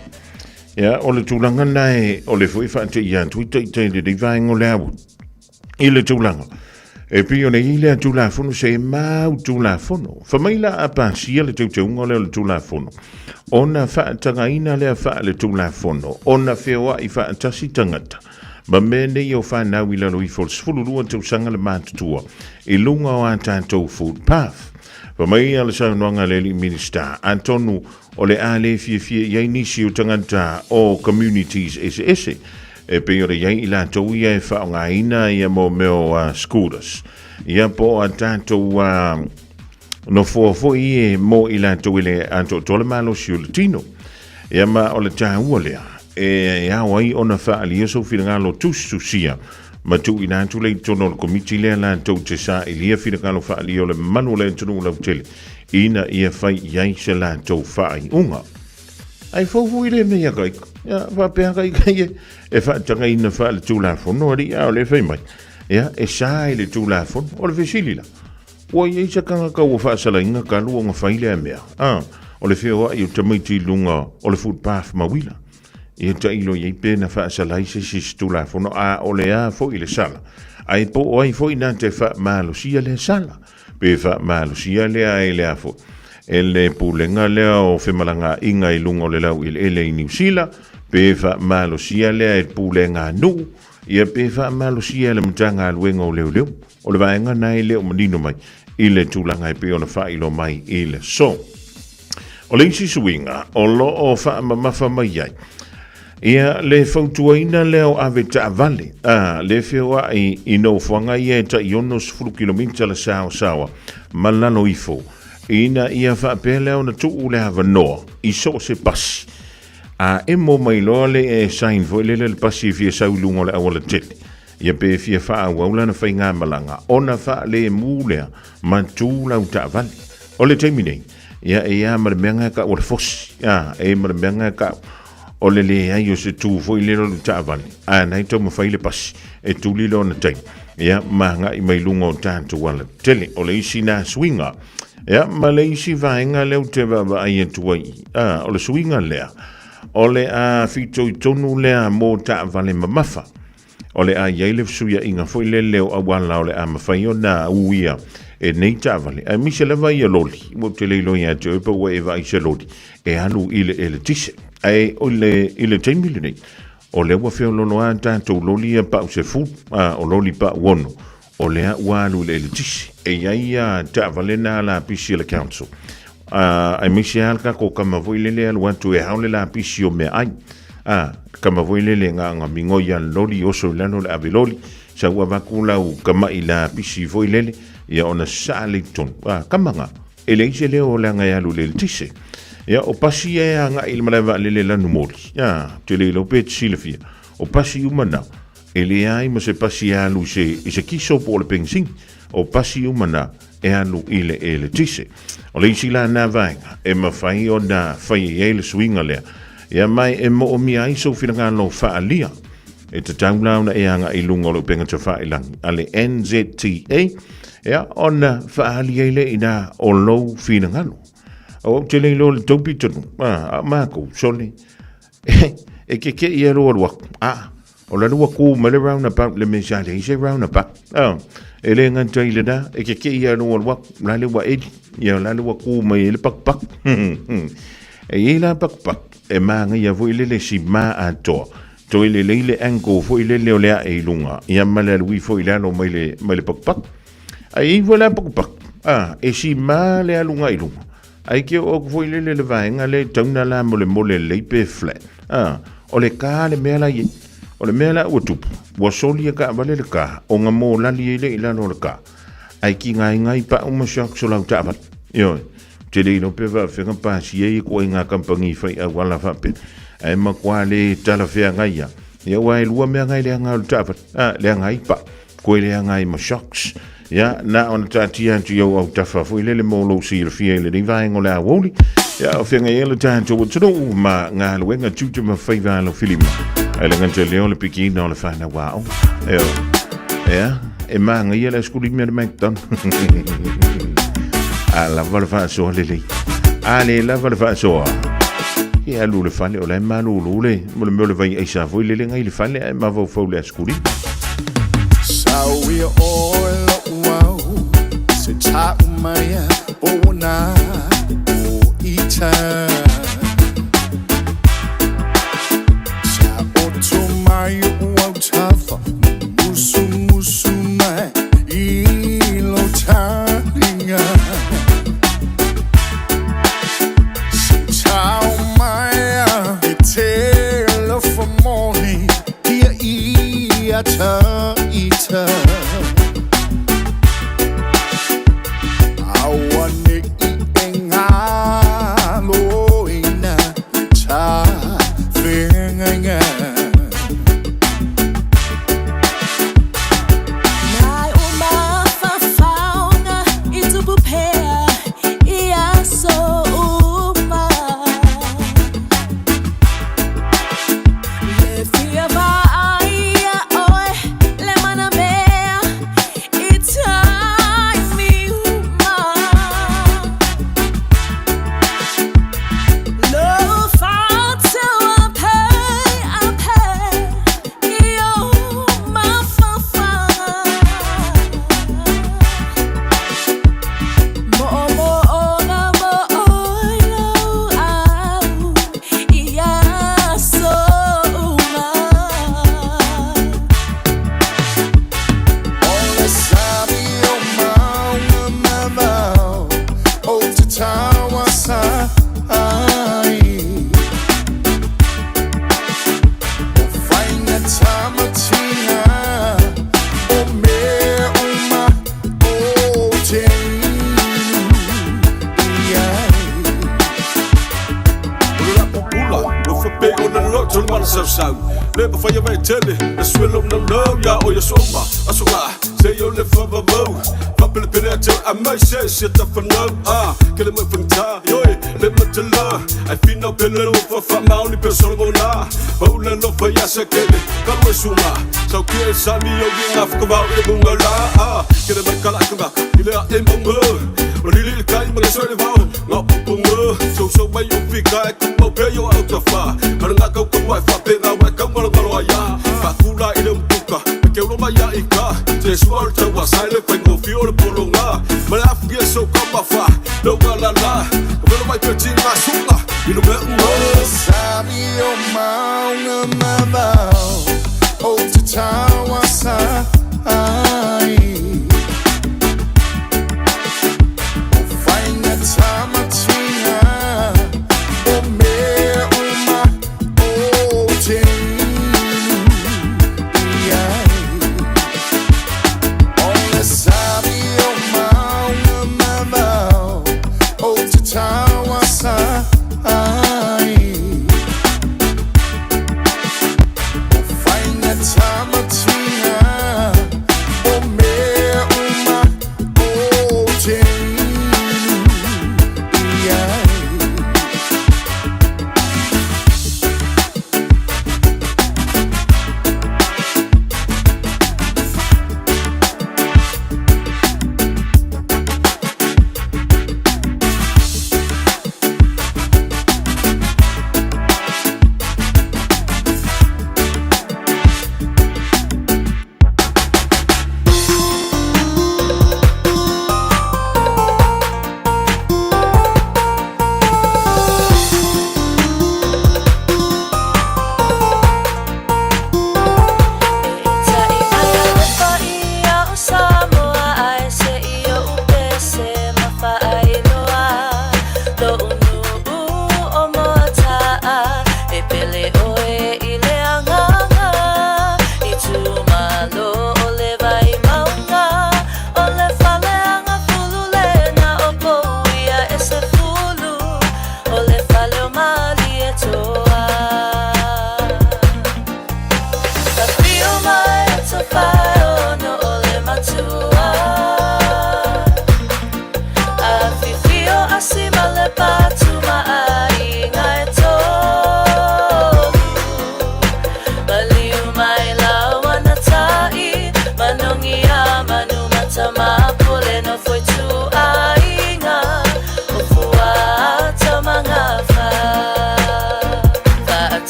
Ia, o le tulaga lena e, o le foi faateia atu i taitai i lenei vaega o le aua. I le tulaga e pei ona i ai lea Tulafono, se e mau Tulafono. Fa mai la a pasia le teuteuga lea o le Tulafono, ona faatagaina lea faale-Tulafono, ona feoai faatasi tagata ma mea nei o fanau i lalo ifo o le 12 tausaga le matutua i luga o a tatou footpath. Fa mai a le saunoaga a le alii Minisita, atonu o le a le fiafia i ai nisi o tagata o communities eseese, E pei ona i ai i latou ia e faaaogaina ia mo mea o scooters, ia po o a tatou nofoa foi e mo i latou e le atoatoa le malosi o le tino. Ia ma o le taua lea e ao ai ona faaalia sou finagalo tusitusia ma tuuina atu lea i totonu o le komiti lea latou te sailia finagalo faaalia o le mamalu o le atunuu lautele ina ia fai i ai se latou faaiuga. Ai fou foi le mea ia kaika. Ia, faapea kaika ia e faatagaina faale-tulafono alii a o le fai mai. Ia, e sa i le tulafono. O le fesili la, ua i ai se tagata ua faasalaina talu ona fai lea mea? A, o le feoai o tamaiti i luga o le footpath ma uila. Ia tailo i ai pe na faasalai se isi i se tulafono, a o le a foi le sala. Ai po o ai foi na te faamalosia lea sala. Pe faamalosia lea e le a foi e le pulega lea o femalagaaiga i luga o le laueleele i Niu Sila, pe faamalosia lea e le pulega a nuu, ia pe faamalosia e le Matagaluega o Leoleo. O le vaega lena e le o manino mai i le tulaga e pei ona faailoa mai i le aso. O le isi suiga o lo o faamamafa mai ai, ia le fautuaina lea o ave taavale a le feoai i nofoaga ia e tai 60 kilomita le saosaoa ma lalo ifo, ina ia faapea lea ona tuu le avanoa i so o se pasi a emo mai loa le sign foi lele le pasi e fia sau i luga o le aualatele, ia pe fia faaauau lana faigamalaga ona faalemu lea ma tu lau taavale. O le taimi nei, ia e ia ma le mea nga tau o le fosi, a, e ma le mea nga tau o le leai o se tu foi lele o le taavale, a nai taumafai le pasi e tuli lona taimi, ia ma agai mai luga o tatou alatele. O le isi na suiga, ia ma le isi vaega lea ou te vaavaai atu ai, a, o le suiga lea, o le a fitoitonu lea mo taavale mamafa. O le a i ai le fesuiaiga foi lele o auala o le a mafai ona uia e nei taavale, aemaise lava ia loli. Ua ou te le iloa ia te oe pe ua e vaai i se loli e alu i le eletise. Ae o le, i le taimi lenei, o lea ua feoloolo lava tatou loli ia pau 10, a, o loli pau 6, o lea ua alu i le eletise. E i ai ia taavale na lapisi a le council, a, aemaise lava le tatou kama foi lele e alu atu e ao le lapisi o meaai. A, kama foi lele na ona migoi a le loli, oso i lalo le ave loli, sau avatu lau kama'i lapisi foi lele, ia ona sasaa lea i totonu. A, kama na, e leai se leo leaga e alu i le eletise. Ia, o pasi ia e agai i le malae vaalele lanumoli, a, ou te le iloa pe te silafia, o pasi uma na, E leai ma se pasi e alu i se, i se kiso po o le penisini. O pasi uma na e alu i le eletise. O le isi la na vaega e mafai ona fai i ai le suiga lea, ia mai e moomia ai sou finagalo faaalia. E tatau la ona e agai i luga o le upega tafailagi a le NZTA, ia ona faaali ai lea i ina o lou finagalo. Ou te le iloa le tou pitonuu, a, a makou, sole, e kekeʻi e alu alu aku. A, o la ua kū mai le roundabout le mea sa leai se roundabout. A, e le gata i lena, e kekeʻi e alu alu aku, la le ua eli, ia la le ua kū mai ai le pakupaku. E i ai la pakupaku, e mānaia foi le le sima atoa. Toe lelei le angle foi lele o le ae i luga, ia ma le alu ifo i lalo mai le, mai le pakupaku. Ae i ai foi la pakupaku, a, e sima le aluga i luga. Ai ke oo atu foi lele le vaega lea i tauna la molemole lelei pe flat. A, o le ka le mea la i ai. O le mea la ua tupu, ua soli e taavale le ka, ona molali ai lea i lalo o le ka. Ae tigaina ai pa'u ma shocks o lau taavale. Ioe. Ou te le iloa pe faafefea ona pasia ia ituaiga kamupani fai auala faapea, ae matua le talafeagai lava. Ia aua e lua mea na e leaga ai o le taavale, a, leaga ai pa'u, toe leaga ai ma shocks. Ia, na ona taatia atu i ou autafa foi lele mo lou silafia i lenei vaega o le aoauli. Ia, o feagai ai le tatou atunuu ma galuega tiute ma faiva alofilima. Ae le gata i lea o le pikiina o le fanau aoga. Ioe. Ia, e manaia le aso 15 o le McDonald. A lava le faasoa lelei. A le lava le faasoa. E alu le fale o la e malulu le mo le mea o le vai aisa foi lele ngai le fale ae mafaufau le aso 15. Sauia oe lo'u au se ta'u mai a ona o ita Sa oto mai o'u autafa musumusu mai i lo taliga Se tau mai a e te alofa moni Ia ia ta ita Aua ne'i e galoina le ta feagaiga. Nai o mafafaoga i tupu pea i aso uma. Le fia vaai ia oe le manamea i taimi uma. Lo fa'atauape ape i o mafafaga. Mo'omo'oga mo'oilo au i aso uma. O le sami o mauga mamao ou te tauasa ai O faigata ma tiga o mea uma ou te inu i ai. O le lapu pula, ua faapea ona loto le malasausau. Le mafai e vaetele, le suelo naunau ia oe aso uma, aso la, seia o le faavavau. Faapelepele ate a mai se se tafanau, ah, ke le mai fagata, ioe, le matala. Ai finau pele lo fa faamaoni pe solomona. Pau le alofa ia Sekele, kalu e suga. Saukia e sami o i ngā whakawau i le munga la, ah, ke le mai kala ka maka, i le a e maunga. Ma lili le kai ma le soe le vao, ngā pupunga. Sousou mai o fika e kumau pea i o au tawha. Ma le ngā kau kau ai whape ngā wai kau ngalo ngalo ai a. Whakula i le umupuka, me ke uro mai a i ka. Te sua o le taua, sai le whaingōwhi o le poronga. Ma le afu i e sou ka mawha, lau ngā la la. Ka wero mai pe ti ngā sunga, i le mea unga. O le sami o mauga mamao ou te tauasa ai O faigata ma tiga o mea uma ou te inu i ai O le sami o mauga mamao ou te tauasa ai.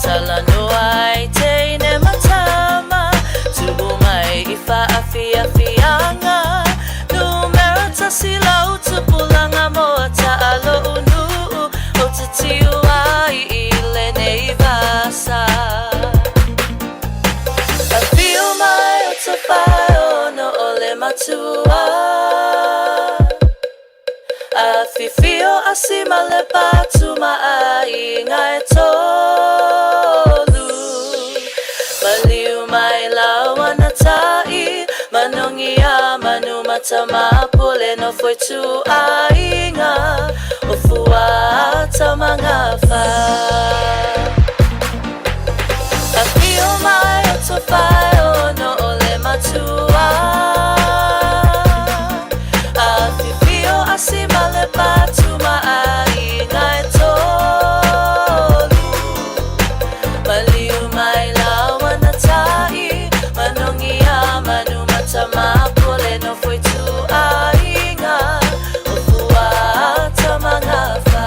Talanoa ai teine ma tama, Tupu mai i faafiafiaga, Numera tasi lau tupulaga mo taalo'u nuu, Ou te tiu ai i lenei vasa. Afio mai o Tofaeono o le matua, Afifio Asi ma Lepatu ma aiga e tolu, Maliu mai laua na tai, Manogi a manu matamapule no foi tu aiga, O Fuata ma Gafa. Afio mai o Tofaeono o le matua, Afifio Asi ma Lepatu ma aiga e tolu, Maliu mai laua na tai, Manogi a manu matamapule no foi tu aiga, O Fuata ma Gafa.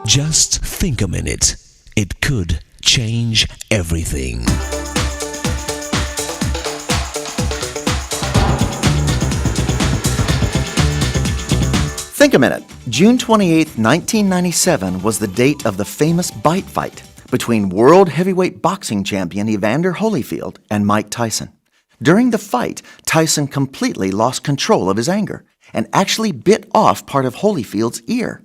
Just think a minute. It could change everything. Think a minute. June 28, 1997 was the date of the famous bite fight between world heavyweight boxing champion Evander Holyfield and Mike Tyson. During the fight, Tyson completely lost control of his anger and actually bit off part of Holyfield's ear.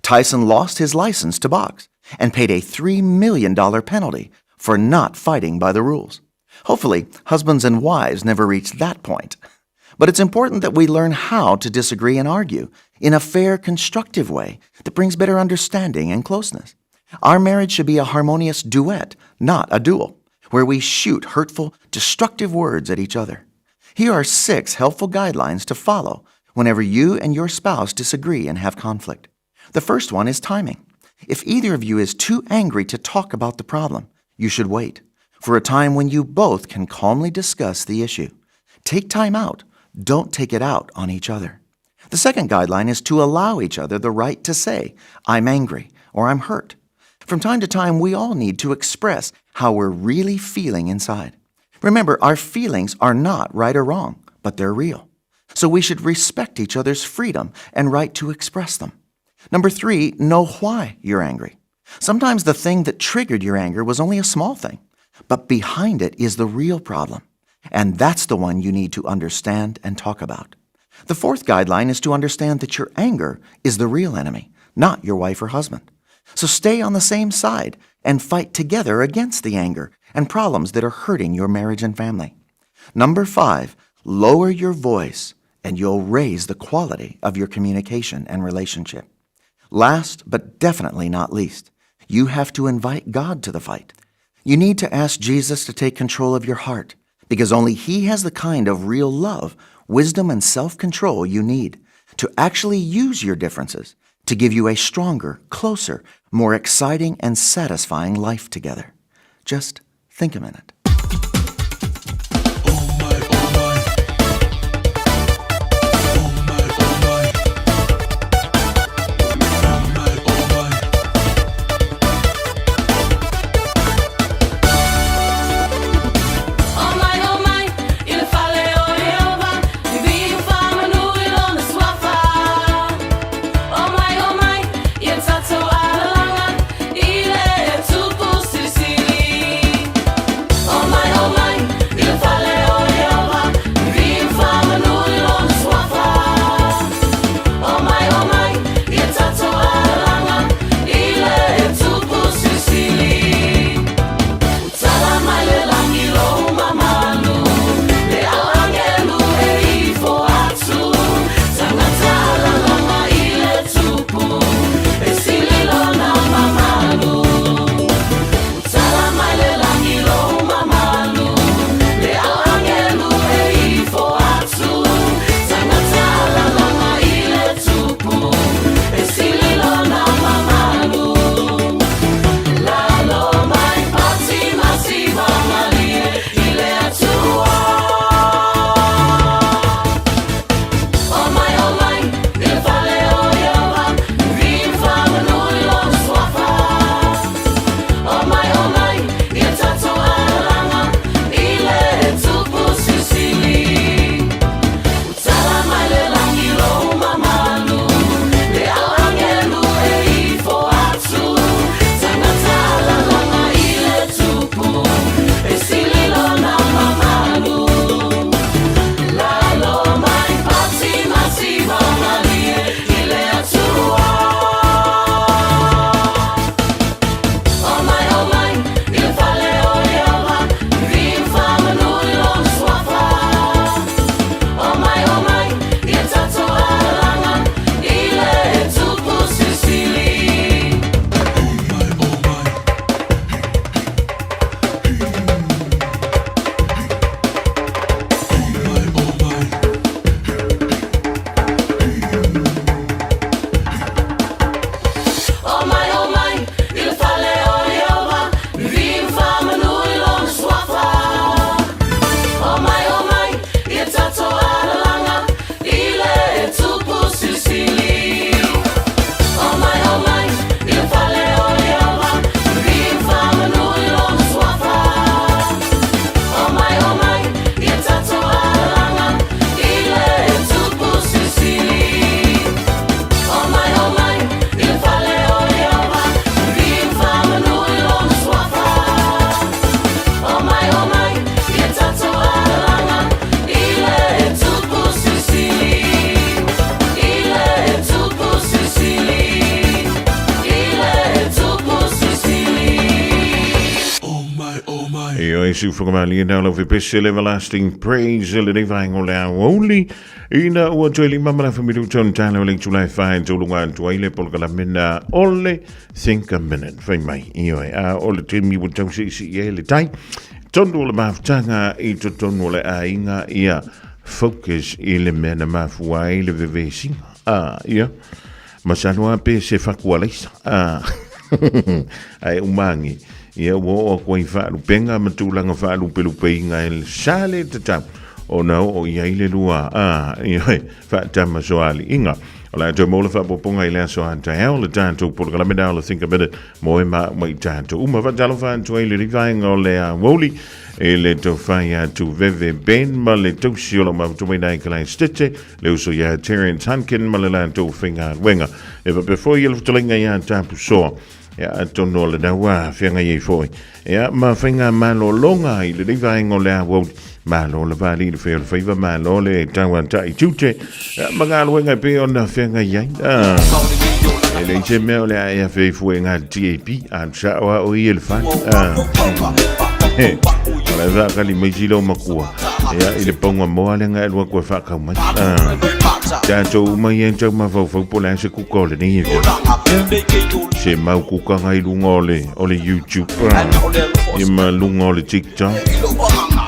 Tyson lost his license to box and paid a $3 million penalty for not fighting by the rules. Hopefully, husbands and wives never reach that point. But it's important that we learn how to disagree and argue in a fair, constructive way that brings better understanding and closeness. Our marriage should be a harmonious duet, not a duel, where we shoot hurtful, destructive words at each other. Here are 6 helpful guidelines to follow whenever you and your spouse disagree and have conflict. The first one is timing. If either of you is too angry to talk about the problem, you should wait for a time when you both can calmly discuss the issue. Take time out. Don't take it out on each other. The second guideline is to allow each other the right to say, I'm angry or I'm hurt. From time to time, we all need to express how we're really feeling inside. Remember, our feelings are not right or wrong, but they're real. So we should respect each other's freedom and right to express them. Number 3, know why you're angry. Sometimes the thing that triggered your anger was only a small thing, but behind it is the real problem. And that's the one you need to understand and talk about. The fourth guideline is to understand that your anger is the real enemy, not your wife or husband. So stay on the same side and fight together against the anger and problems that are hurting your marriage and family. Number 5, lower your voice and you'll raise the quality of your communication and relationship. Last but definitely not least, you have to invite God to the fight. You need to ask Jesus to take control of your heart, because only He has the kind of real love, wisdom, and self-control you need to actually use your differences to give you a stronger, closer, more exciting, and satisfying life together. Just think a minute. O mai, o mai, i le fale o Ieova, viviu faamanu i lona suafa. O mai, o mai, ia tatou alalaga, i le tupu silisili. O Ioe siufoga malie na lau fepese le everlasting praise le nei vaega o le aoauli ina ua toe lima ma le afa minuta ona tala o le itula e fa e tauluga atu ai le polokalame na o le Think a Minute fai mai. Ioe, a o le taimi ua tausiisii ai le tai tonu o le mafutaga i totonu o le aiga ia focus i le mea na mafua ai le vevesiga. A, ia, masalo lava pe se fakualaisa. A, ae uma agi, ia ua oo atu ai i faalupega ma tulaga faalupelupeina e le sa le tatau ona oo i ai le lua, a, ioe, faatamasoaliiga. O le a toe maua le faaopoopoga i le aso a taeao le tatou polokalame na o le Think a Minute mo e ma uma i tatou uma. Faatalofa atu ai le vaega o le aoauli i le tofa ia Tuveve Ben ma le tausi o lau mafuta mai nai Kalai Stete, le uso ia Terence Hunkin ma le latou faigaluega. E faapea foi i le fetalaiga ia Tapusoa. Ia, atonu o lena ua feagai ai foi. Ia, ma faiga malologa i lenei vaega o le aoauli. Malo le vali i le fai o le faiva, malo le tauatai tiute. Ia, ma galuega e pei ona feagai ai. Ah, e leai se mea o le a e afe ai fua i ngā TAP, a sao a o i e le fale. Ah, o le whaakali mai si lau makua. Ia, i le paunga moa le nga e lua koe whaakau mai. Ah, tātou uma ia tau mafaufau po o le a se kuka o lenei e Se mau kukaga i luga o le, o le YouTube. Ah, ia ma luga o le TikTok.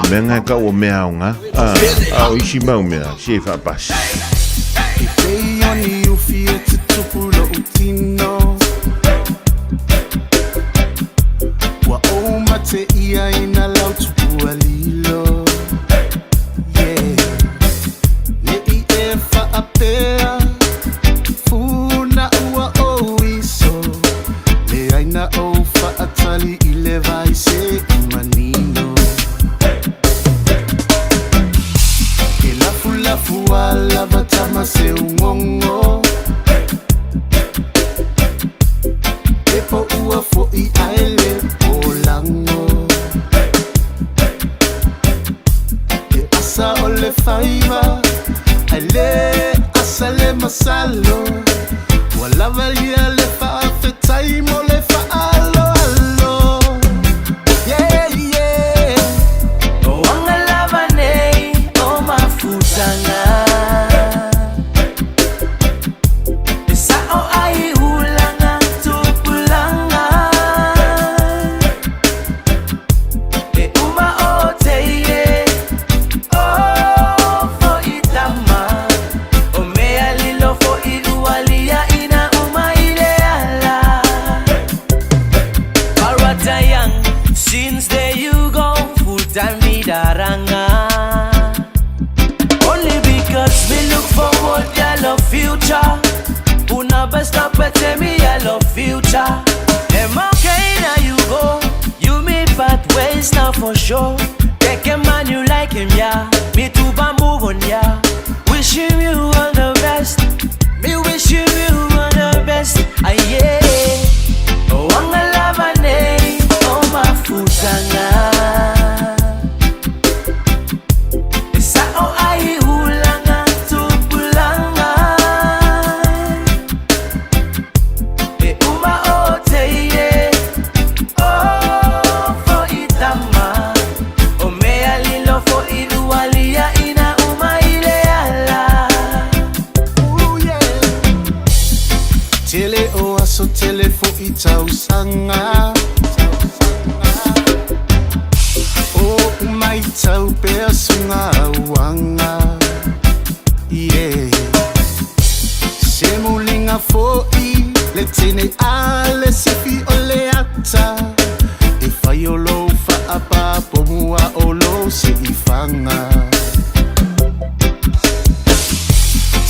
Mea ngā kau o mea ao ngā. Ah, a o isi mau mea, se e whaapasi. E pei o ni ufi e tutupu lo'u tino Ua ou mate ia ina lau tupua lilo Yeah Ne'i e faapea Funa ua ou iso Leai na ou faatali i le vai se i manino E lafulafu a lava tama se ugongo E po ua fo'i ae le polago E asa o le faiva Ae le asa le masalo Ua lava ia le faafetai mo le faaaloalo Yeah, yeah O anga lava nei o mafutaga E sa'o ai ulaga tupulaga E uma o teie O fo'i tama O mea lilo fo'i ua liaʻina uma i le ala Parata young Since there you go Full time me daranga Only because we look forward yellow future Una best up me yellow future Am okay now you go You meet bad ways now for sure Take a man you like him yeah Me too ba move on yeah Wishing you all the best Me wishing you all the best Ah yeah O anga lava nei o mafutaga E sa'o ai ulaga tupulaga E uma o teie O fo'i tama O mea lilo fo'i ua liaʻina uma i le ala Ooh, yeah. Tele o aso tele fo'i tausaga O umaitau pea suga auaga Yeah Se muliga fo'i le tine a le sifi o le ata E fai o lou faapapomu a o lou siifaga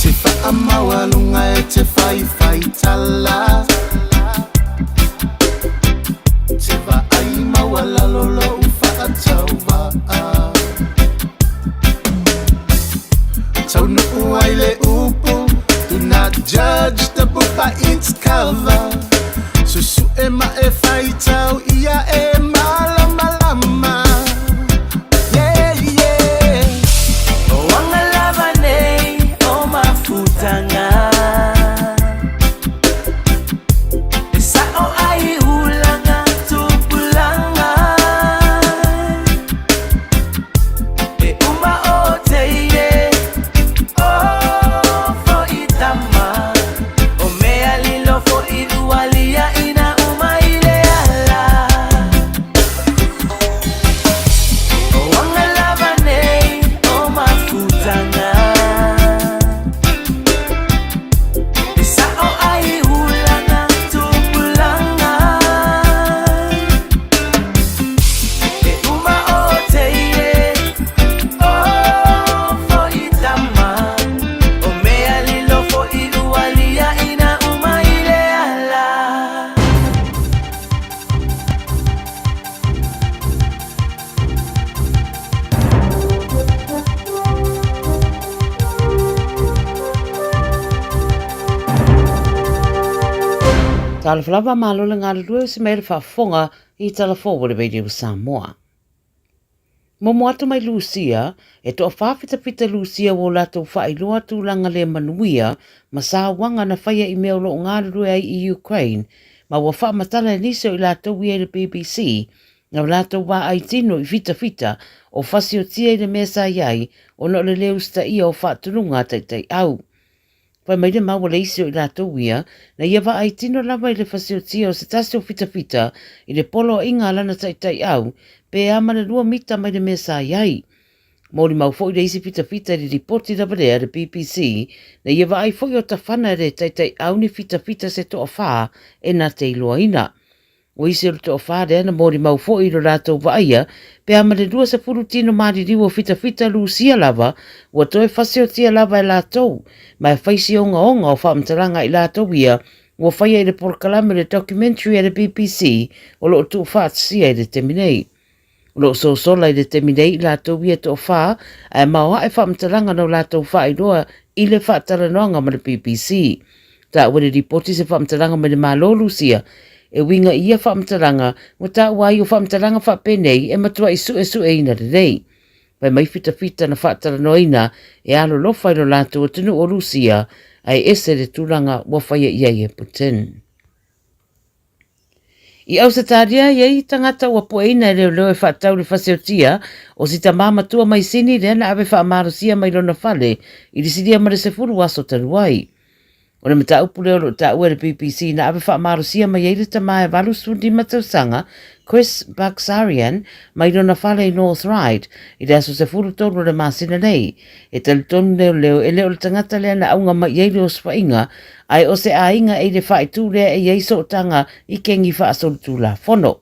Te faamaualuga e te faifaitala Te vaai maualalo lou faatauvaa Taunuu ai le upu Do not judge the book by its cover Susu'e ma e faitau Talofa lava, malo le galulue o se mea i le faafofoga i Tala Fou a le Radio Samoa. Momo atu mai Lusia, e toawhā whitawhita Lusia wō lātou whaailoa tūlanga le manuia ma sāuaga na whaia i mea o loo galulue ai i Ukraine, ma ua whaamatala e nisi o i lātou ia i le BBC, na o lātou wā ai tino i whitawhita o whasiotia i le mea sa i ai ona o le le usitaia o whaatunuga a taitai au. Whai mai le mau a le isi o i latou ia, na ia vaai tino lava i le fasiotia o se tasi o fitafita i le poloaiga a lana taitaiau, pe a ma le lua mita mai le mea sa i ai. Molimau foi le isi fitafita i le lipoti lava lea a le BBC, na ia vaai foi o tafana e le taitaiau ni fitafita se toawhā e na te iloaina. O isi o le toawhā lea na molimau foi i lo latou vaaia, pe a ma le 20 tino maliliu o fitafita Lusia lava, ua toe fasiotia lava e latou, ma e fai si ogaoga o faamatalaga i latou ia ua faia i le polokalame o le documentary a le BBC o lo o tuufaatasia i le taimi nei. O lo o sosola i le taimi nei i latou ia e toawhā, ae maoae faamatalaga no latou faailoa i le faatalanoaga ma le BBC. Taua le lipoti se faamatalaga mai le Malo Lusia e uiga i ia faamatalaga ua taua ai o faamatalaga faapenei e matuai suesueina lelei. Fai mai fitafita na faatalanoaina e alolofa i lo latou atunuu o Lusia ae ese le tulaga ua faia i ai e Putin. I Ausetalia, i ai tagata ua pueina e leoleo e faatau le fasiotia o si tamā matua mai Sini lea na ave faamalosia mai lona fale i le silia ma le 10 aso talu ai. O le mataupu lea o lo o taua e le BBC na ave faamalosia mai ai le tamā e 85 tausaga, Chris Baghsarian, mai lona fale i North Ryde i le aso 13 o le masina nei. E talitonu leoleo e le o le tagata lea na auga mai i ai le osofaiga ae o se aiga e i le faaitu lea e i ai sootaga i kengi faasolitulafono.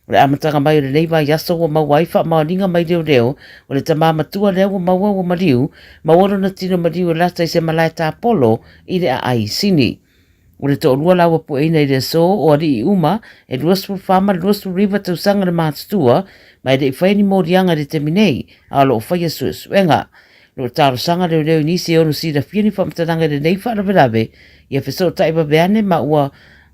O le amataga mai o lenei vaiaso ua maua ai faamaoniga mai leoleo o le tamā matua lea ua maua ua maliu, maua lona tino maliu e lata i se malae tāpolo i le aai i Sini. O le toalua la ua pueina i le aso o alii uma e 24 ma le 29 tausaga le matutua, ma e le i faia ni moliaga i le taimi nei, a o lo o faia suesuega. Lo o talosaga leoleo i nisi e ono silafia ni faamatalaga i lenei faalavelave, ia fesootai vave ane ma ua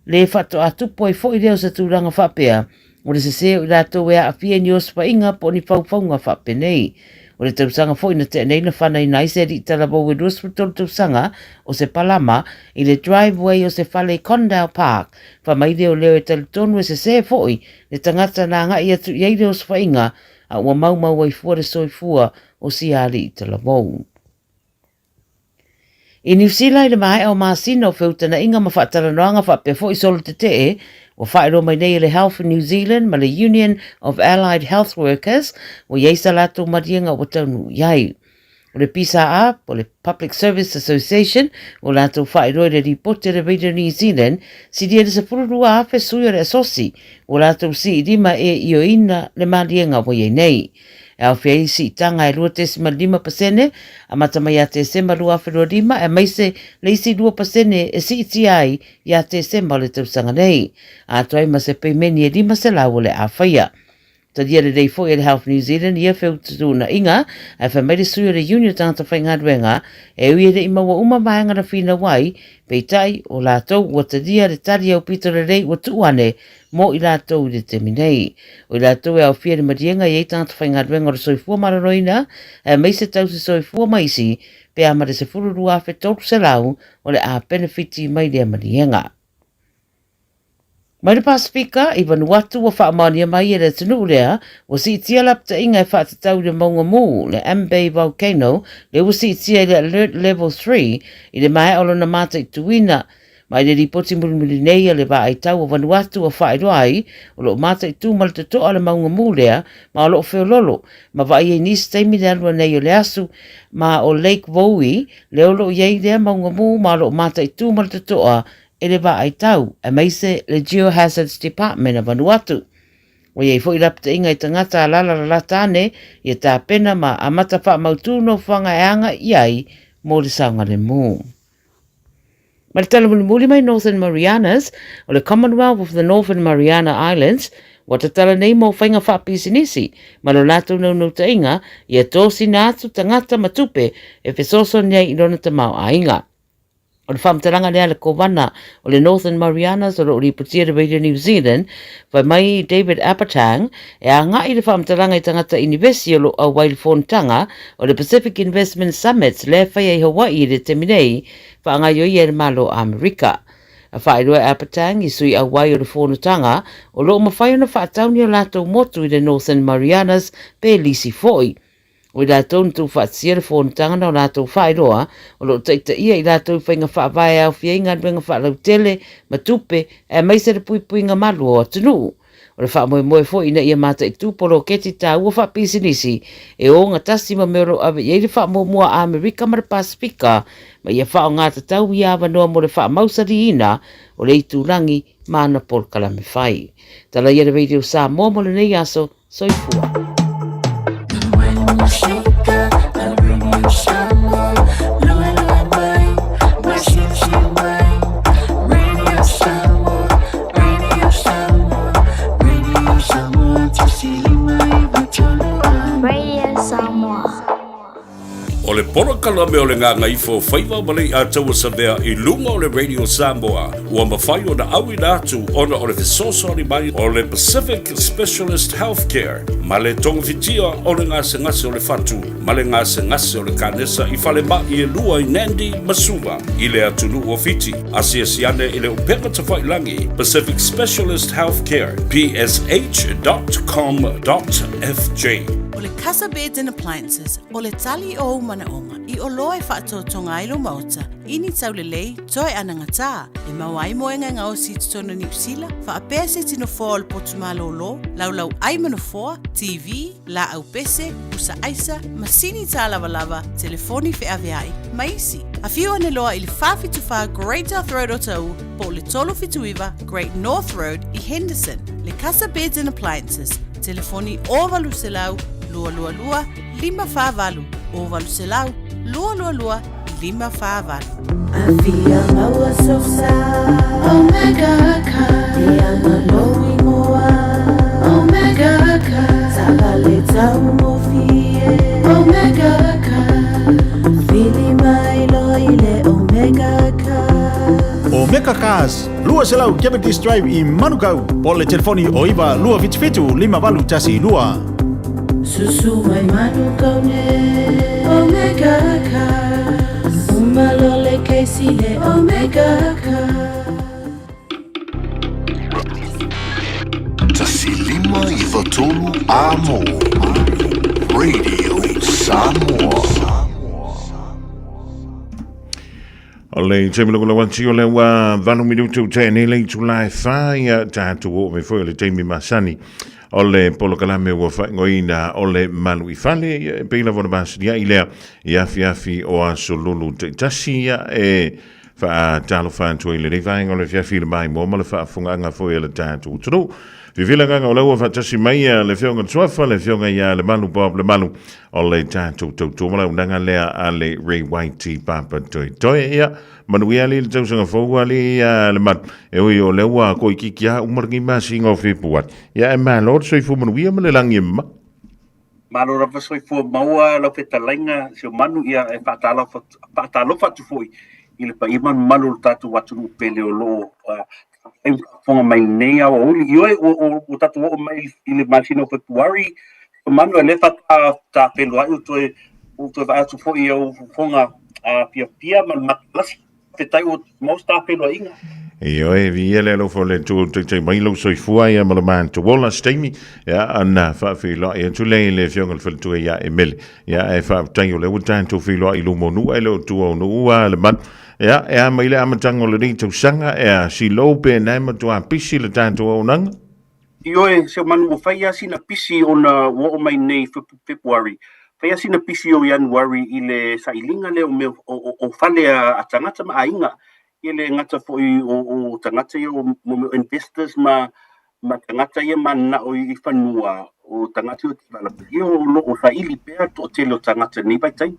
le faatoa tupu ai foi lea o se tulaga faapea, o le sese o i latou e aafia i ni osofaiga po o ni faufauga faapenei. O le tausaga foi na tea nei na fanaina ai se alii talavou e 23 tausaga o se palama i le driveway o se fale i Condell Park, fai mai leoleo e talitonu e sese foi le tagata na agai atu i ai le osofaiga a ua maumau ai fua le soifua o sia alii talavou. I Niu Sila i le maea o masina o feutanaʻiga ma faatalanoaga faapea foi solo tetee, ua faailoa mai nei e le Health New Zealand ma le Union of Allied Health Workers ua i ai sa latou maliega ua taunuu i ai. O le PSA, po o le Public Service Association, ua latou faailoa i le lipoti a le Radio New Zealand, silia i le 12,000 sui o le asosi ua latou siilima e ioeina le maliega ua i ai nei. E aofia ai siitaga e 2.5% amata mai ia Tesema 2025 aemaise le isi 2% e siitia ai ia Tesema o le tausaga nei, atoa ai ma se peimeni e 500 o le a faia. Talia lelei foi e le Health New Zealand ia feututūnaʻiga, ae fai mai le sui o le Iuni o Tagata Faigaluega, e ui e le i maua uma vaega na finau ai, peitai, o latou ua talia le tali aupito lelei ua tuu ane mo i latou i le taimi nei. O i latou e aofia i le maliega e i ai tagata faigaluega o le soifua maloloina, aemaise tausi soifua ma isi, pe a ma le 12,300 o le a penefiti mai lea maliega. Mai le Pasefika, i Vanuatu ua faamaonia mai e le atunuu lea, ua siitia lapataiga e faatatau i le mauga mū, le Ambae Volcano, lea ua siitia i le Alert Level 3 i le maea o lona mataituina. Ma i le lipoti mulimuli nei a le Vaai Tau o Vanuatu ua faailoa ai, o lo o mataitu ma le totoa le mauga mū lea, ma o lo o feololo, ma vaai ai nisi taimi le alua nei o le asu, ma o Lake Voui, lea o lo o i ai lea mauga mū ma o lo o mataitu ma le totoa e le Vaai Tau, aemaise le Geohazards Department a Vanuatu. Ua i ai foi lapataiga i tagata alala lalata ane ia tapena ma amata faamautū nofoaga e agai i ai mo le saogalemu. Ma le tala mulimuli mai Northern Marianas, o le Commonwealth of the Northern Mariana Islands, ua tatala nei mo faiga faapisinisi ma lo latou naunautaiga ia tosina atu tagata ma tupe e fesoasoani ai i lona tamaoaiga. O le faamatalaga lea a le Kovana o le Northern Marianas o lo o lipotia le Radio New Zealand, fai mai David Apatang, e agai le faamatalaga i tagata inivesi o lo o auai i le fonotaga o le Pacific Investment Summits lea e faia i Hawaii i le taimi nei, faagaoioia e le Malo o Amerika. A faailoa e Apatang i sui auai o le fonotaga o lo o mafai ona faatau ni o latou motu i le Northern Marianas pe lisi foi. O i latou na tuufaatasia le fonotaga na o latou faailoa, o lo o taitaia i latou i faiga faavae e aofia ai galuega faalautele ma tupe, aemaise le puipuiga malu o atunuu. O le faamoemoe foi ina ia mataitu poloketi taua faapisinisi e ogatasi ma mea o lo o ave i ai le faamuamua a Amerika ma le Pasefika ma ia faaaoga tatau ia avanoa mo le faamausaliina o le itulagi ma ana polokalame fai. Tala ia le Radio Samoa mo lenei aso. Soifua. Radio Samoa. O le polokalame o le Gagaifo Faiva ma le Iataua Savea i luga o le Radio Samoa ua mafai ona auina atu ona o le fesoasoani mai o le Pacific Specialist Healthcare ma le togafitia o le gasegase o le fatu ma le gasegase o le kanesa i falemai e lua i Nandi ma Suva i le atunuu o Fiti. Asiasi ane i le upega tafailagi Pacific Specialist Healthcare, psh.com.fj. O le Casa Beds and Appliances, o le tali o ou manaoga i oloa e faatotoga ai lou maota i ni taulelei toe anagatā, e maua ai moega e gaosi i totonu o Niu Sila, faapea se tino foa o le potu malōlō, laulau ai ma nofoa, TV, laau pese, pusa aisa, masini tālavalava, telefoni feaveai, ma isi. Afio ane loa i le 474 Great South Road o Taʻu po o le 379 Great North Road i Henderson. Le Casa Beds and Appliances, telefoni 0800 222 548, 0800 222 548. Afia maua sosa Omega Car E ana lou ingoa Omega Car Taavale taugofie Omega Car Vili mai loa i le Omega Car Omega Cars, 200 Cavendish Drive i Manukau, po o le telefoni o 9 277 5812. Susu mai Manukau nei Omega Cars Uma loa le case i le Omega Cars. 1 5 9 3 Amo Radio Samoa. O le taimi loko lau ati o le ua 8 minutu u tea nei le itula e wha ia tātou o me foi o le taimi masani o le polokalame ua whaingoina o le malu i fale ia e pei lava ona masani ai lea i afiafi o aso lulu taitasi ia e faatalofa atu ai i lenei vaega o le afiafi i le maimoa ma le faafofogaaga foi a le tatou atunuu. Vivila agaga o lau ua faatasi mai le Afioga Tuafa, le Afioga ia Lemalu Bob Lemalu o le tatou tautua ma le auaunaga lea a le Ray White Papa Toetoe. Ia, manuia alii le tausaga fou alii Lemalu. E ui o lea ua koikiki lava uma lenei masina o Fepuari. Ia, ae malo le soifua manuia ma le lagi e mama. Malo lava soifua maua lau fetalaiga si o manu ia e faatalofa atu foi i le paia ma le mamalu o le tatou atunuu pele o lo o faafofoga mai nei aoauli. Ioe, ua tatou oo mai i le masina o Fepuari, si o manu, e le faatafeloai ua toe vaai atu foi i ou fofoga fiafia ma le matalasi. Faafetai ua maua se ta feiloaiga. Ioe, viia le alofa o le Atua ua taitai mai lou soifua ia ma lo matou ola se taimi, ia, ona faafeiloai atu lea i le Afioga i le Faletua ia Emele. Ia, ae faafetai o lea ua tatou feiloai i luma o nuu ae le o tua o nuu a le malu. Ia, e a mai le amataga o lenei tausaga, e a silou pe na e matua pisi le tatou auaunaga? Ioe, se manu ua fai lava sina pisi ona ua oo mai nei February. Fai lava sina pisi o Ianuari i le sailiga lea o mea o fale a tagata ma aiga. Ia le gata foi o tagata ia o mea o investors ma tagata ia mananao i fanua o tagata ia o developer ia o lo o saili pea le toatele o tagata i lenei vaitaimi.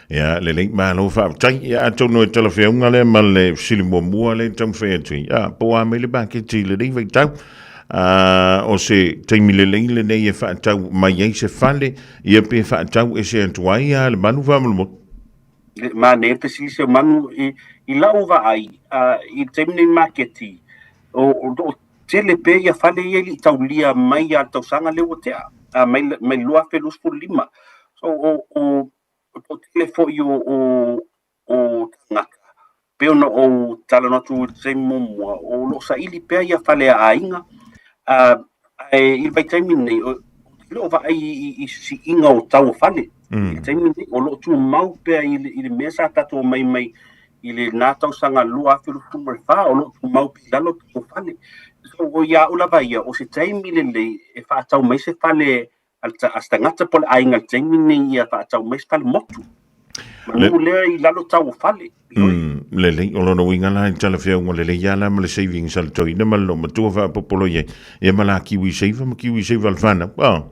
Ia, lelei, malo faafetai. Ia, atonu e talafeauga lea ma le fesili muamua lea e taumafai atu ai. Ia, po o a mai le maketi i lenei vaitau. O se taimi lelei lenei e faatau mai ai se fale, ia pe faatau ese atu ai lava le malu faamolemole. Manaia le fesili se manu i, i lau vaai i le taimi nei maketi o o tele pea ia fale ia i taulia mai a le tausaga lea ua tea mai mai 2025. So o o tele foi o tagata pei ona ou talanoa atu i le taimi muamua, o lo o saili pea ia fale a aiga. Ae i le vaitaimi lenei, ou te le o vaai i siiga o tau o fale. I le taimi lenei, o lo o tumau pea i le mea sa tatou omai mai i lena tausaga 2024, o lo o tumau pea i lalo tau o fale. So, o ia au lava ia, o se taimi lelei e faatau mai se fale a se tagata po o le aiga i le taimi lenei ia faatau mai se fale motu. Manu lea i lalo tau o fale. Lelei, o lona uiga la i talafeauga lelei lava la ma le savings a le toeaina ma le loomatua faapopolo i ai, ia ma la kiwi saver ma kiwi saver a le fanau. Oh.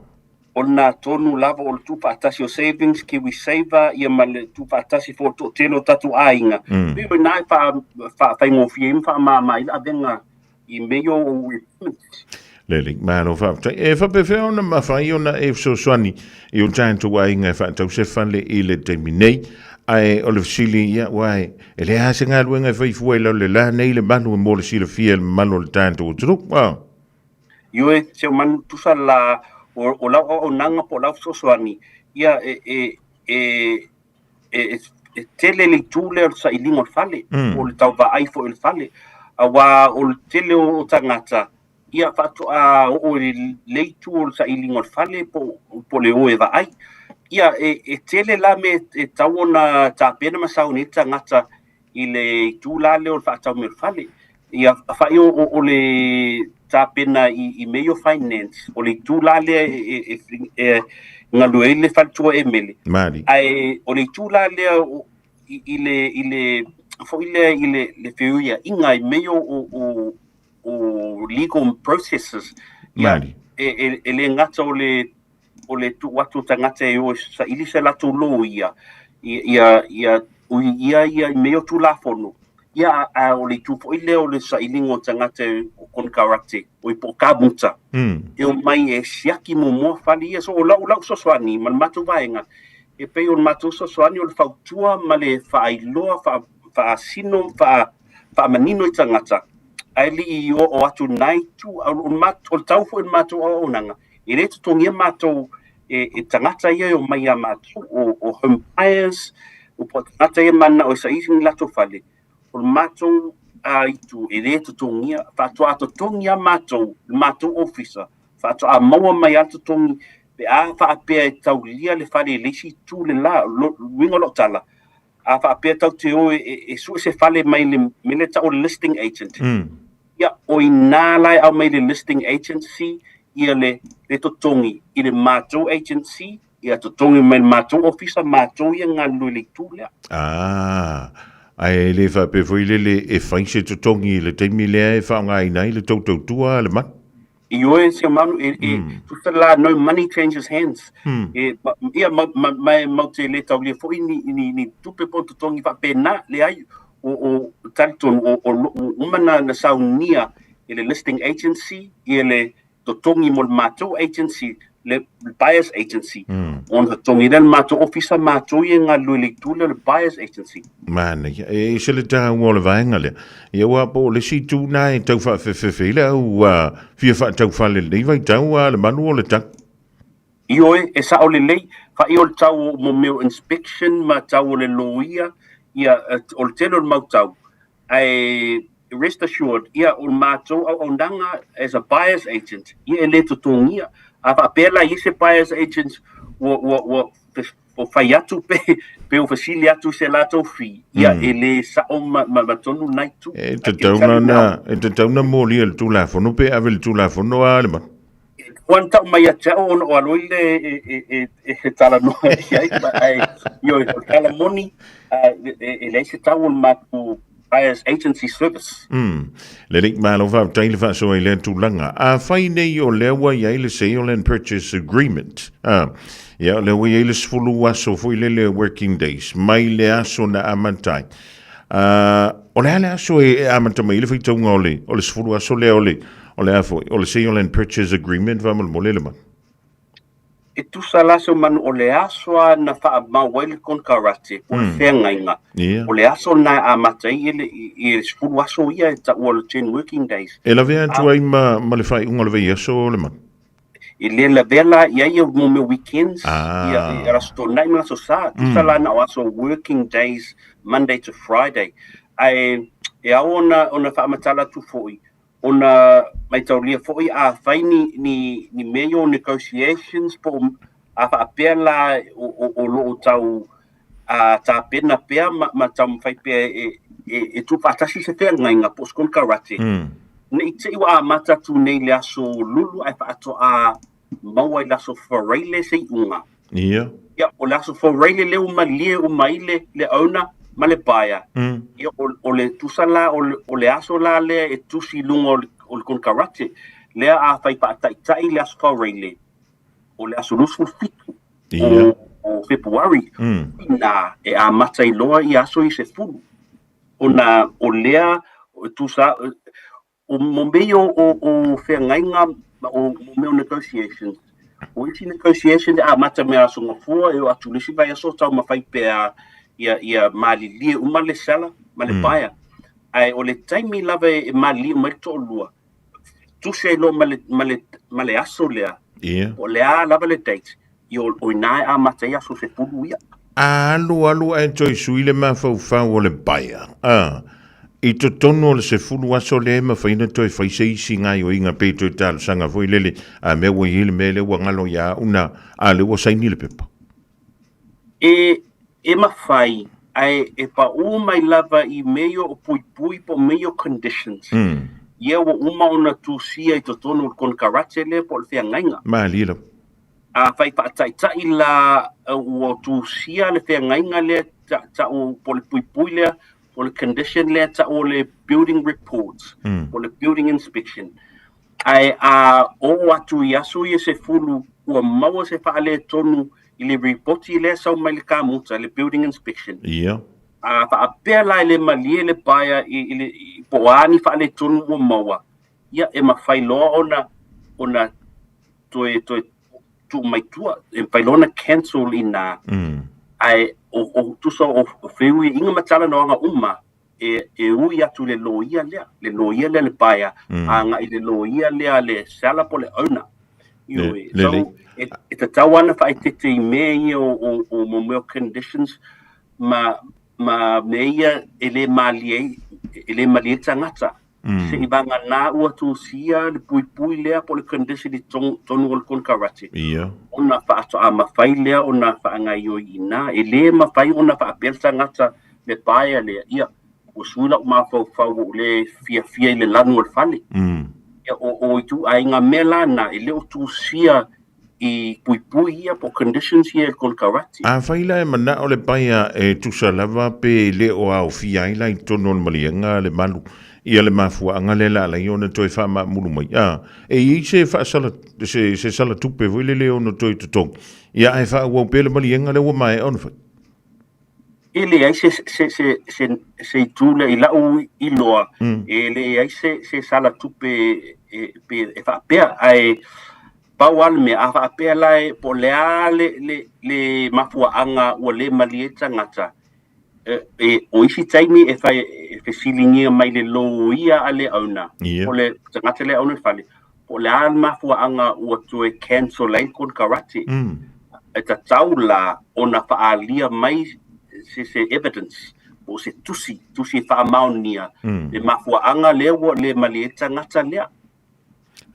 O lena tonu lava o le tuufaatasi o savings, kiwi saver, ia ma le tuufaatasi foi o le toatele o tatou aiga. Pei o i ina e faafaigofie ai ma faamama ai le avega i mea ia o repayments. Lelei, malo faafetai. E faapefea ona mafai ona e fesoasoani i o tatou aiga e faatau se fale i le taimi nei? Ae o le fesili, ia, aua e leai lava se galuega e fai fua i lalo i le la nei le malu e mo le silafia e le mamalu o le tatou atunuu. Oh. Ioe, se o manu tusa la o lau auaunaga po o lau fesoasoani, ia e, e, e, e, e tele le itu lea o le sailiga o le fale, po o le tau vaai foi o le fale. Aua o le tele o tagata, ia faatoa oo i le itu o le sailiga o le fale po o le o e vaai. Ia, e tele la mea e tatau ona tapena ma sauni ai le tagata i le itu la lea o le faatau mai o le fale. Ia, fai o le tapena i mea ia o finance, o le itu la lea e galue ai le faletua emele. Mali. Ae o le itu la lea i le foi lea i le feuiaiga i mea ia o legal processes. Mali. E le gata o le o le tuu atu o tagata e o e saili se latou loia, ia ui ia ia i mea o Tulafono, ia a o le itu foi lea o le sailiga o tagata o konekarate, o i po o kamuta, e omai e siaki muamua fale ia. So o lau lau fesoasoani ma le matou vaega, e pei o le matou fesoasoani o le fautua ma le faailoa, faasino, faamanino i tagata, ae le i oo atu i lena itu. O le tau foi o le matou auaunaga, E le totogia matou e tagata ia e omai ia matou, o home buyers, o po o tagata ia e mananao e saili ni latou fale, o le matou itu e le totogia, faatoa totogi lava matou, le matou ofisa, faatoa maua mai lava le totogi pe a faapea e taulia le fale i le isi itu le la. O le uiga o lau tala, a faapea tatou te o e sue se fale mai le mea lea e tau o le listing agent, Ia, o i ina la e aumai le listing agency ia le le totogi i le matou agency, ia totogi mai le matou ofisa, matou ia galulue i le itu lea. Ah, ae le faapea foi lele e fai se totogi i le taimi lea e faaaogaina ai le tou tautua a le manu. Ioe, si o manu, e tusa la, no money changes hands. E, ia, ma, ma, ma e mau te le taulia foi ni, ni, ni tupe po o totogi faapena, leai, o, o talitonu, o, o, uma na, na saunia e le listing agency, ia le totogi mo le matou agency, le buyers agency. Ona totogi lea le matou ofisa, matou ia e galulue i le itu lea o le buyers agency. Manaia. E ese le taua o le vaega lea. Ia aua po o le isi itu lena e tau faafefefe ai le au fia faatau fale i lenei vaitau a le malu o le tau. Ioe, e sao lelei, fai o le tau o mea o inspection ma tau o le loia, ia, o le tele o le mau tau. Ae rest assured, ia, o le matou auaunaga as a buyer's agent, ia e le totogia. A faapea la i ai se buyer's agent ua, ua, ua o fai atu pe, pe o fesili atu i se latou fee, ia, e le sao ma, ma, ma tonu lena itu. E tatau na, e tatau na molia le Tulafono pe ave le Tulafono a le manu. Ua na tau mai ia te au ona o alo i le e talanoa i ai, ae ioe, o le tala moni, e leai se tau o le matou buyer's agency service. Lelei, malo faafetai le faasoa i lea tulaga. Afai nei o lea ua i ai le sale and purchase agreement, ia o lea ua i ai le 10 aso foi lele working days mai le aso na amata ai. O le a le aso e amata mai ai le faitauga o le 10 aso lea o le O le a foi? O le sale and purchase agreement faamolemole le manu. E tusa la se manu o le aso a na faamau ai le konekarate po o le feagaiga, Ia. o le aso lena e amata ai i le, i le 10 aso ia e taua o le 10 working days. E lavea atu ai ma, ma le faaiuga o le vaiaso le manu? E le lavea la i ai ia mo mea weekends, ia, ia aso Toonai ma aso Sa. Tusa la na o aso working days, Monday to Friday. Ae e ao ona, ona faamatala atu foi, Ona maitaulia foi a fai ni, ni, ni mea ia o negotiations po o a faapea la o, o, o lo o tau a, tapena pea ma, ma taumafai pea e, e, e tuufaatasi se feagaiga po o se konekarate. Ne i te i ua amata atu nei i le aso Lulu ae faatoa maua i le aso Faraile se iuga. Ia. Ia, o le aso Faraile lea ua malie uma ai le, le owner ma le buyer. Ia, o, o le tusa la, o le, o le aso la lea e tusi i luga o le, o le konekarate, lea a fai faataitai le aso Faraile, o le aso 27 Ia. o, o Fepuari, inā e amata ai loa ia aso ia se 10. Ona o lea, o tusa, O mo mea ia o feagaiga, o mo mea o negotiations, o isi negotiations e amata mai aso Gafua e oo atu i le isi vaiaso o taumafai pea ia malilie uma le seller ma le buyer. Ae o le taimi lava e malilie uma ai le toalua, tusi ai loa ma le aso lea, po o le a lava le date, ia o ina e amata ai aso 10 ia. A alu alu ae toe sui le mafaufau o le buyer, a, i totonu o le 10 aso lea e mafai ona toe fai se isi gaioiga pe toe talosaga foi lele, a mea ua i ai le mea lea ua galo ia au na, a lea ua saini le pepa. E, e mafai, ae e paʻū mai lava i mea ia o puipui po o mea ia o conditions. Ia ua uma ona tusia i totonu o le konekarate lea po o le feagaiga. Malie lava. A fai faataitai la ua tusia le feagaiga lea ta'u po o le puipui lea po o le condition lea ta'u o le building reports po o le building inspection. Ae a oo atu i aso ia 10 ua maua se faaletonu i le ripoti lea sau mai le kamuta, le building inspection. Ia. A faapea la e le malie le buyer i le po o a ni faaletonu ua maua, ia e mafai loa ona ona toe toe tuu mai tua, e mafai loa ona cancel ina, ae o, o tusa o, o feuiaiga ma talanoaga uma e, e ui atu i le loia lea, le loia lea le buyer, agai i le loia lea le seller po o le owner. Ioe. Lelei. So, e, e tatau lava ona faaeteete i mea ia o, o, o mo mea o conditions ma, ma mea ia e le malie ai, e le malie ai le tagata. Seivagana ua tusia le puipui lea po o le condition i totonu o le konekarate, ona faatoa mafai lea ona faagaoioi i ina. E le mafai ona faapea le tagata le buyer lea, ia, ua sui lau mafaufau ua ou le fiafia i le lanu o le fale. Ia, o ituaiga mea la na, e le o tusia i puipui ia po o conditions ia i le konekarate. Afai la e manao le paia e tusa lava pe le o aofia ai la i totonu o le maliega le malu ia le mafuaaga lea la alai ona toe faamaamulu mai, a e i ai se faasala se se sala tupe foi lele ono toe totogi ia ae faaauau pea le maliega lea ua maea ona fai. E leai se se se se se itu lea i la'u iloa, e leai se se sala tupe e pe e faapea, ae pau lava le mea, a faapea la e po o le a le le le mafuaaga ua le malie ai le tagata, e, e o isi taimi e fai e fesiligia mai le loia a le owner, Ia. po o le tagata lea e owner le fale, po o le a le mafuaaga ua toe cancel ai le konekarate. E tatau la ona faaalia mai se, se evidence po o se tusi, tusi e faamaonia le mafuaaga lea ua le malie ai le tagata lea.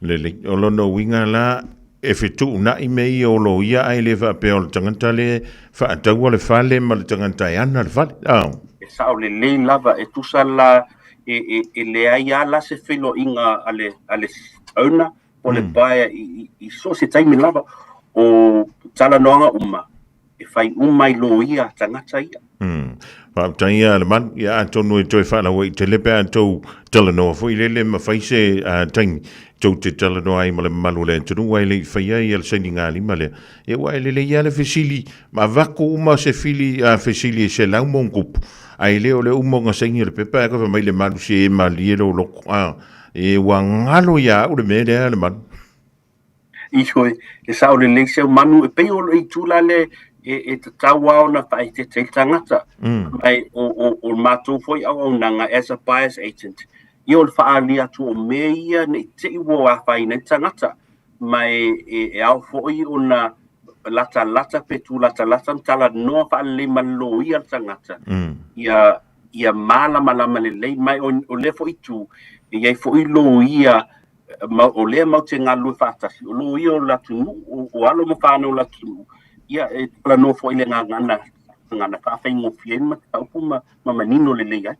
Lelei. O lona uiga la, e fetuunai mea ia o loia ae le faapea o le tagata lea e faataua le fale ma le tagata e ana le fale. A. E sao lelei lava, e tusa la e, e, e leai lava la se feiloaiga a le, a le owner po o le buyer i, i, i so o se taimi lava o talanoaga uma e fai uma i loia tagata ia. Faafetai ia le malu. Ia atonu e toe faalauaitele pe a tou talanoa foi lele ma fai se taimi tou te talanoa ai ma le mamalu o le atunuu ae le i faia ia le sainigalima lea. Ia aua e lelei lava le fesili ma avatu uma se fili fesili e 100 ma ona tupu ae le o le uma ona saini o le pepa ae toe fai mai le malu se e malie lou loto. E ua galo ia au le mea lea le malu. Ioe, e sao lelei se manu, e pei o le itu la lea e tatau lava ona faaeteete ai le tagata. Mai o matou foi auaunaga as a buyer's agent, ia o le faaali atu o mea ia ne i te i ua afaina ai le tagata. Ma e ao foi ona latalata pe tulatalata ma talanoa faalelei ma le loia le tagata. Ia malamalama lelei mai o lea foi itu, e i ai foi loia ma o lea matou te galulue faatasi, o loia o le atunuu, o alo ma fanau o le atunuu, ia e talanoa foi i le gagana, gagana faafaigofie ai le mataupu ma manino lelei ai.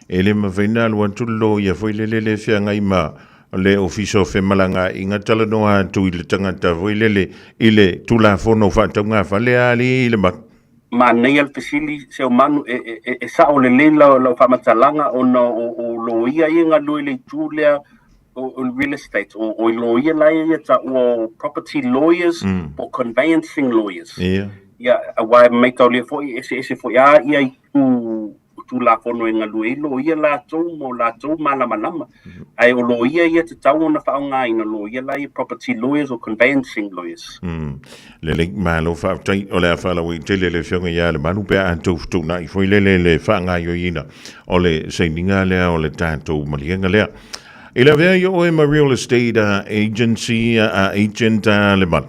E le mafai ona alu atu le loia foi lele le feagai ma le Ofisa o Femalagaaiga talanoa atu i le tagata foi lele i le Tulafono Faataugafale a alii i le malu. Manaia le fesili, Seumanu, e sao lelei lau faamatalaga ona o loia ia e galue i le itu lea o le real estate, o loia la ia taua o property lawyers po o conveyancing lawyers. Ia, aua e maitaulia foi e eseese foi lava ia itu Tulafono e galue ai loia latou ma o latou malamalama. Ae o loia ia tatau ona faaaogaina, loia la ia property lawyers or conveyancing lawyers. Lelei, malo faafetai. O le a faalauaitele le Afioga ia Lemalu pe a outou fetuunai foi lele le faagaoioiina o le sainiga lea o le tatou maliega lea. I le avea i oe ma real estate agency agent Lemalu,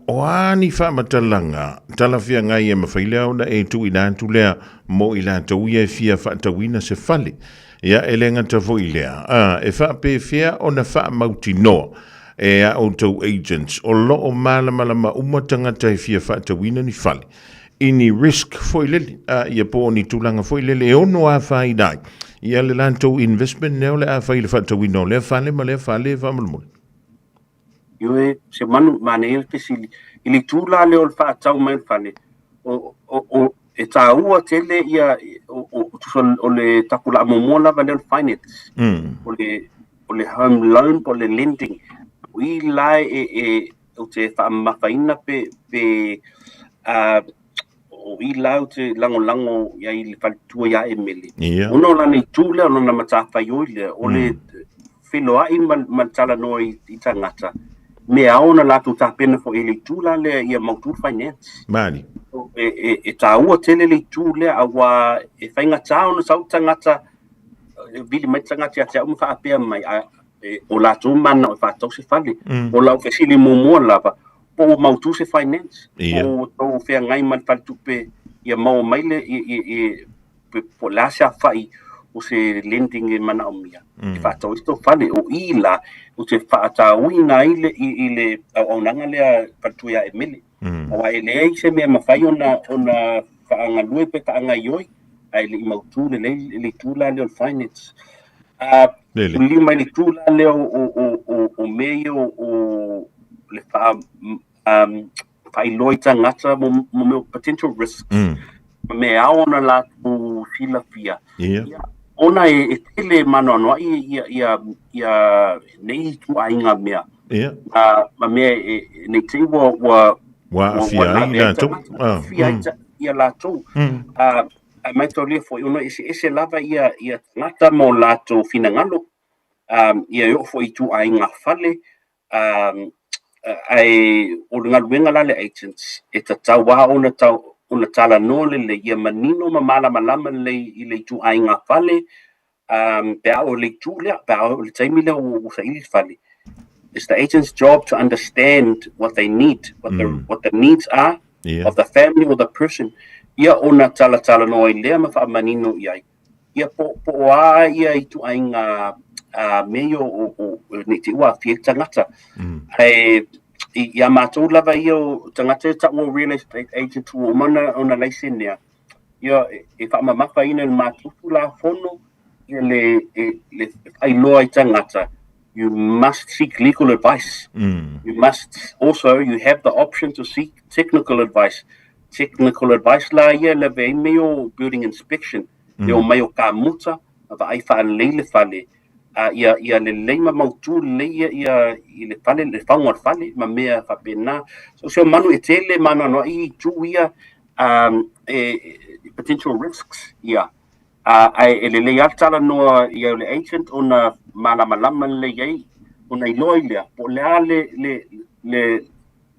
O a ni faamatalaga talafeagai e mafai lea ona e tuuina atu lea mo i latou ia e fia faatauina se fale? Ia, e le gata foi i lea, e faapefea ona faamautinoa e a outou agents o lo o malamalama uma tagata e fia faatauina ni fale i ni risk foi lele, ia po o ni tulaga foi lele e ono afaina ai ia le latou investment lea o le a fai i le faatauina o lea fale ma lea fale faamolemole? Ioe, se manu, manaia le fesili. I le itu la lea o le faatau mai o le fale, o, e taua tele ia, o, tusa o le tapulaa muamua lava lea o le finance. O le home loan po o le lending. O i la e, ou te faamamafaina pe o i la ou te lagolago i ai i le faletua ia Emele. Ona o lana itu lea, o lana matafaioi lea, o le feloai ma le talanoa i tagata, me ao ona latou tapena foi i le itu la lea ia mautu le finance. Mali. E taua tele le itu lea, aua e faigata ona sau tagata, e vili mai tagata ia te au ma faapea mai, o latou manao e faatau se fale. O lau fesili muamua lava, po ua mautu se finance, po ua tou feagai ma le faletupe ia maua mai le, po o le a se afa'i o se lending e manaomia e faatau ai se tou fale. O i la ou te faatauina ai le, i le auaunaga lea faletua ia Emele. Aua e leai se mea e mafai ona faagalue pe faagaioi ae le i mautu lelei le itu la lea o le finance. Lili mai le itu la lea o mea ia o le faailoa i tagata mo mea o potential risks, ma mea ao ona latou silafia. Ona e tele maanoanoa'i ia nei ituaiga mea. Ma mea ne i te i ua Ua aafia ai latou. Aafia ai ia latou. Ae maitaulia foi ona eseese lava ia tagata ma o latou finagalo, ia e oo foi i ituaiga fale, ae o le galuega la a le agents, e tatau lava ona talanoa lelei ia manino ma malamalama lelei i le ituaiga fale, pe a oo i le itu lea, pe a oo i le taimi lea ua saili le fale. It's the agent's job to understand what they need, what the needs are of the family or the person. Ia ona talatalanoa ai lea ma faamanino i ai. Ia po o a ia ituaiga mea ia o ne i te i ua aafia ai le tagata. Ae ia matou lava ia o tagata e taua o real estate agent ua uma ona laisenea, ia e faamamafaina e le matou Tulafono ia le faailoa i tagata, you must seek legal advice. You must also, you have the option to seek technical advice. Technical advice la ia e lave ai mea o building inspection, e omai o kamuta, ma vaai faalelei le fale, ia lelei ma mautu lelei ia i le fale, le faoga o le fale, ma mea faapena. So, se o manu e tele maanoanoa'i itu ia, e potential risks ia. Ae e lelei lava le talanoa i au le agent ona malamalama lelei ai. Ona iloa ai lea, po o le a le, le, le,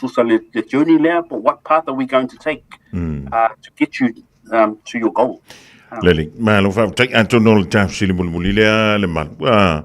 tusa le, le journey lea, po what path are we going to take to get you to your goal. Lelei, malo faafetai. Atonu o le tafesili mulimuli lea Lemalu. Ah,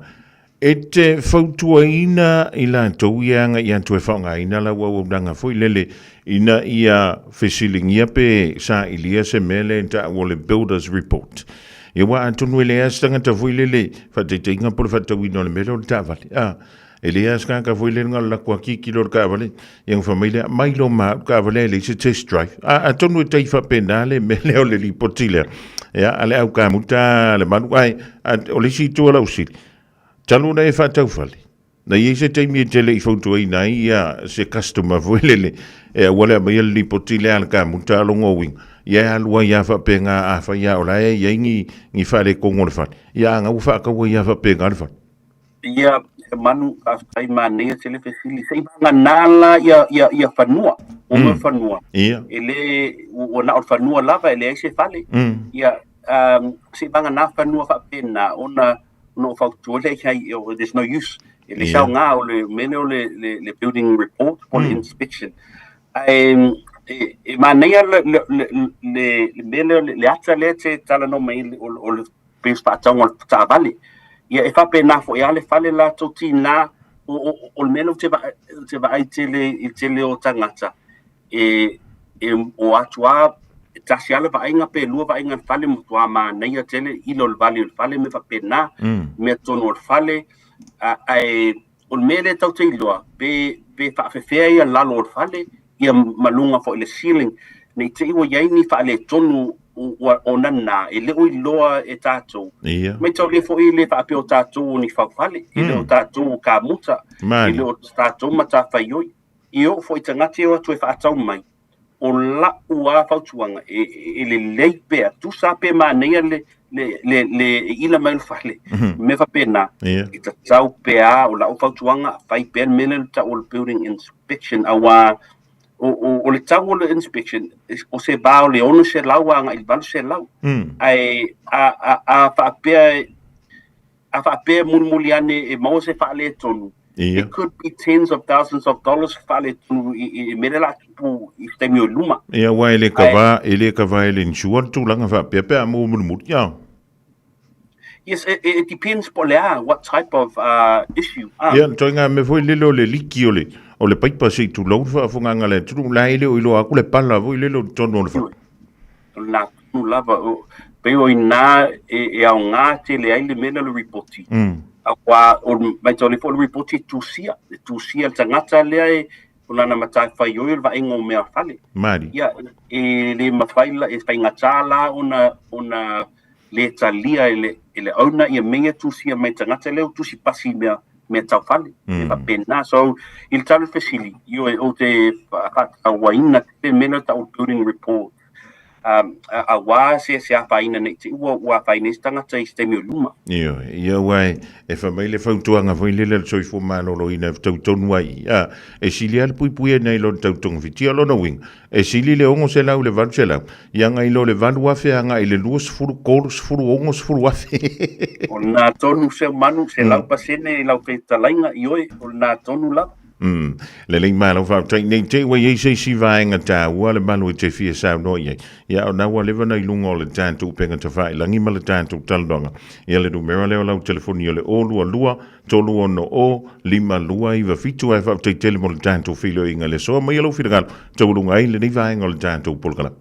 e te fautuaina i latou ia agai atu e faaaogaina lau auaunaga foi lele ina ia fesiligia pe sailia se mea lea e taua o le Builder's Report. Ia aua atonu e leai lava se tagata foi lele faataitaiga po o le faatauina o le mea lea o le taavale. Ah, e leai lava se tagata foi lele na o le lako akiki loa o le taavale, ia ona fai mai lea, mai loa ma au le taavale ae leai se test drive. A, atonu e tai faapena le mea lea o le lipoti lea. Ia, a le au kamuta Lemalu, ae a, o le isi itu o lau fesili, talu ona e faataufale, na i ai se taimi e te le i fautuaina ai ia se customer foi lele e aua le aumaia le lipoti lea a le kamuta a lona uiga, ia e alu ai lava faapena afai lava o la e i ai ni, ni faaletonu o le fale, ia a na ua faatau ai lava faapena le fale. Ia, Manu, faafetai manaia tele fesili. Se i vagana la ia, ia, ia fanua, o mm. fanua. Ia. E le, ua na o le fanua lava, e leai se fale. Ia, um, se i vagana fanua faapena, ona, ona o fautua lea i ai, there's no use. E le yeah. saoga o le mea lea o le, le, le building report po le inspection. Ae, e, e manaia le, le, le, le, le mea lea, le, le ata lea te talanoa mai o, o le pei o se faatauga o le taavale. Ia e faapena foi lava le fale latou tinā, o, o, o le mea lea ou te vaai, ou te vaai tele i le tele o tagata, e, e o atu lava, e tasi lava le vaaiga pe lua vaaiga i le fale, matua manaia tele, ila o le vali o le fale, mea faapena, mea tonu o le fale, a, ae o le mea lea tatou te iloa, pe, pe faafefea ia lalo o le fale, ia ma luga foi i le ceiling, ne i te i ua i ai ni faaletonu ua ona na, e le o iloa e tatou. Ia. Mataulia foi e le faapea o tatou o ni faufale, e le o tatou o kamuta, e le o tatou matafaioi. E oo foi i tagata e o atu e faatau mai, o la'u lava fautuaga, e, e lelei pea, tusa lava pe manaia le, le, le, le ila mai o le fale, mea faapena, e tatau pea, o la'u fautuaga, fai pea le mea lea e tau o le building inspection, auā o, o, o le tau o le inspection, o se va o le 600 agai i le 800, ae a, a, a faapea, a faapea mulimuli ane e maua se faaletonu, it could be tens of thousands of dollars faaletonu i, i, i mea lea o le a tupu i se taimi o i luma. Ia, aua e le kava, e le kava e le insure le tulaga faapea pe a maua mulimuli. Ia. Yes, it, it depends po o le a, what type of issue. Ia, ituaiga mea foi lele o le liki o le, o le paipa se i tulou le faafofogaaga a le atunuu, la e le o iloa atu le pala foi lele o totonu o le fale. O lena tonu lava, o, pei o i ina e, e aoga tele ai le mea lea o le ripoti. Aua, o, mataulia foi o le ripoti e tusia, e tusia le tagata lea e, o lana matafaioi o le vaaiga o mea fale. Mali. Ia, e le mafai la, e faigata la ona, ona le talia e le, e le owner ia mea ia tusia mai tagata lea ua tusi pasi i mea, mea tau fale. E faapena. So, i le tala o le fesili, ioe, ou te faatauaina tele le mea lea e tau o le building report. Um, auā se, se afaina nei te i ua, ua afaina ai se tagata i se taimi o luma. Ioe, ia aua e, e fai mai le fautuaga foi lele a le soifua maloloina e fetau tonu ai i, a, e sili lava le puipuia nai lo le tau togafitia. O lona uiga, e sili le 600 i le 800, ia agai loa le 8,000 agai i le 20, 30, 60 afe. O lena tonu Seumanu, 100% i lau fetalaiga, ioe, o lena tonu lava. Mm. Lelei malo faafetai nei te i ua i ai se isi vaega taua le malu e te fia saunoa i ai. Ia o na ua leva na i luga o le tatou upega tafailangi ma le tatou talanoaga. Ia le numera lea o lau telefoni o le 022 360 5297 ae faafetai tele mo le tatou feiloaiga i le aso. Aumaia lou finagalo taualuga ai lenei vaega o le tatou polokalame.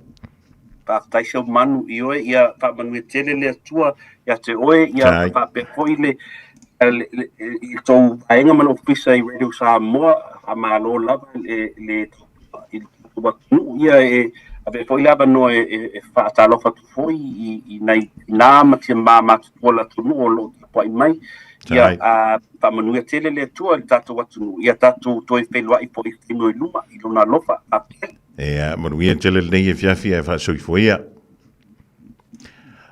Faafetai Seumanu, ioe, ia faamanuia tele le Atua ia te oe, ia faapea foi le, le, le, i tou vaega ma le ofisa i Radio Samoa, faamalo lava le, le, i le tatou atunuu, ia e avea foi le avanoa e, e, e faatalofa atu foi i, i nai tinā ma timā matutua o le atunuu o lo o tapuai mai, ia a, faamanuia tele le Atua i le tatou atunuu, ia tatou toe feiloai foi i le taimi o i luma, i lona alofa. Faafetai. Ea, manuia tele lenei afiafi ae faasoifua ia.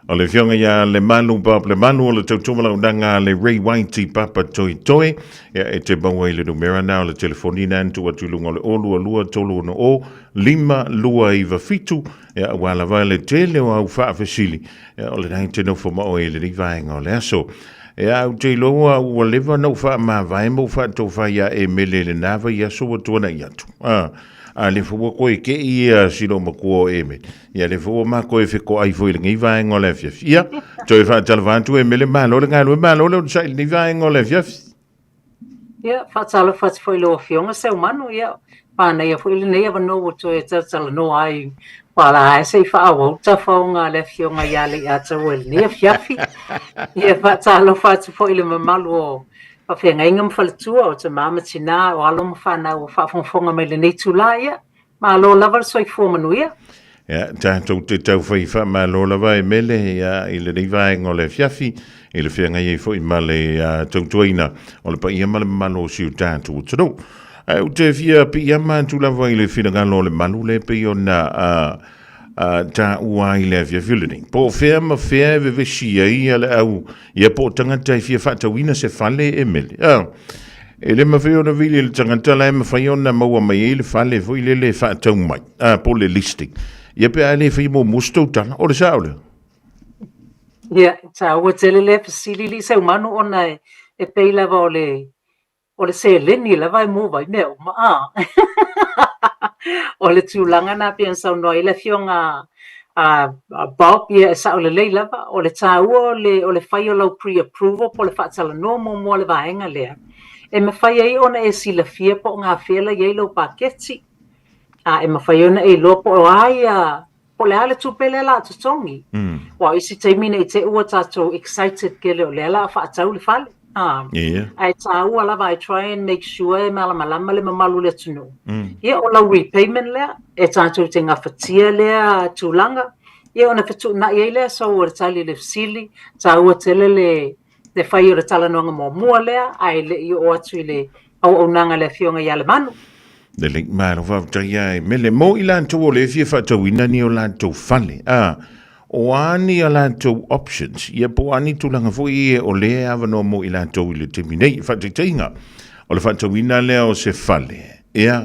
O le afioga ia Lemalu Bob Lemalu o le tautumalaunaga a le Ray White i Papatoetoe. Ia, e te maua i le numera na o le telefoni na na tuu atu i luga o le 022 360 5297. Ia, aua lava le tele o au faafesili. Ia, o lena e te nofo ma oe i lenei vaega o le aso. Ia, ou te iloa ua leva ona ou faamavae ma ou faatofai ia e mele i lena vaiaso ua tuanai atu. A, a lea foi ua koe kei ia si loomatua o e mele. Ia lea foi ua ma koe fetoai foi i lenei vaega o le afiafi. Ia, toe faatalava atu e mele malo le galue, malo le onosai i lenei vaega o le afiafi. Ia, faatalofa atu foi i lau Afioga Seumanu, ia, manaia foi lenei avanoa ua toe talatalanoa ai ua ala ae se i faaauau tafaoga a le Afioga ia Leiataua i lenei afiafi. Ia, faatalofa atu foi i le mamalu o faafeagaiga ma faletua, o tama ma tina, o alo ma fanau o faafogafoga mai i lenei itula. Ia, Malo lava le soifua manuia. Ia, tatou te taufai faamalo lava e mele ia, i lenei vaega o le afiafi, i le feagai ai foi ma le uh, tautuaina o le paia ma le mamalu o si o tatou atunuu. Ae ou te fia piiama atu lava i le finagalo o le malu le pei ona uh, uh, taua ai le afiafi lenei. Po o fea ma fea e vevesi ai ia le au, ia po o tagata e fia faatauina se fale e mele. Uh, e le mafai ona vili le tagata la e mafai ona maua mai ai le fale foi lele e faatau mai, uh, po le listing. Ia pe a le fai muamua se tou tala, o le sao lea. Ia, taua tele lea fesili alii Seumanu ona e, e pei lava o le o le seleni lava e mova ai mea uma, a. O le tulaga lena pei ona saunoa ai le Afioga a Bob, ia e sao lelei lava, o le taua o le o le fai o lau pre-approval po o le faatalanoa muamua o le vaega lea, e mafai ai ona e silafia po o gafea la i ai lau paketi, a e mafai ona e iloa po o a ia po o le a le tupe lea o le a totogi. Aua o isi taimi ne i te i ua tatou excited tele o lea o le a faatau le fale. A, yeah. Ae taua lava, I try and make sure e malamalama le mamalu o le atunuu. Ia, o lau repayment lea, e tatou te gafatia lea tulaga, ia ona fetuunai ai lea, so o le tali i le fesili, taua tele le, le fai o le talanoaga muamua lea, ae le i oo atu i le auaunaga a le Afioga ia Lemanu. Lelei, malo faafetai ia e mele. Mo i latou o lea e fia faatauina ni o latou fale, a, o a ni a latou options, ia po o a ni tulaga foi ia o lea e avanoa mo i latou i le taimi nei. Faataitaiga, o le faatauina lea o se fale, ia,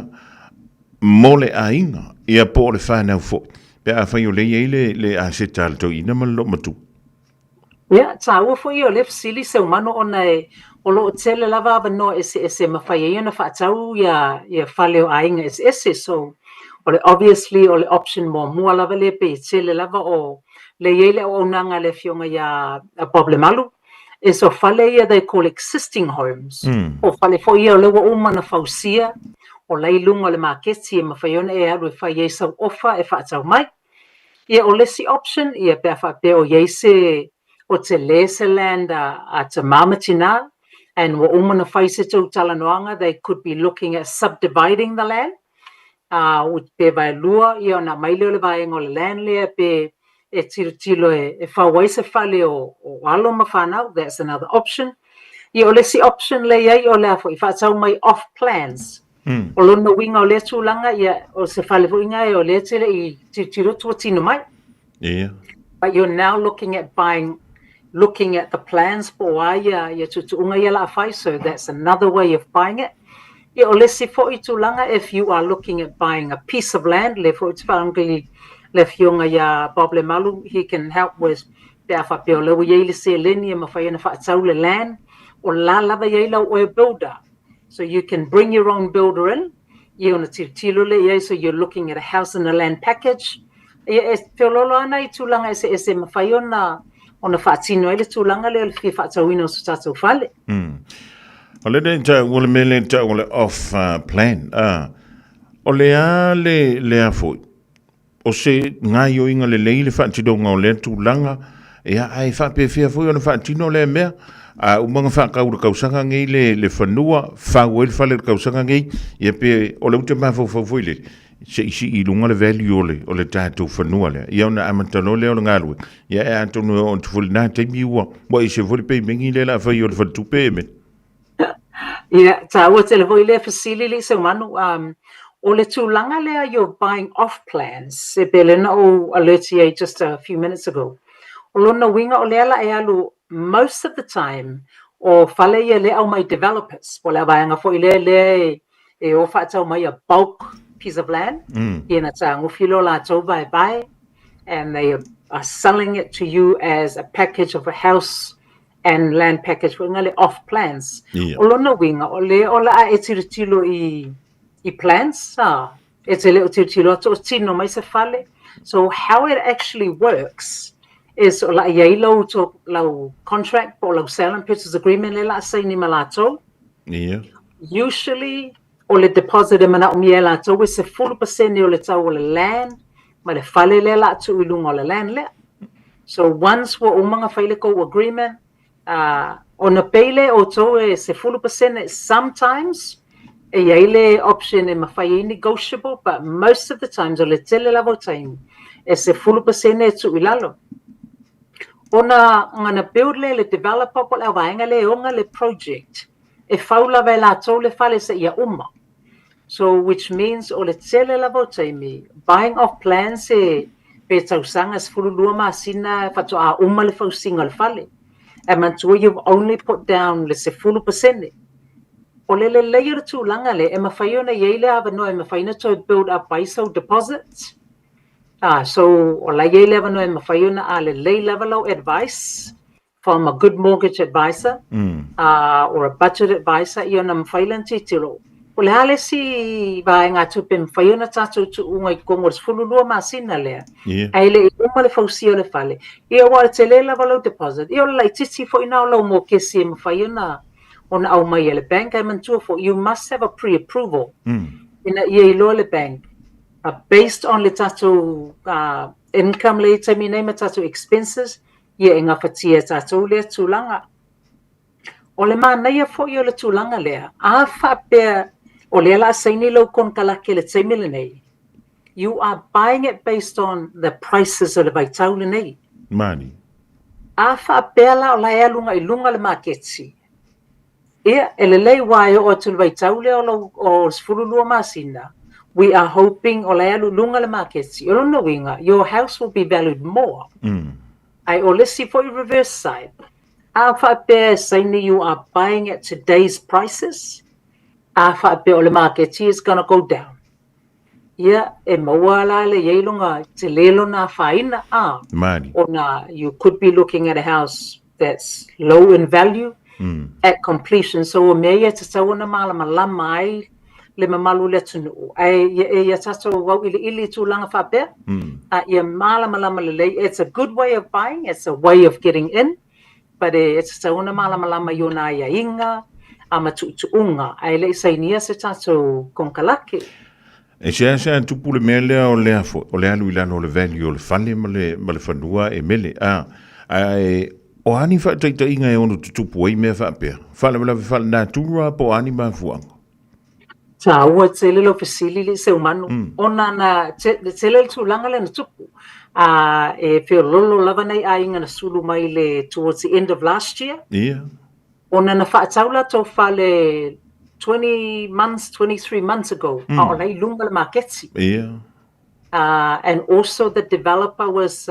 mo le aiga, ia po o le whanau foi. Pe afai o lea e i ai le, le aseta a le toeaina ma le loomatua. Ia, taua foi ia o lea fesili Seumanu ona e o lo o tele lava avanoa eseese e mafai ai ona faatau ia ia fale o aiga eseese. So, o le obviously o le option muamua lava lea pei e tele lava o lea e i ai le auaunaga a le afioga ia Bob Lemalu, is o fale ia they call existing homes. Po o fale foi ia o lea ua uma ona fausia, o la e i luga o le maketi e mafai ona e alu e fai ai sau ofa e faatau mai. Ia o le isi option, ia pe a faapea o i ai se, o tele se land a, a tama ma tina, and ua uma ona fai se tou talanoaga, they could be looking at subdividing the land, uh, pe vaelua, ia ona aumai lea o le vaega o le land lea pe e tilotilo e, e fau ai se fale o, o alo ma fanau, that's another option. Ia o le isi option lea i ai o le a foi, faatau mai off plans. O lona uiga o lea tulaga, ia, o se fale foi lena o lea e te le i tilotilo atu ua tino mai. Ia. But you're now looking at buying, looking at the plans po o a ia, ia tuutuuga ia o le a fai, so that's another way of buying it. Ia, o le isi foi tulaga, if you are looking at buying a piece of land, lea foi ou te faalogo i le afioga ia Bob Lemalu, he can help with, pe a faapea o lea ua i ai le seleni e mafai ona faatau le land, o la lava e i ai lau oe builder. So you can bring your own builder in, ia ona tilotilo lea i ai, so you're looking at a house and a land package. Ia e feoloolo ana i tulaga eseese e mafai ona ona faatino ai le tulaga lea o le fia faatauina o so tatou fale. O le lea tau, o le mea lea tau o le off uh, plan. Uh, o le a le, le a foi, o se gaioiga lelei le faatinoga o lea tulaga, ia, ae faapefea foi ona faatino lea mea, a uma ona faatau i le tausaga nei le, le fanua, fau ai le fale i le tausaga nei, ia pe o lea ou te mafaufau foi lele, se i sii i luga le value o le, o le tatou fanua lea, ia ona amata loa lea o le galuega, ia e atonu e oo atu foi i lena taimi ua, ua ese foi le pemegi lea o le a fai o le faletupe e mea. Ia, taua tele foi lea fesili alii Seumanu. Um, o le tulaga lea you're buying off plans, e pei lea na ou alert i ai just a few minutes ago. O lona uiga o lea la e alu most of the time o fale ia lea e aumai developers, po o le vaega foi lea lea e, e o faatau mai a bulk piece of land, ia na tagofi loa latou vaevae, and they are selling it to you as a package of a house. and land package foi nga le off plans. Ia. O lona uiga, o le o le a e tilotilo i i plans, a, e te le o tilotilo atu o tino mai se fale. So how it actually works is o la iai lau to, lau contract po o lau sale and purchase agreement le la a saini ma latou. Ia. Usually o le deposit e manaomia e latou e 10% o le tau o le land ma le fale lea la a tuu i luga o le land lea. So once ua uma ona fai le kou agreement, uh, ona pay lea e outou e 10%, sometimes e i ai le option e mafai ai negotiable, but most of the times, o le tele lava o taimi, e 10% e tuu i lalo. Ona na build lea e le developer po o le auvaega lea e ona le project, e fau lava e latou le fale seia uma. So which means o le tele lava o taimi, buying off plans e pe tausaga 12 masina faatoa uma le fausiga o le fale. Ae manatua you've only put down le 10%. O le lelei o le tulaga lea, e mafai ona i ai le avanoa e mafai ona toe build up ai sau deposit. Ah, so o la i ai le avanoa e mafai ona a lelei lava lau advice from a good mortgage advisor or a budget advisor ia ona mafai lea ona tilotilo po o le a le isi vaegatupe e mafai ona tatou tuuga i totonu o le 12 masina lea ae le i uma le fausia o le fale. Ia aua o le tele lava o lau deposit, ia o le laitiiti foi lena o lau mokesi e mafai ona ona aumai e le bank. Ae manatua foi, you must have a pre-approval ina ia iloa le bank based on le tatou income lea i le taimi nei ma tatou expenses, ia e gafatia e tatou lea tulaga. O le manaia foi o le tulaga lea, a faapea o lea o le a saini lau konekarate i le taimi lenei, you are buying it based on the prices o le vaitau lenei. Mani. A faapea la o la e alu agai i luga le maketi, ia, e lelei aua e oo atu i le vaitau lea o lau o le 12 masina, we are hoping o la e alu i luga le maketi. O lona uiga, your house will be valued more. Ae o le isi foi reverse side, a faapea e saini you are buying at today's prices, a faapea o le maketi is gonna go down. Ia, e maua la le i ai lona tele lona afaina, a, Mani. ona you could be looking at a house that's low in value at completion. So o mea ia e tatau ona malamalama ai le mamalu o le atunuu. Ae ia, e ia tatou auiliili i tulaga faapea, a ia malamalama lelei. It's a good way of buying, it's a way of getting in, but e tatau ona malamalama i ona aiaiga a ma tuutuuga, ae le i sainia se tatou konekarate. E seasea tupu le mea lea o le afo, o le alu i lalo o le value o le fale ma le, ma le fanua e mele. A, ae o a ni faataitaiga e ono tutupu ai mea faapea? Faalavelave faalenatura po o a ni mafuaaga? Taua tele lau fesili le Seumanu, ona na te, tele le tulaga lea na tupu. A, e feololo lava nai aiga na sulu mai le towards the end of last year. Ia. Ona na faatau latou fale 20 months, 23 months ago, a o la i luga le maketi. Ia. And also the developer was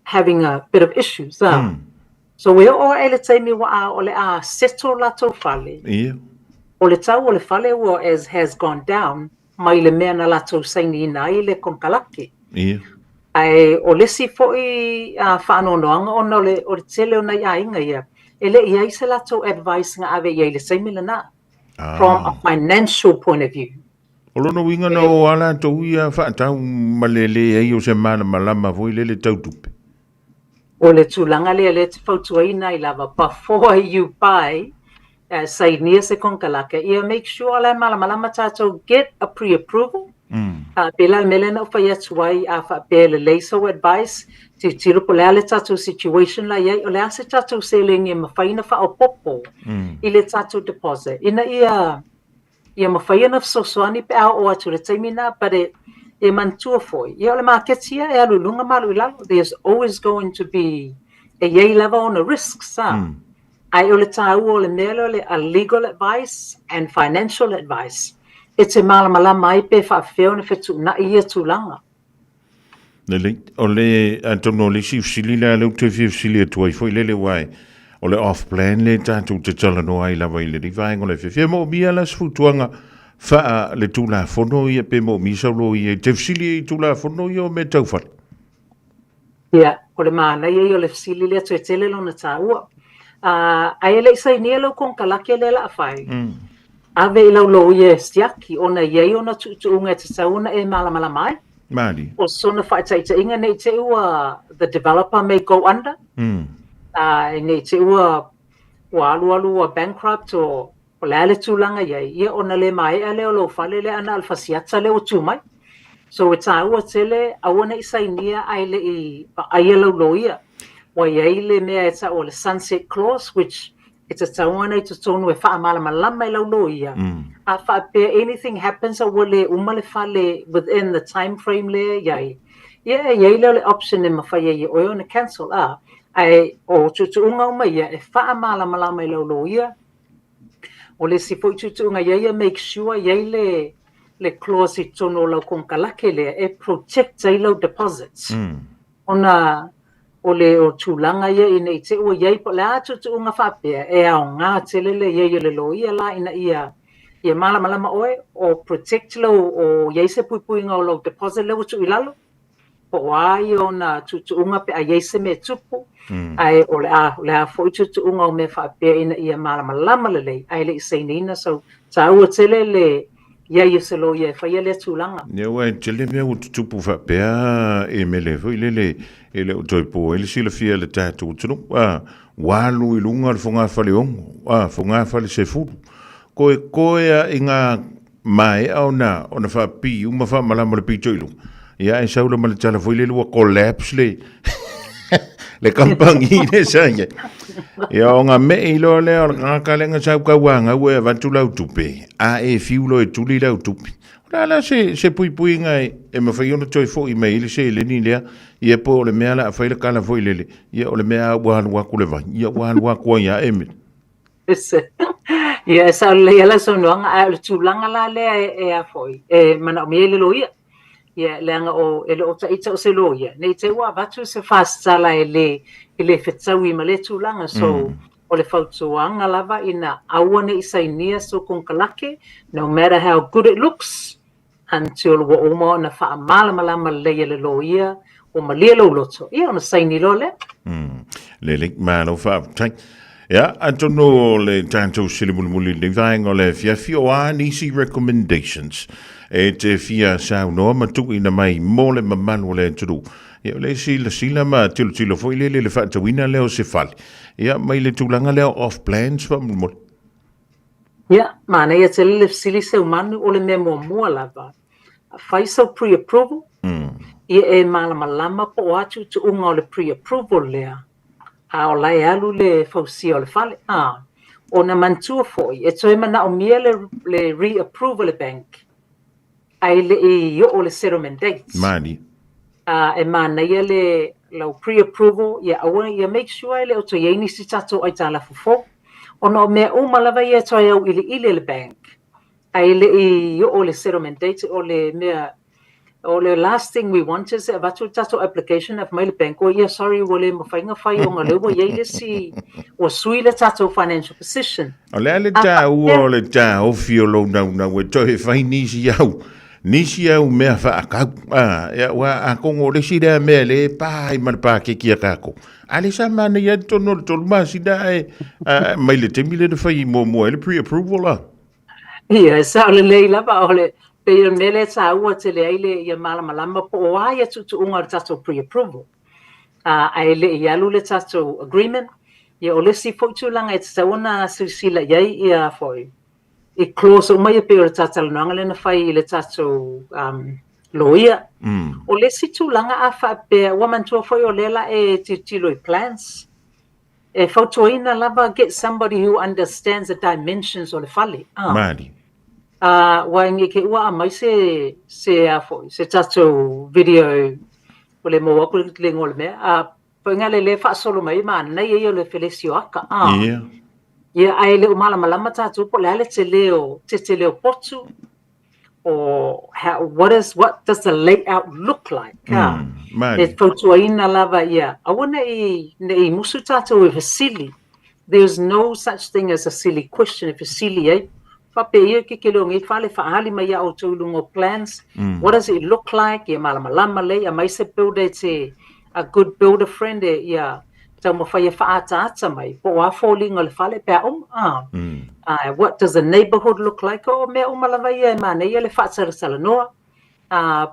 having a bit of issues. So e oo ae le taimi ua a o le a settle latou fale. Ia. O le tau o le fale ua as has gone down mai le mea na latou sainiina ai le konekarate. Ia. Ae o le isi foi faanoanoaga ona o le o le tele o nai aiga ia, e le i ai se latou advice na ave i ai i le taimi lena, from a financial point of view. O lona uiga na o a latou ia faatau ma le leai o se malamalama foi lele tau tupe. O le tulaga lea lea e te fautuaina ai lava, before you buy, sainia se konekarate, ia make sure la e malamalama tatou, get a pre-approval, pei la le mea lea na ou fai atu ai, a faapea e lelei sou advice, tilotilo po o le a le tatou situation la e i ai, o le a se tatou seleni e mafai ona faaopoopo i le tatou deposit, ina ia ia mafai ona fesoasoani pe a oo atu i le taimi lena, but e, e manatua foi, ia o le maketi ia e alu i luga ma alu i lalo, there's always going to be, e i ai lava ona risks, a. Ae o le taua o le mea lea o le a legal advice and financial advice, e te malamalama ai pe faapefea ona fetuunai ia tulaga. Lelei, o le, atonu o le isi fesili lea lea ou te fia fesili atu ai foi lele aua e, o le off plan lea tatou te talanoa ai lava i lenei vaega o le afiafi. E moomia la se fautuaga faa le Tulafono ia pe moomia sau loia e te fesili i Tulafono ia o mea tau fale? Ia, o le manaia ia o le fesili lea toe tele lona taua. Ae le i sainia lau konekarake lea o le a fai, ave i lau loia e siaki ona e i ai ona tuutuuga e tatau ona e malamalama ai. Malie. O sona faataitaiga ne i te i ua the developer may go under, ne i te i ua ua alualu ua bankrupt o o le a le tulaga i ai, ia ona le maea lea o lou fale lea a na o le fasiata lea ua tu mai. So e taua tele aua ne i sainia ae le i vaaia lau loia. Ua i ai le mea e tau o le sunset clause which e tatau ona i totonu e faamalamalama i lau loia, a faapea anything happens a ua le uma le fale within the time frame lea e i ai, ia e i ai lea o le option e mafai ai e oe ona cancel, a, ae o tuutuuga uma ia e faamalamalama i lau loia. O le isi foi tuutuuga i ai ia make sure e i ai le le clause i totonu o lau konekarake lea e protect ai lau deposit. Ona o le o tulaga ia ina i te i ua i ai po o le a tuutuuga faapea e aoga tele le i ai o le loia la ina ia ia malamalama oe o protect lou o i ai se puipuiga o lou deposit lea ua tuu i lalo po o a ia ona tuutuuga pe a i ai se mea e tupu, ae o le a, o le a foi tuutuuga o mea faapea ina ia malamalama lelei ae le i sainiina. So, taua tele le i ai o se loia e faia lea tulaga. Ia aua e tele mea ua tutupu faapea e mele foi lele e le o toe po ai le silafia e le tatou atunuu. A, ua alu i luga le fogafale 6, a, fogafale 10. Koe a i ngā maea ona ona faapipii uma faamalama le pito i luga. Ia ae sau la ma le tala foi lele ua collapse le le kampangi le sa ia. Ia o ngā me i loa lea o le kangaka lea nga sau kau a ngau e avatu lau tupe, a e fiu loa e tuli lau tupe. O le a la se, se puipuiga e, e mafai ona toe fo'i mai ai le seleni lea, ia po o le mea la a fai le kala foi lele, ia o le mea a ua alu atu le vai, ia ua alu atu ai a e me. Ia, e sao lelei lava lau saunoaga, ae o le tulaga la lea e, e a foi, e manaomia ai le loia. Ia, leaga o, e le o taita o se loia, ne i te i ua avatu se fasitala e le, e le fetaui ma lea tulaga. So, o le fautuaga lava ina aua ne i sainia sou konekarake, no matter how good it looks, until ua uma ona faamalamalama lelei e le loia, ua malie lou loto, ia ona saini loa lea. Lelei, malo faafetai. Ia, atonu o le tatou sili mulimuli i lenei vaega o le afiafi, o a nisi recommendations e te fia saunoa ma tuuina mai mo le mamalu o le atunuu. Ia, o le silasila ma tilotilo foi lele i le faatauina lea o se fale. Ia, mai le tulaga lea o off plans faamolemole. Ia, manaia tele le fesili Seumanu, o le mea muamua lava, fai sau pre-approval, ia e malamalama po o a tuutuuga o le pre-approval lea, a o la e alu le fausia o le fale. A, ona manatua foi, e toe manaomia le, le re-approve a le bank, ae le i oo le settlement date. Mani. A, e manaia le lau pre-approval, ia aua, ia make sure e le o toe i ai nisi tatou aitalafu fou. Ona o mea uma lava ia e toe auiliili e le bank, ae le i oo le settlement date, o le mea, o le last thing we want is e avatu le tatou application ae fai mai le bank, oh yeah, sorry, ua le mafai ona fai ona o lea ua i ai le isi, ua sui le tatou financial position. O le a le taua o le taofi o lou naunau e toe fai nisi au, nisi au mea faakau. A, ia, ua atonu o le isi lea mea le pa ai ma le paketi a tatou. A le sa manaia ai totonu o le 3 masina ae mai le taimi lea na fai muamua ai le pre-approval a. Ia, e sao lelei lava, o le, pei o le mea lea e taua tele ai le ia malamalama po o a ia tuutuuga o le tatou pre-approval. Ae le i alu le tatou agreement, ia o le isi foi tulaga e tatau ona silasila i ai ia foi, i clause uma ia pei o le talatalanoaga lea na fai i le tatou loia. O le isi tulaga a faapea, ua manatua foi o lea la e tilotilo i plans, e fautuaina lava get somebody who understands the dimensions o le fale. Malie. Aua ne i te i ua aumai se, se a foi, se tatou video, ua le maua atu le igoa o le mea, a pau lea lea e faasolo mai ai, manaia ia o le felesi o aka. Ia, ae le o malamalama tatou po o le a le tele o, tetele o potu, o how, what is, what does the layout look like? E fautuaina lava ia, aua ne i, ne i musu tatou e fesili. There's no such thing as a silly question e fesili ai. Faapea ia ke kele o nei fale faaali mai iā outou i luga o plans. What does it look like? Ia malamalama lelei, aumai se builder e te, a good builder friend e ia. taumafai e faaataata mai po o a foliga o le fale pe a uma a. What does the neighbourhood look like? O mea uma lava ia e manaia le faasalasalanoa,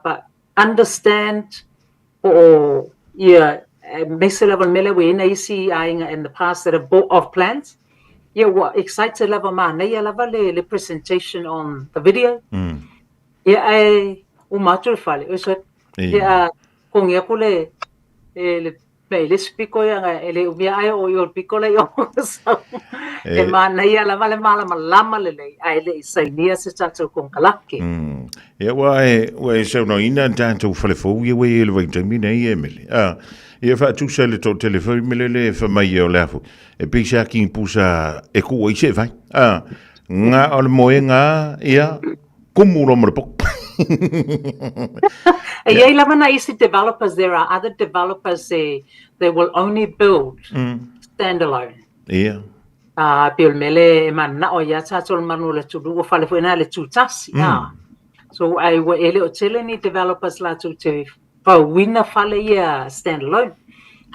but understand po o ia aemaise lava le mea lea ua i ai nai isi aiga in the past that have bought off plans, ia ua excited lava manaia lava le presentation on the video. Ia ae uma atu le fale, oi soe, ia kogi aku le le mea i le isi piko ia e le umia ae o i o le piko la i o sau. E manaia lava le malamalama lelei ae le i sainia se tatou konekarake. Ia ua e ua e saunoaina tatou fale fou ia ua i ai i le vaitaimi nei e Mele. A ia faatusa i le toatele foi mele le fai mai o le a foi e pei se aki pusa e kuu ai se vai. A nga o le moega ia kumu loa ma le poko. E i ai lava nai isi developers, there are other developers they will only build standalone. Ia. A pei o le mea lea e mananao ai ia tatou le manu o le atunuu ua fale foi na le tutasi. So ai ua e le o tele ni developers latou te fauina fale ia standalone.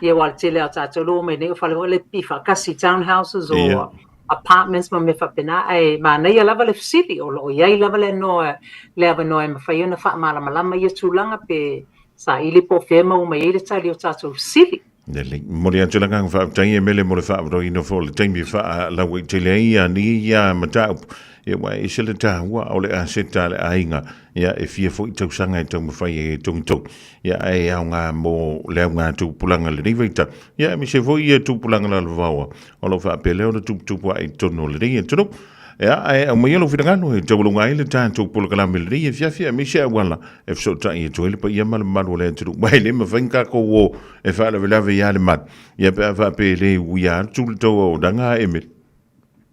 Ia aua o le tele lava o tatou le ua omai nei o fale foi lea pipii faatasi townhouses or apartments ma mea faapena ae manaia lava le fesili o lo o i ai lava le anoa le avanoa e mafai ona faamalamalama ia tulaga pe saili po o fea e maua mai ai le tali o tatou fesili. Lelei. Momoli atu le agaga faafetai e Mele mo le faaavanoaina foi o le taimi e faalauaitele ai ia nei ia mataupu. Ia aua e ese le taua o le aseta a le aiga, ia e fia foi tausaga e taumafai ai e togitogi, ia ae aoga mo le auga tupulaga i lenei vaitau, ia aemaise foi ia tupulaga lalovaoa o lo o faapea lea ona tuputupu ae i totonu o lenei atunuu. Ia, ae aumaia lou finagalo e taualuga ai le tatou polokalame lenei afiafi aemaise auala e fesootai atu ai le paia ma le mamalu o le atunuu. Aua e le mafai ona tatou o e faalavelave ia le malu, ia pe a faapea e le uia atu le tou auaunaga a Emily.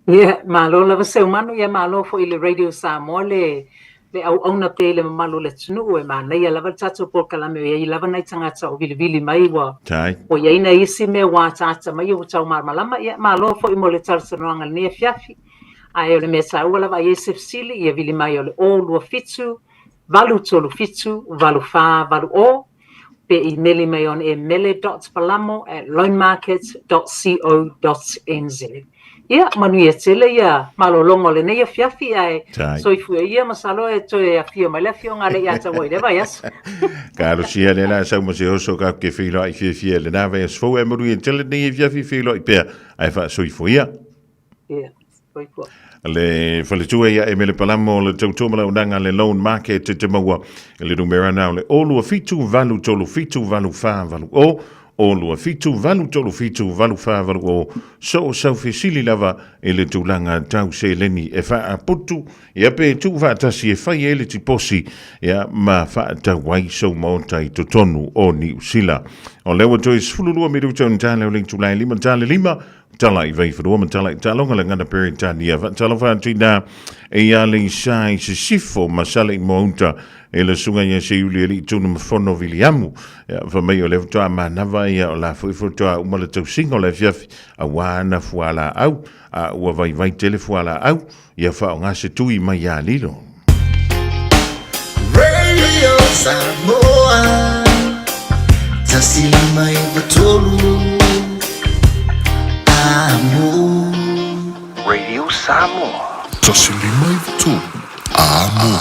Ia, malo lava Seumanu, ia malo foi i le Radio Samoa le le auauna pea i le mamalu o le atunuu e manaia lava le tatou polokalame o i ai lava nai tagata o vilivili mai ua ua i ai nai isi mea ua ataata mai ua tau malamalama. Ia malo foi mo le talatalanoaga i lenei afiafi. Ae o le mea taua lava a i ai se fesili ia vili mai o le 027 837 8480 pe imeli mai on emele.palamo@loanmarket.co.nz. Ia, manuia tele ia malologa o lenei afiafi, ae soifua ia, masalo e toe afio mai le afioga a le ia taua i le vaiaso. Talosia le la sau ma se oso ka ke feiloai fiafia i lena vaiaso fou, ae manuia tele lenei afiafi feiloai pea ae faasoifua ia. Ia, soifua. Le faletua ia Emele Palamo le tautua ma launaga le Loan Market te maua i le numera na o le 027 837 8480 027 837 8480 so o sau fesili lava i le tulaga tau seleni e faaputu ia pe tuu faatasi e fai ai le tiposi ia ma faatau ai sou maota i totonu o Niu Sila. O lea ua toe 12 minuta ona tala o le itula e 5 tala 5 Tala i Vaifanua ma tala i Taaloga le Gana Peretania. Faatalofa atu ina e ia le isa i Sisifo ma Sale i Moauta e le susuga ia Seiuli Alii Tunu ma Fono Viliamu. Ia, fa mai o le faatoa manava ia o la foi faatoa uma le tausiga o le afiafi aua ana fualaau a ua vaivai tele fualaau ia faaaoga se tui mai ia Lilo. Radio Samoa 153 Amo. Radio Samoa 153 Amo.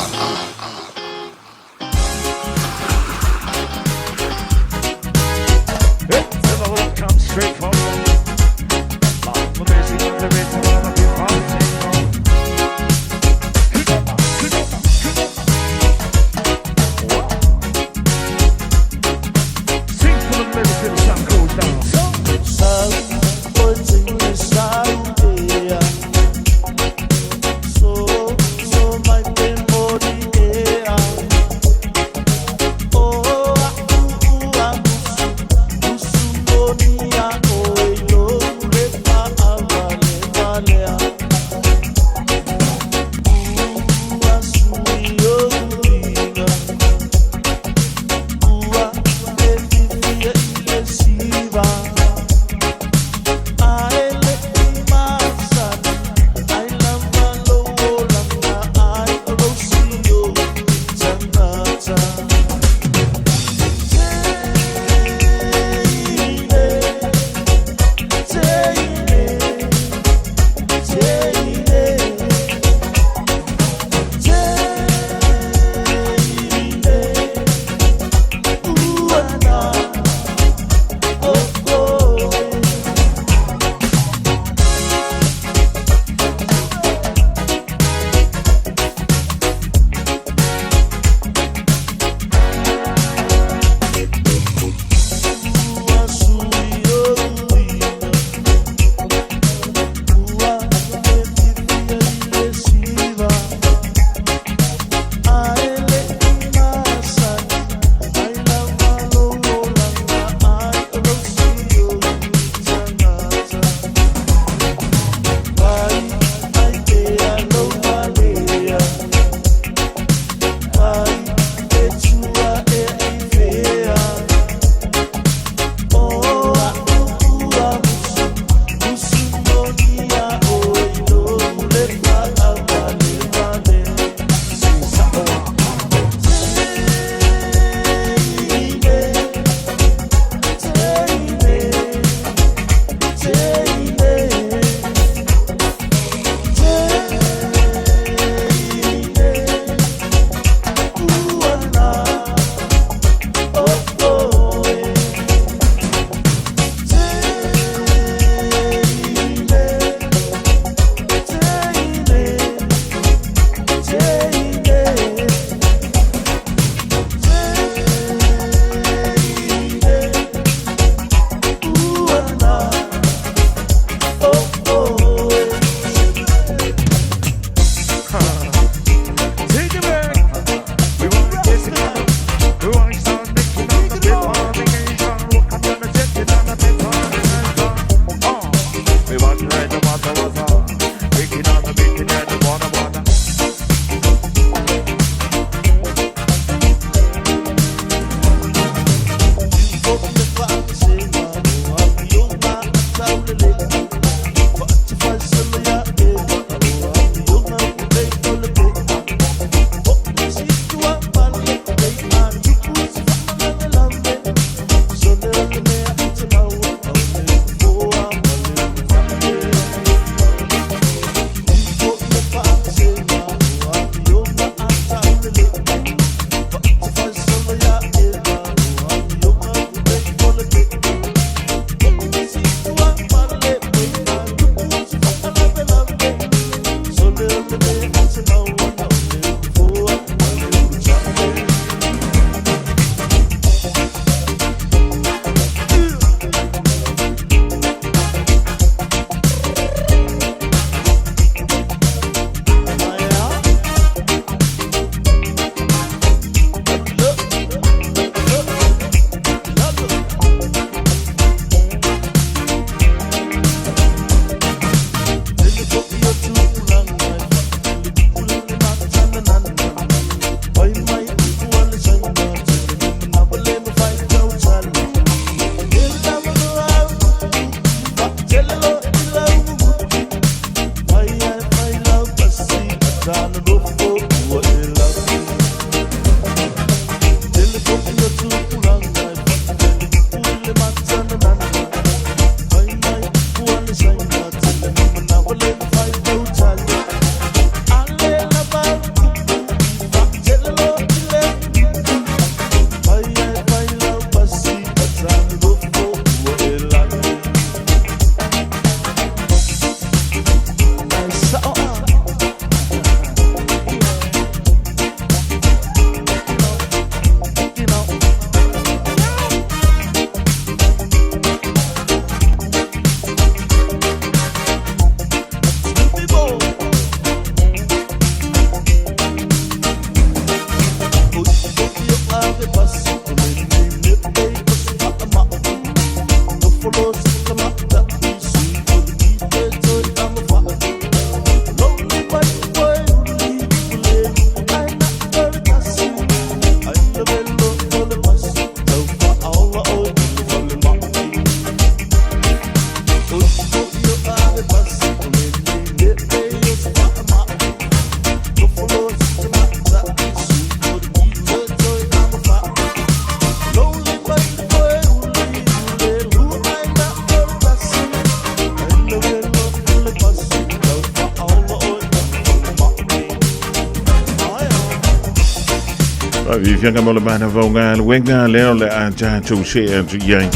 Fiafiaga mo le manavaoga luega lea o le a tatou see atu i ai.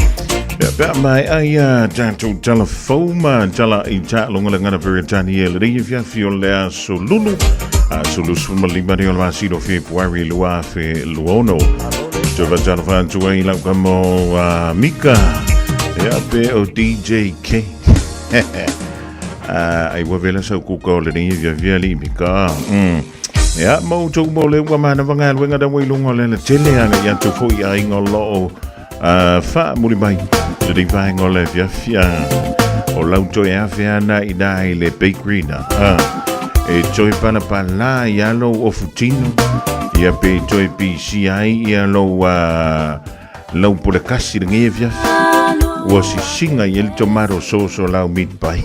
Ia, pe a maea ia tatou tala fou ma tala i taalogalagana Peretania i lenei afiafi o le aso Lulu, aso 25 nei o le masina o Fepuari 2026. Toe faatalofa atu ai i lau kama o Mika, ia pe o DJ K. Ai ua vela sau kuka o lenei afiafi alii Mika. Ia, ma outou mo le ua manava galuega na ua i luga o le alatele agai atu foi i aiga o lo o faamuli mai lenei vaega o le afiafi. O lau toe afe ana i nā i le bakery na. E toe palapala ia lou ofutino, ia pe toe pisi ai ia lou lau pulekasi lenei afiafi. Ua sisiga i ai le tomato sauce o lau meat pie.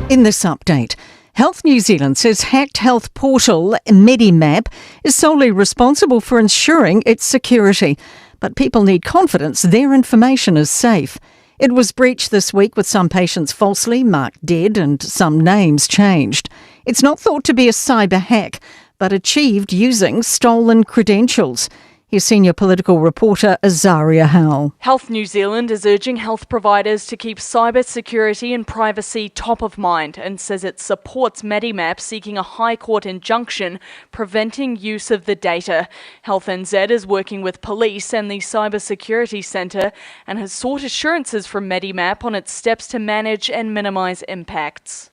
In this update, Health New Zealand says hacked health portal Medimap is solely responsible for ensuring its security. But people need confidence their information is safe. It was breached this week with some patients falsely marked dead and some names changed. It's not thought to be a cyber hack, but achieved using stolen credentials. Here's senior political reporter Azaria Howell. Health New Zealand is urging health providers to keep cyber security and privacy top of mind and says it supports Medimap seeking a High Court injunction preventing use of the data. Health NZ is working with police and the Cyber Security Centre and has sought assurances from Medimap on its steps to manage and minimise impacts.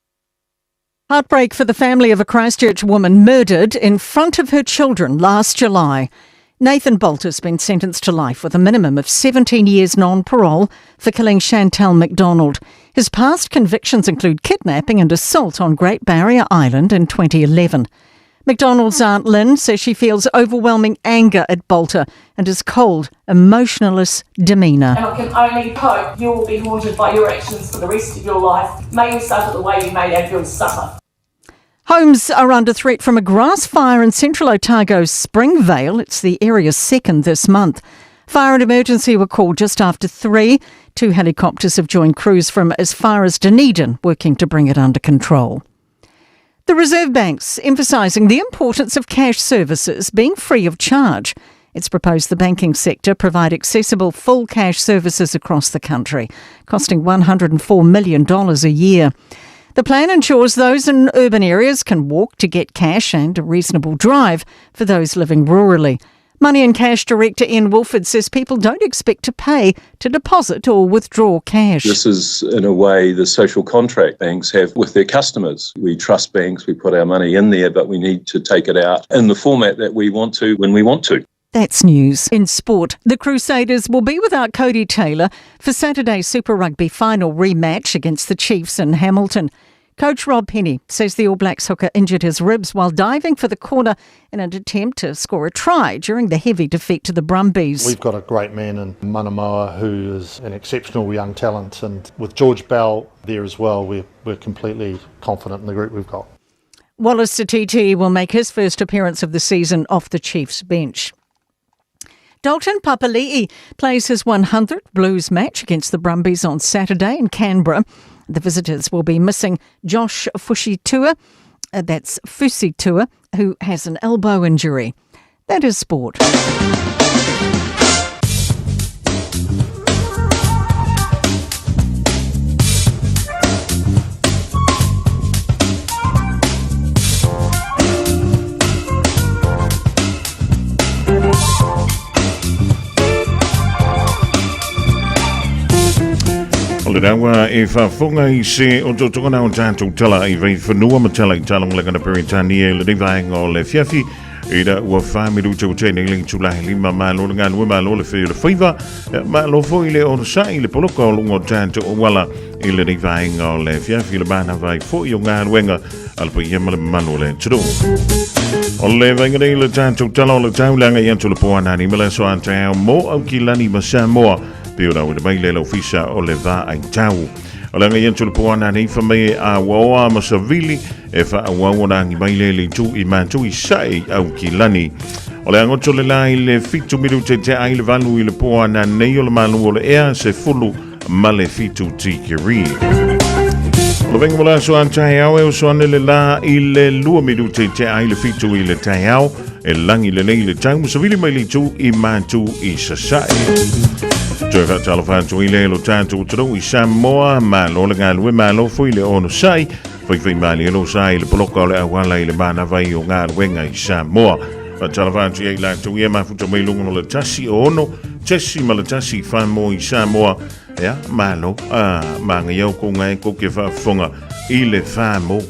Heartbreak for the family of a Christchurch woman murdered in front of her children last July. Nathan Bolt has been sentenced to life with a minimum of 17 years non parole for killing Chantel McDonald. His past convictions include kidnapping and assault on Great Barrier Island in 2011. McDonald's Aunt Lynn says she feels overwhelming anger at Bolter and his cold, emotionless demeanour. And I can only hope you will be haunted by your actions for the rest of your life. May you suffer the way you made our girls suffer. Homes are under threat from a grass fire in central Otago's Springvale. It's the area's second this month. Fire and emergency were called just after three. Two helicopters have joined crews from as far as Dunedin working to bring it under control. The Reserve Bank's emphasising the importance of cash services being free of charge. It's proposed the banking sector provide accessible full cash services across the country, costing $104 million a year. The plan ensures those in urban areas can walk to get cash and a reasonable drive for those living rurally. Money and Cash Director Ian Woolford says people don't expect to pay to deposit or withdraw cash. This is, in a way, the social contract banks have with their customers. We trust banks, we put our money in there, but we need to take it out in the format that we want to when we want to. That's news. In sport, the Crusaders will be without Codie Taylor for Saturday's Super Rugby final rematch against the Chiefs in Hamilton. Coach Rob Penney says the All Blacks hooker injured his ribs while diving for the corner in an attempt to score a try during the heavy defeat to the Brumbies. We've got a great man in Manamoa who is an exceptional young talent, and with George Bell there as well, we're, we're completely confident in the group we've got. Wallace Sititi will make his first appearance of the season off the Chiefs bench. Dalton Papali'i plays his 100th Blues match against the Brumbies on Saturday in Canberra. The visitors will be missing Josh Fushitua, that's Fusitua, who has an elbow injury. That is sport. O le rawa e whafonga i se o tō na o tātou tala i vei whanua ma tala i talong langa na Peritania i le vaenga o le fiafi i ra ua whamiru te o tēnei le tula he lima malo le ngā malo le whio le whaiva malo fo i le orosa i le poloka o lunga o tātou o wala i le vaenga o le fiafi le mana vai fo i o ngā ruenga a le paia ma le mamalu o le atunuu. O le vaega nei le tatou tala o le taulaga i atu le po anani ma le aso a taeao mo Aukilani ma Samoa pe o rauina mai le ofisa o le va ai tau. O le agai atu le po anani fa mai e a waoa ma savili e fa au ona angi mai le le tu i mātou i sae i Aukilani. O le angoto le la i le fitu miru te te ai le valu i le po anani o le malu o le ea se fulu ma le fitu tikiri. O le venga mo le aso a taeao e oso ane le la i le lua minute te ai le fitu i le taeao e langi lelei le tau ma savili mai le itu i mātu i Sasae. Toe whaatalofa atu i le lo tātou taro i Samoa, malo le galue, malo foi le ono sai, fai fai mali e lo sai le poloka o le awala i le manawai o ngā ruenga i Samoa. Whaatalofa atu i lātou ia mafuta mai lunga no le tasi o ono, tesi ma le tasi whamō i Samoa, Ia, malo, a, manga iau ko ngai ko ke whaafonga i le whamo.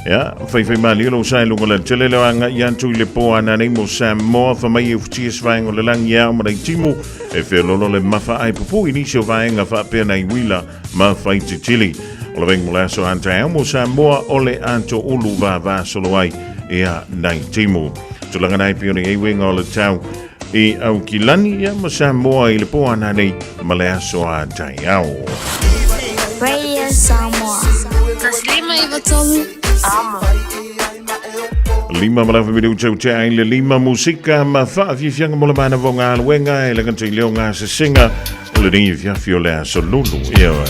Ia, whai whai mali lo sai lunga le tele le anga i atu i le po ana nei mo Samoa, wha mai e futia svaenga o le langi au ma nei timu, e wheololo le mawha ai pupu i nisi o vaenga whaapea nei wila ma whai te tili. O le venga mo le aso anta au mo Samoa o le ato ulu vā vā solo ai ia nei timu. Tulaga nei pio nei eiwenga o le tau i Aukilani ia ma Samoa i le po ana nei ma le aso a taeao. Radio Samoa. 1.593 Amo. Lima ma lafa minute o te ai le lima musika ma faafiafiaga mo le manava o galuega e le gata i lea o gasesega o lenei afiafi o le aso lulu. Ioe.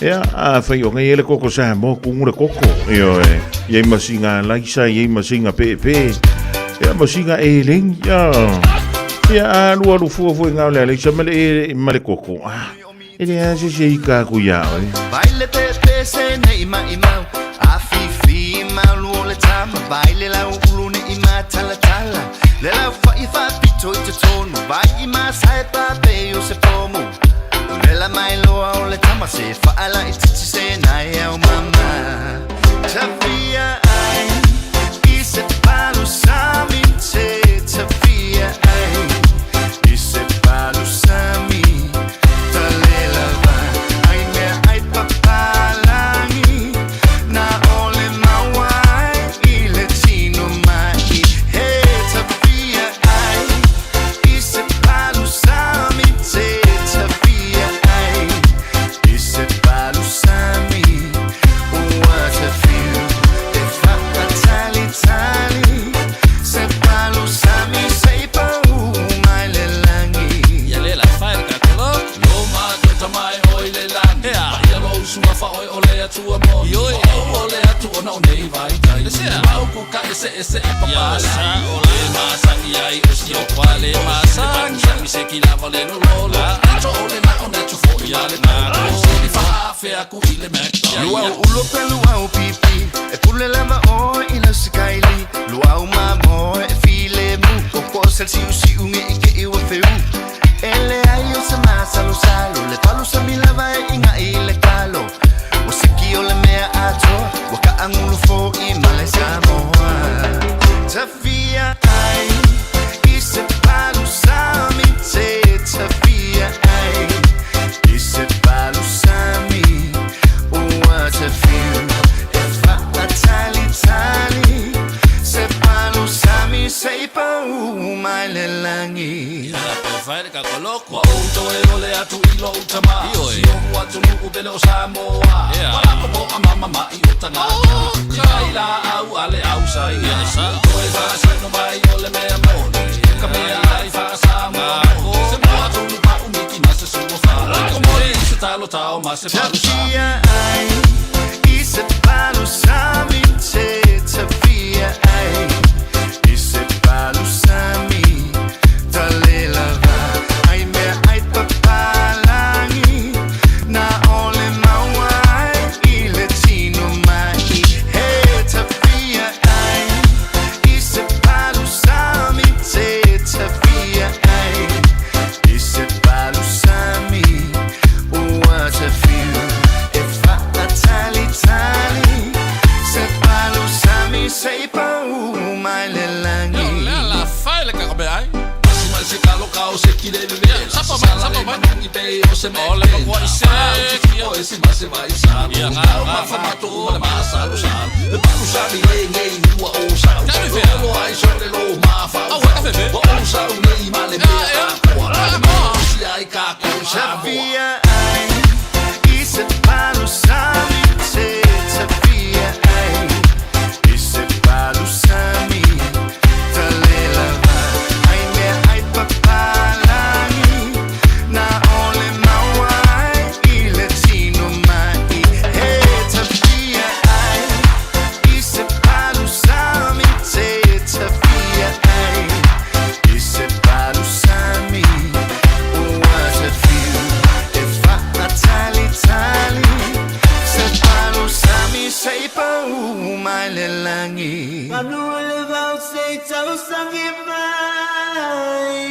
Ia, afai o ngai e le koko Samoa, kugu le koko. Ioe. Iai ma siga alaisa, iai ma siga peepee, ia ma siga eleni. Ia, ia alu alu fua foi ngā o le alaisa ma le e ma le koko. Ah, e le a se se ika aku ia oe. Vai le pepe se nei mai mau A fifi mau lu o le tama Vai le lau ulu ne i ma tala tala Le lau fai fa pito i te tonu Vai i ma sae pa pe o se pomu Vela mai loa o le tama se Faala i titi se nai au mama Tafia ai I se palu sami te Tafia ai I se palu sami Talela vai Ai mea ai papalangi Na ole maua ai I le tino mai He tafia ai I se palu sami te Tafia ai I se palu sami Ua tafiu E whaatali tali Se palu sami Se pau mai le langi Ia le la fai le kakolo Lo ma tota mai oi le langi Ia lo usua fa oi o le atua mo Ioi O o le atu ona o nei vai tai Mau ku ka ese ese e papa sa o le ma sangi ai o si o kwa le ma sangi Mi se ki lava le lo lo lo Ato o le na o na tu fo ia le na Ko si fa afe aku i le Mac Luau ulo pe luau pipi E pule lava o i lau sikaili Luau mamo e file mu Koko o sel siu siu nge i ke iwa feu Ele ai o se masalo salo Le palu sa milava e inga i le kalo O siki o le mea atoa Wa ka angulu fo i male Samoa Tafia ai I se palu sami te Tafia ai I se palu sami Ua tafiu E whaatali tali Se palu sami Se pau mai le langi Ia la fai le kakolo Wa o toe o le atu i lo utama Si o atu nuku pele o Samoa Wala ko po a mama mai o tangata Kai la au ale au sa ia Toe fa sa no mai o le mea moni Ka mea ai fa Samoa Se mo atu nu pa umiki ma se sua fa Ko mori se talo tao ma se palu sami Tafia ai I se palu sami te Tafia ai I se palu sami Talela va Ai mea ai papalangi Na ole maua ai I le tino mai He tafia ai I se palu sami te Tafia ai I se palu sami Ua tafiu E whaatali tali Se palu sami Se pau mai le langi Le la fai le kakome ai Si mai se kalo kao se kile bebe Sapa mai sapa mai nangi pe o se me Ole pa kwa ise O ese ma se vai sa Ia nga ma fa ma tu ma le ma sa lo sa Le palu sa mi le ngei nua o sa Lo ai so le lo ma fa o O sa u nei ma le mea a koa Le ma si ai ka ko sa Tafia ai I se palu sami te Tafia ai I se palu sami Talela va Ai mea ai papalangi Na ole maua ai I le tino mai He tafia ai I se palu sami te Tafia ai I se palu sami Ua tafiu E whaatali tali Se palu sami Se pau mai le langi Manu le vau se tau sangi mai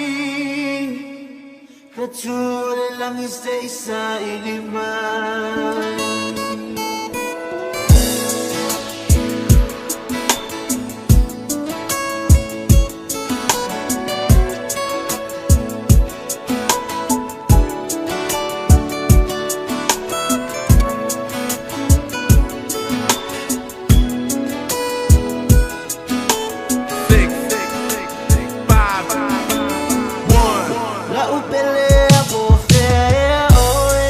Ka tu le langi se isa ili mai Six, five, one. La upele a po fea oe.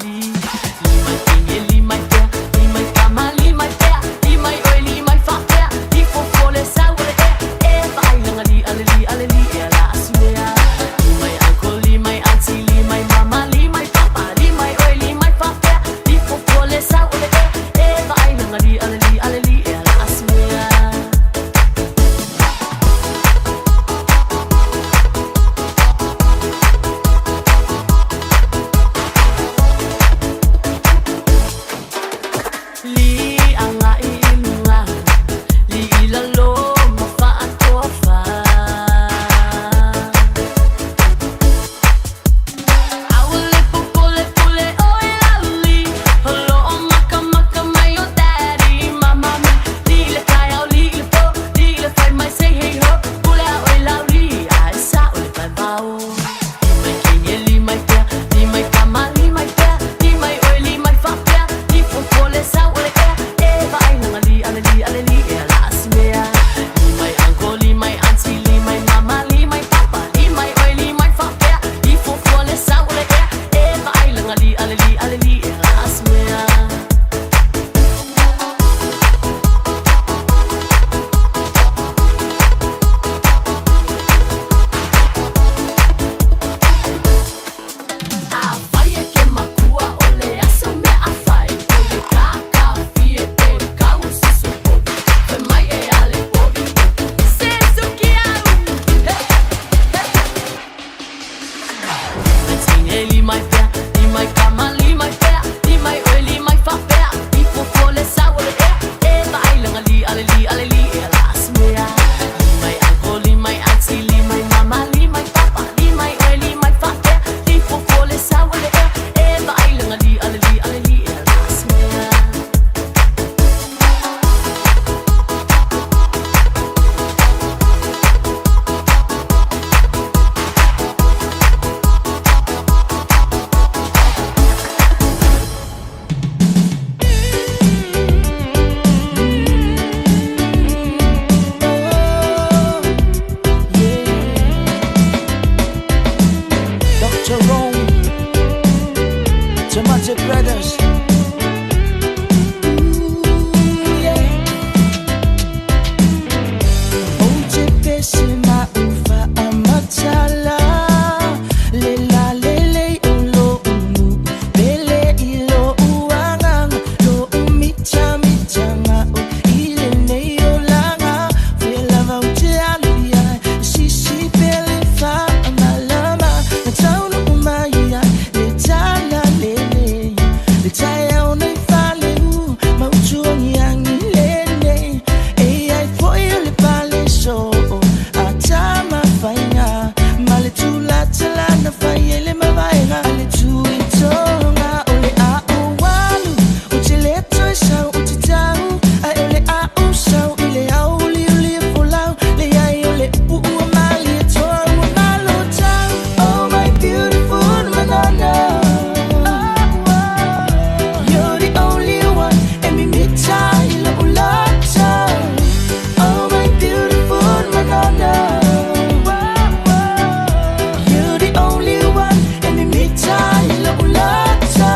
li. Li mai teine, li mai pea, li mai tama, li mai pea, li mai oe, li mai faapea, li fofo le sau o le ea, e vaailaga li ale li ale li ea la asimea. Li mai uncle, li mai auntie, li mai mama, li mai papa, li mai oe, li mai faapea, li fofo le sau o le ea, e vaailaga li ale li ale li ea la asimea. Li agai i luga, li i lalo ma faatoafa. Aua le popole pule oe lauli, o loo makamaka mai o daddy ma mami. Li i le taeao, li i le po, li i le fai mai say hey ho, pule a oe lauli, a e sa'o le vaevao. Li mai teine, li mai pea, li mai tama, li mai pea, li mai oe, li mai faapea, li fofo le sau o le ea, e vaailaga li ale li ale li ea la asimea. Li mai uncle, li mai auntie, li mai mama, li mai papa, li mai oe, li mai faapea, li fofo le sau o le ea, e vaailaga li ale li ale li ea la asimea. Afai e ke makua o le aso mea afai, o le kakafie pe kau se supovi, fai mai e ale povi, se suki au. Mai teine, li mai pea, li mai tama, li mai pea, li mai oe, li mai faapea, li fofo le sau o le ea, e vaailaga li ale li ale li ea la asimea. Li mai uncle, li mai auntie, li mai mama, li mai papa, li mai oe, li mai faapea, li fofo le sau o le ea, e vaailaga li ale li ale li ea la asimea. Dr. Rome, Tomato Brothers. Ooh, yeah. O te pese ma ufa amatala. Le la le le o lo umu. Pele i lo uanganga. Lo umita mita nga o. Ile nei o langa. Fela vau te alu ia. Sisi pele fa amalama. Na taunu umai ia. Le tala le le. Le tae o nei fale u. Mautuangi angi le nei. E ai foi o le pale so. A tama whainga. Ma le tula tala na whai e le mawaenga. Le tui tonga o le a o walu. O te leto e sau o te tau. Ai o le a o sau i le au li o li e folau. Le ai o le upu ua mali e toa ua malo tau. Oh my beautiful manana. You're the only one. E mimita i lo ulata. Oh my beautiful manana. You're the only one. E mimita i lo ulata.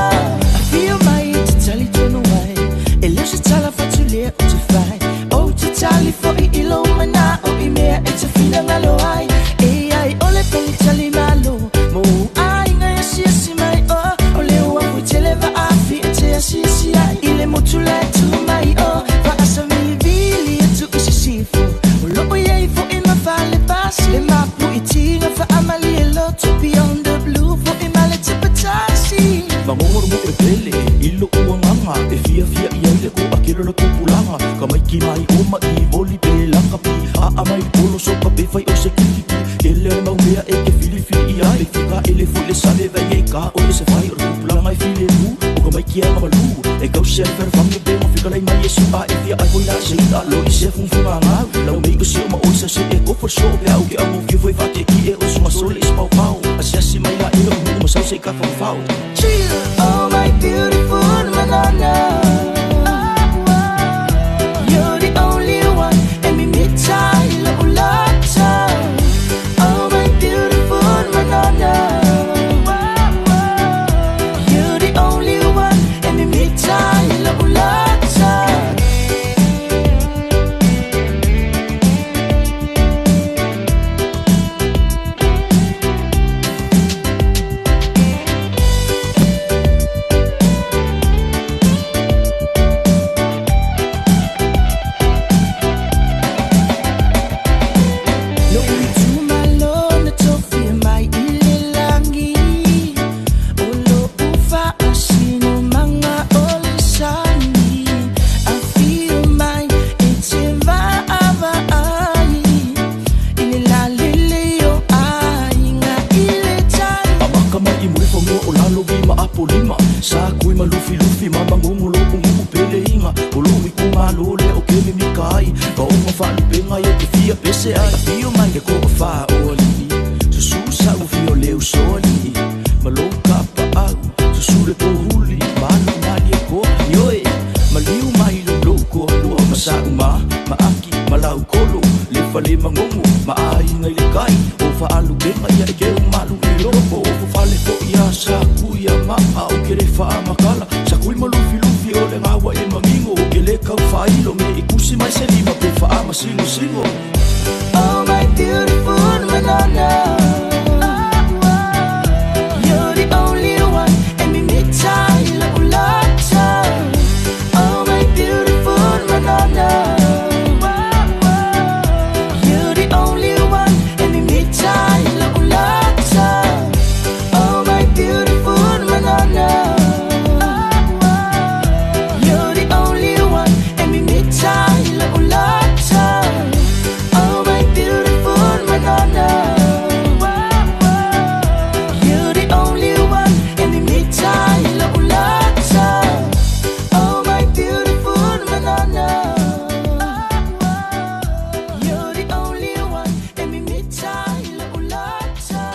I feel my te tali tonu ai. E leo se tala fatu lea o te whai. O te tali fo i ilo mana o i mea e te whina ngalo ai. E ai ole peli tali malo. Mo ai ngai asi asi mai o. O leo a fui tele va afi e te asi asi ai. I le motu le tu mai o. Va asa vili vili e tu i sisifo. O loo iei fo i mawhale pasi. Le mapu i tinga fa amali e loto beyond the blue. Fo i male te patasi. Mangongoro mo e pele, i lo uanganga, e fia fia i ai le ko akelo le kupulanga. Ka mai ki mai o ma i voli pe laka pi, a a mai polo so ka pe fai o se kiki ki. Ke le mau mea e ke fili fili i ai, fika e le fo le sale vai e ka o le se fai o le kupulanga e file lu. O ka mai ki a malu, e kau se fer fangi pe mo fika lai mai e su a e fia ai foi la se ita lo i se fun funga ngau. Lau mei o se o ma o sa se e ko for so pe au ke au mo fio foi fa te ki e o su ma sole is pau pau. Asi asi mai la e lo mu ma sau se ka fau fau. Oh my beautiful manana. You're the only one. E mimita i lo ulata. Oh my beautiful manana. You're the only lufilufi ma magogo loʻu nuʻu peleiga o loʻu itumālō lea o ke mimika ai ma ona faalupega ia te fia pese ai. Afio mai le toafā o alii, susū saʻu fia o le usoalii ma lou kapaʻau, susu le pohuli ma alu maliekoa. Ioe, maliu mai lou koalua ma saʻu ma maaki ma laukolo le fale magogo ma aiga i le kai o faalupega ia e keu malu i loko o fofale foʻi a sakui a maa o ke le faamakala sakui ma lufilufi o le gaua e magigo o ke le kaufaailo me i kusi mai se lima pe faamasingosigo. Oh my beautiful Madonna, you're the only one e mimita i la'u lata. Oh my beautiful Madonna, you're the only one e mimita i la'u lata. Oh my beautiful Madonna, you're the only one e mimita i la'u lata. Oh my beautiful Madonna, you're the only one e mimita i la'u lata. Oh my beautiful Madonna, you're the only one e mimita i la'u lata.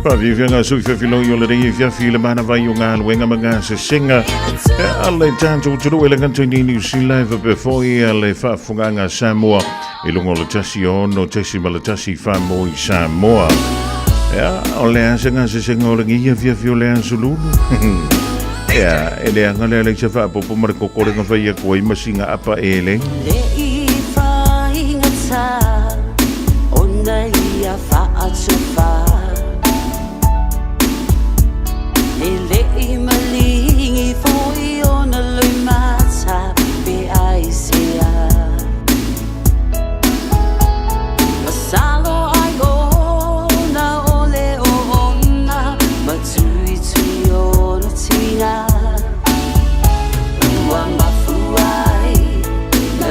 Faafiafiaga sui fefiloi o lenei afiafi i le manavai o galuega ma gasesega a le tatou atunuu e le gata i Niu Sila e faapea foi a le faafofogaaga a Samoa i luga o le 16.1 Faamoi Samoa. Ia, o le a se gasesega o lenei afiafi o le aso lulu? Ia, e leaga le alaisa faapopo ma le kokolega fai atu ai ma sina apa ele. Le i faigata ona ia faatofa E le i malingi foi ona loimata pe ai sea. Masalo ai ona o le o ona matuitui ona tina. Ua mafu ai na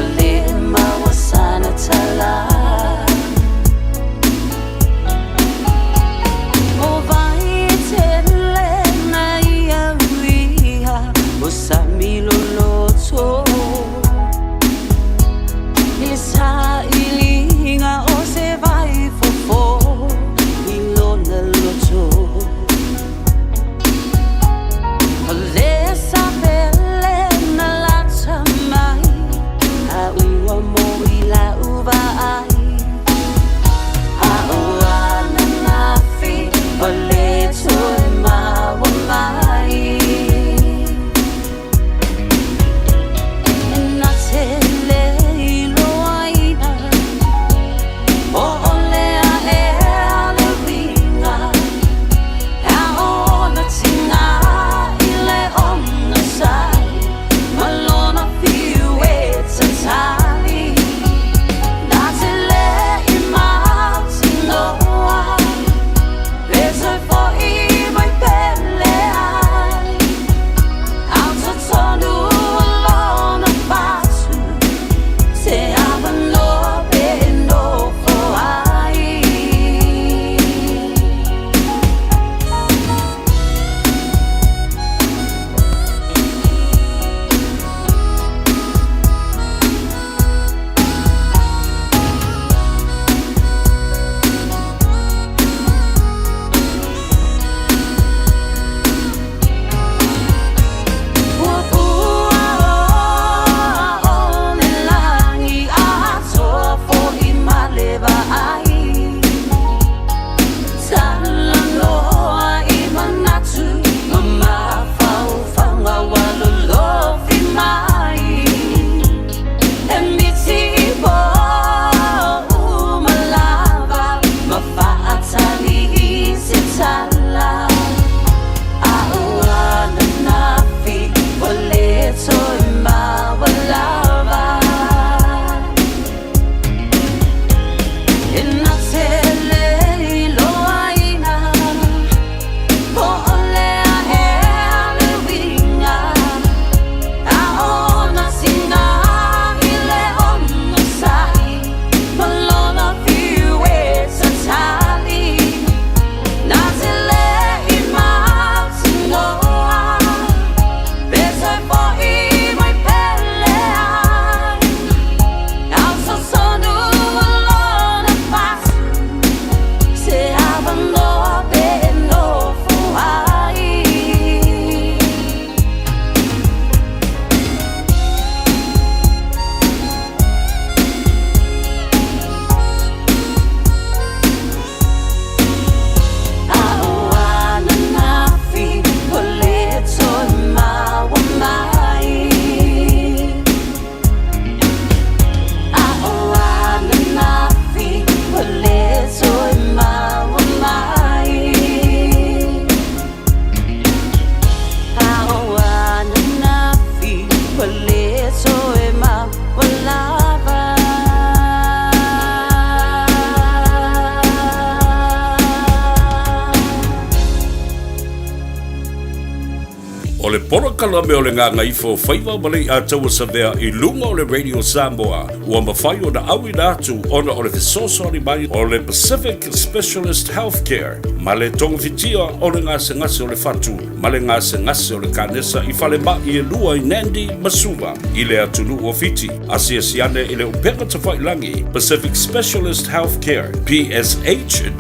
O le polokalame o le Gagaifo Faiva ma Leiataua Savea i luga o le Radio Samoa ua mafai ona auina atu ona o le fesoasoani mai o le Pacific Specialist Healthcare ma le togafitia o le gasegase o le fatu ma le gasegase o le kanesa i falemai e lua i Nandi ma Suva i le atunuu o Fiti. Asiasi ane i le upega tafailagi Pacific Specialist Healthcare, psh.com.fj.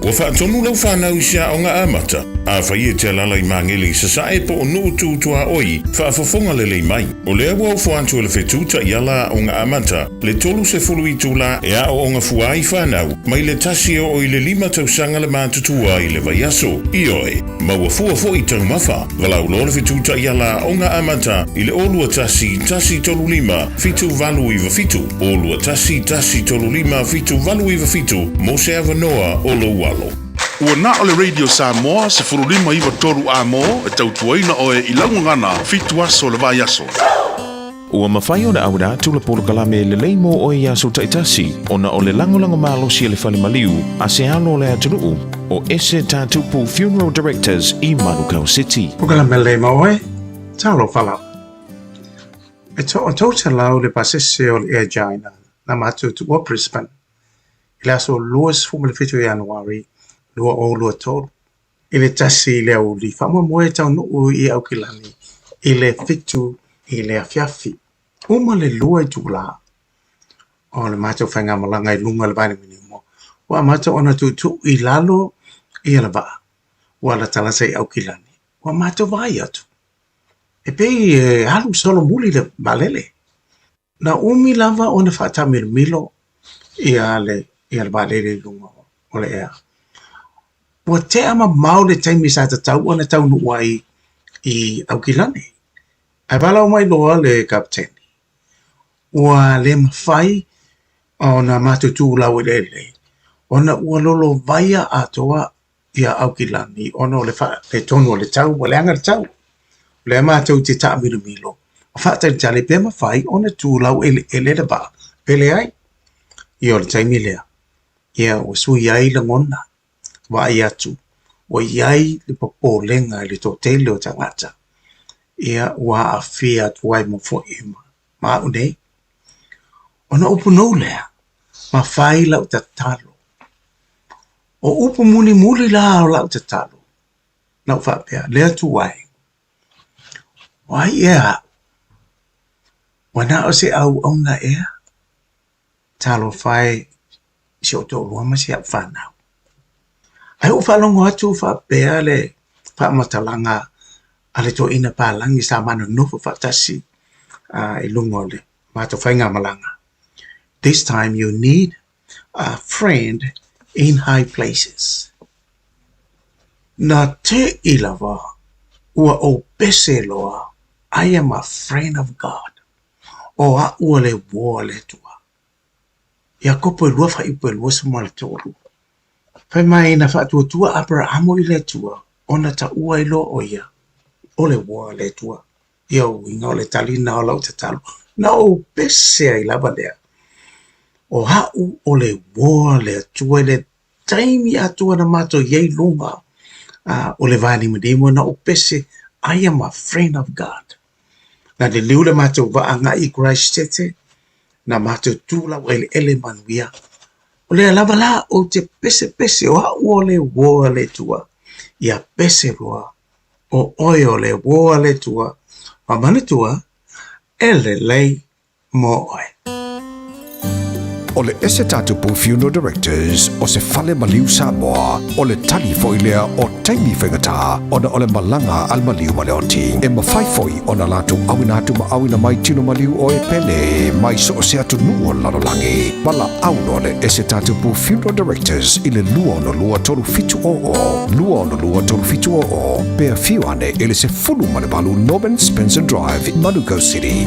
Ua faatonu lau fanau i se aoga amata? Afai e te alaala i Magele i Sasae po o Nuu Tu Tuaoi, faafofoga lelei mai. O lea ua ofo atu e le Fetu Taiala Aoga Amata le 30 itula e aooga fua ai fanau mai le tasi e oo i le lima tausaga le matutua i le vaiaso. Ioe, maua fua foi taumafa. Valaau loa le Fetu Taiala Aoga Amata i le 0 21 135 7897, 0 21 135 7897 mo se avanoa o lou alo. Ua na o le Radio Samoa 15 93 A-mo e tautuaina oe i lau gagana fitu aso o le vaiaso. Ua mafai ona auina atu le polokalame lelei mo oe i aso taitasi ona o le lagolago malosi a le fale maliu a se alo o le atunuu o Ese Tatupu Funeral Directors i Manukau City. Polokalame lelei mo oe, talofa lava. E toa 300 le pasese o le Air China na matou tuua Brisbane i le aso 27 o Ianuari 2023 i le 1 i le aoauli faamoemoe e taunuu i Aukilani i le 7 i le afiafi. Uma le 2 itula o le matou faigamalaga i luga o le vaanimunimu, ua amata ona tuutuu i lalo ia le vaa ua latalata i Aukilani. Ua matou vaai atu, e pei e alu solomuli le vaalele. Na umi lava ona faataamilomilo ia le ia le vaalele i luga o le ea. Ua tea mamao le taimi sa tatau ona taunuu ai i Aukilani. Ae valaau mai loa le kapeteni, ua le mafai ona matou tu laueleele ona ua lolovaia atoa ia Aukilani ona o le faaletonu o le tau, ua leaga le tau. O lea matou te taamilomilo ma faatalitali pe mafai ona tu laueleele le vaa pe leai. Ia o le taimi lea, ia ua sui ai lagona, vaai atu ua i ai le popolega i le toatele o tagata, ia ua aafia atu ai ma foi ma au nei. Ona upu nou lea, ma fai lau tatalo. O upu mulimuli la o lau tatalo, na ou faapea, Le Atua e, o ai ea aʻu? Ua na o se auauna ea? Talofa e i si ou toalua ma si au fanau. Ae ua faalogo atu faapea le faamatalaga a le toeaina palagi sa ma nonofo faatasi i luga o le matou faigamalaga, This time you need a friend in high places. Na teʻi lava ua ou pese loa, I am a friend of God. O aʻu o le uō a le Atua. Iakopo e lua faaiupu e 23. Fai mai na faatuatua Aperahamo i le Atua ona taua ai loa ʻo ia o le uō a le Atua. Ia uiga o le talina o lau tatalo, na ou pese ai lava lea. O aʻu o le uō a le Atua i le taimi atoa na matou i ai i luga o le vaanimunimu, na ou pese, I am a friend of God. Na liliu le matou vaa agai i Christchurch, na matou tu laueleele manuia. O lea lava la ou te pesepese, o aʻu o le uō a le Atua, ia pese loa o oe o le uō a le Atua, ma manatua e lelei mo oe. O le Ese Tatupu Funeral Directors o se fale maliu Samoa, o le tali foi lea o taimi faigata ona o le malaga a le maliu ma le oti. E mafai foi ona latou auina atu ma auina mai tino maliu o e pele mai so o se atunuu o le lalolagi. Valaau loa le Ese Tatupu Funeral Directors i le 262 3700, 262 3700, pe afio ane i le 18 Norman Spencer Drive, Manukau City.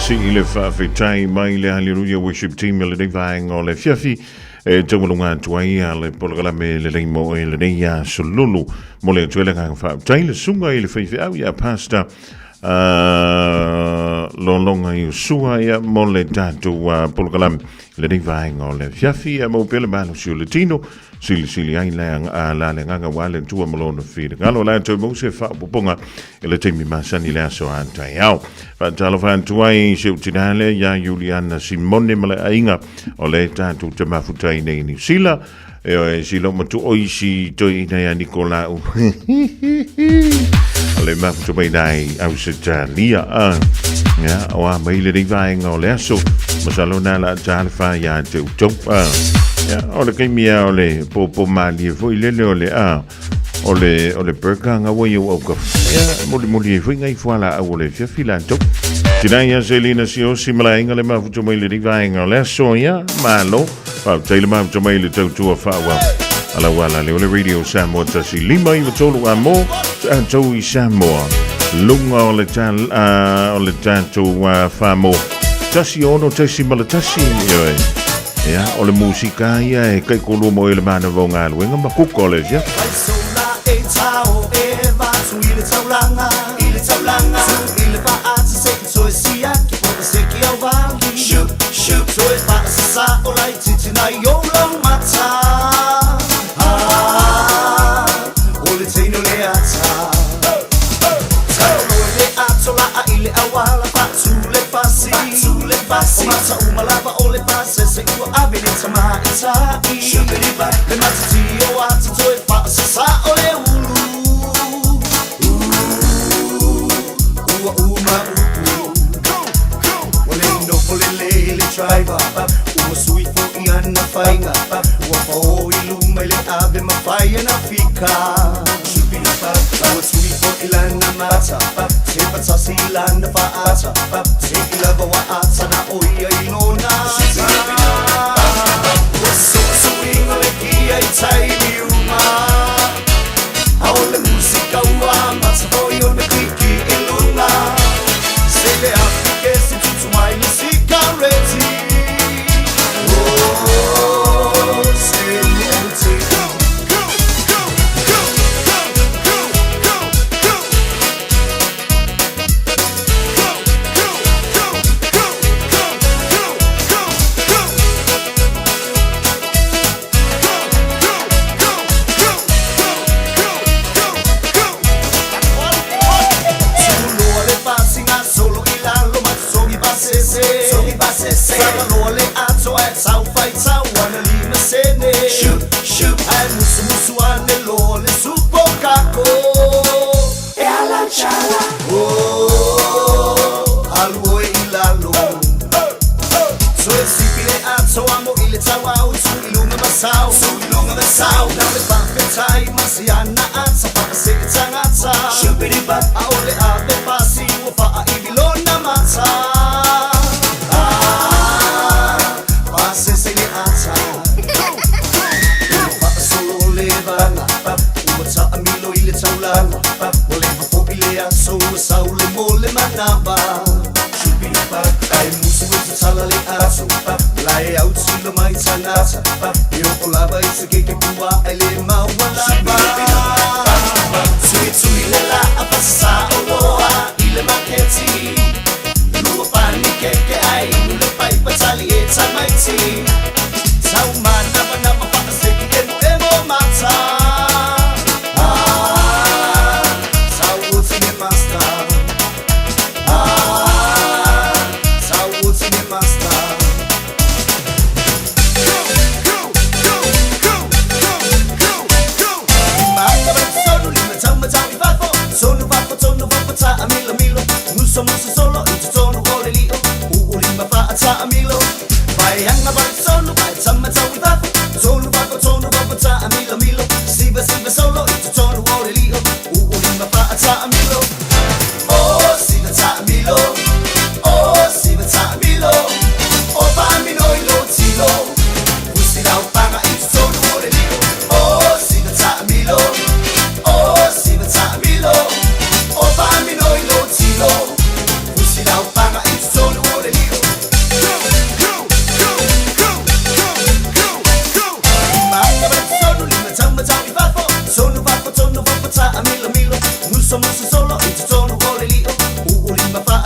Sii le faafetai mai le Hallelujah Worship Team i lenei vaega o le afiafi e taualuga atu ai a le polokalame lelei mo e lenei aso lulu. Mo le atu ai le agaga faafetai le susuga i le faifeau ia Pastor Lologa Iosua ia mo le tatou polokalame i lenei vaega o le afiafi ia maua pea le malosi o le tino silisili ai le la le agaga ua le Atua ma lona finagalo. O le a toe maua se faaopoopoga i le taimi masani i le aso a taeao. Faatalofa atu ai i si ou tinā lea ia Juliana Simone ma le aiga o le tatou te mafuta ai nei i Niu Sila. E oe, si lo matu o isi toi ina ia Nikolau. O le mafuta mai nai Ausetalia. Ia, o a mai le nei vaega o le aso. Masalo nā la tā le wha ia te utou. Ia, o le kaimia o le pōpō mālie foi lele o le a. O le, o le burger nga ua iau au ka ia, moli moli e foi ngai fuala au o le fiafi la tau. Tina ia Selina Siosi malainga le mafuta mai le rivaenga o le aso ia, malo, faafetai le mafuta mai le tautua faaauau. Ala wala le o le Radio Samoa 1 5 9 3 a mo, tatou i Samoa. Lunga o le tal, o le tatou whamo. 1 6 ma le 1, ioe. Ia, o le musika ia e kai kolua mo e le mana vau galuega ma kuka o le fia.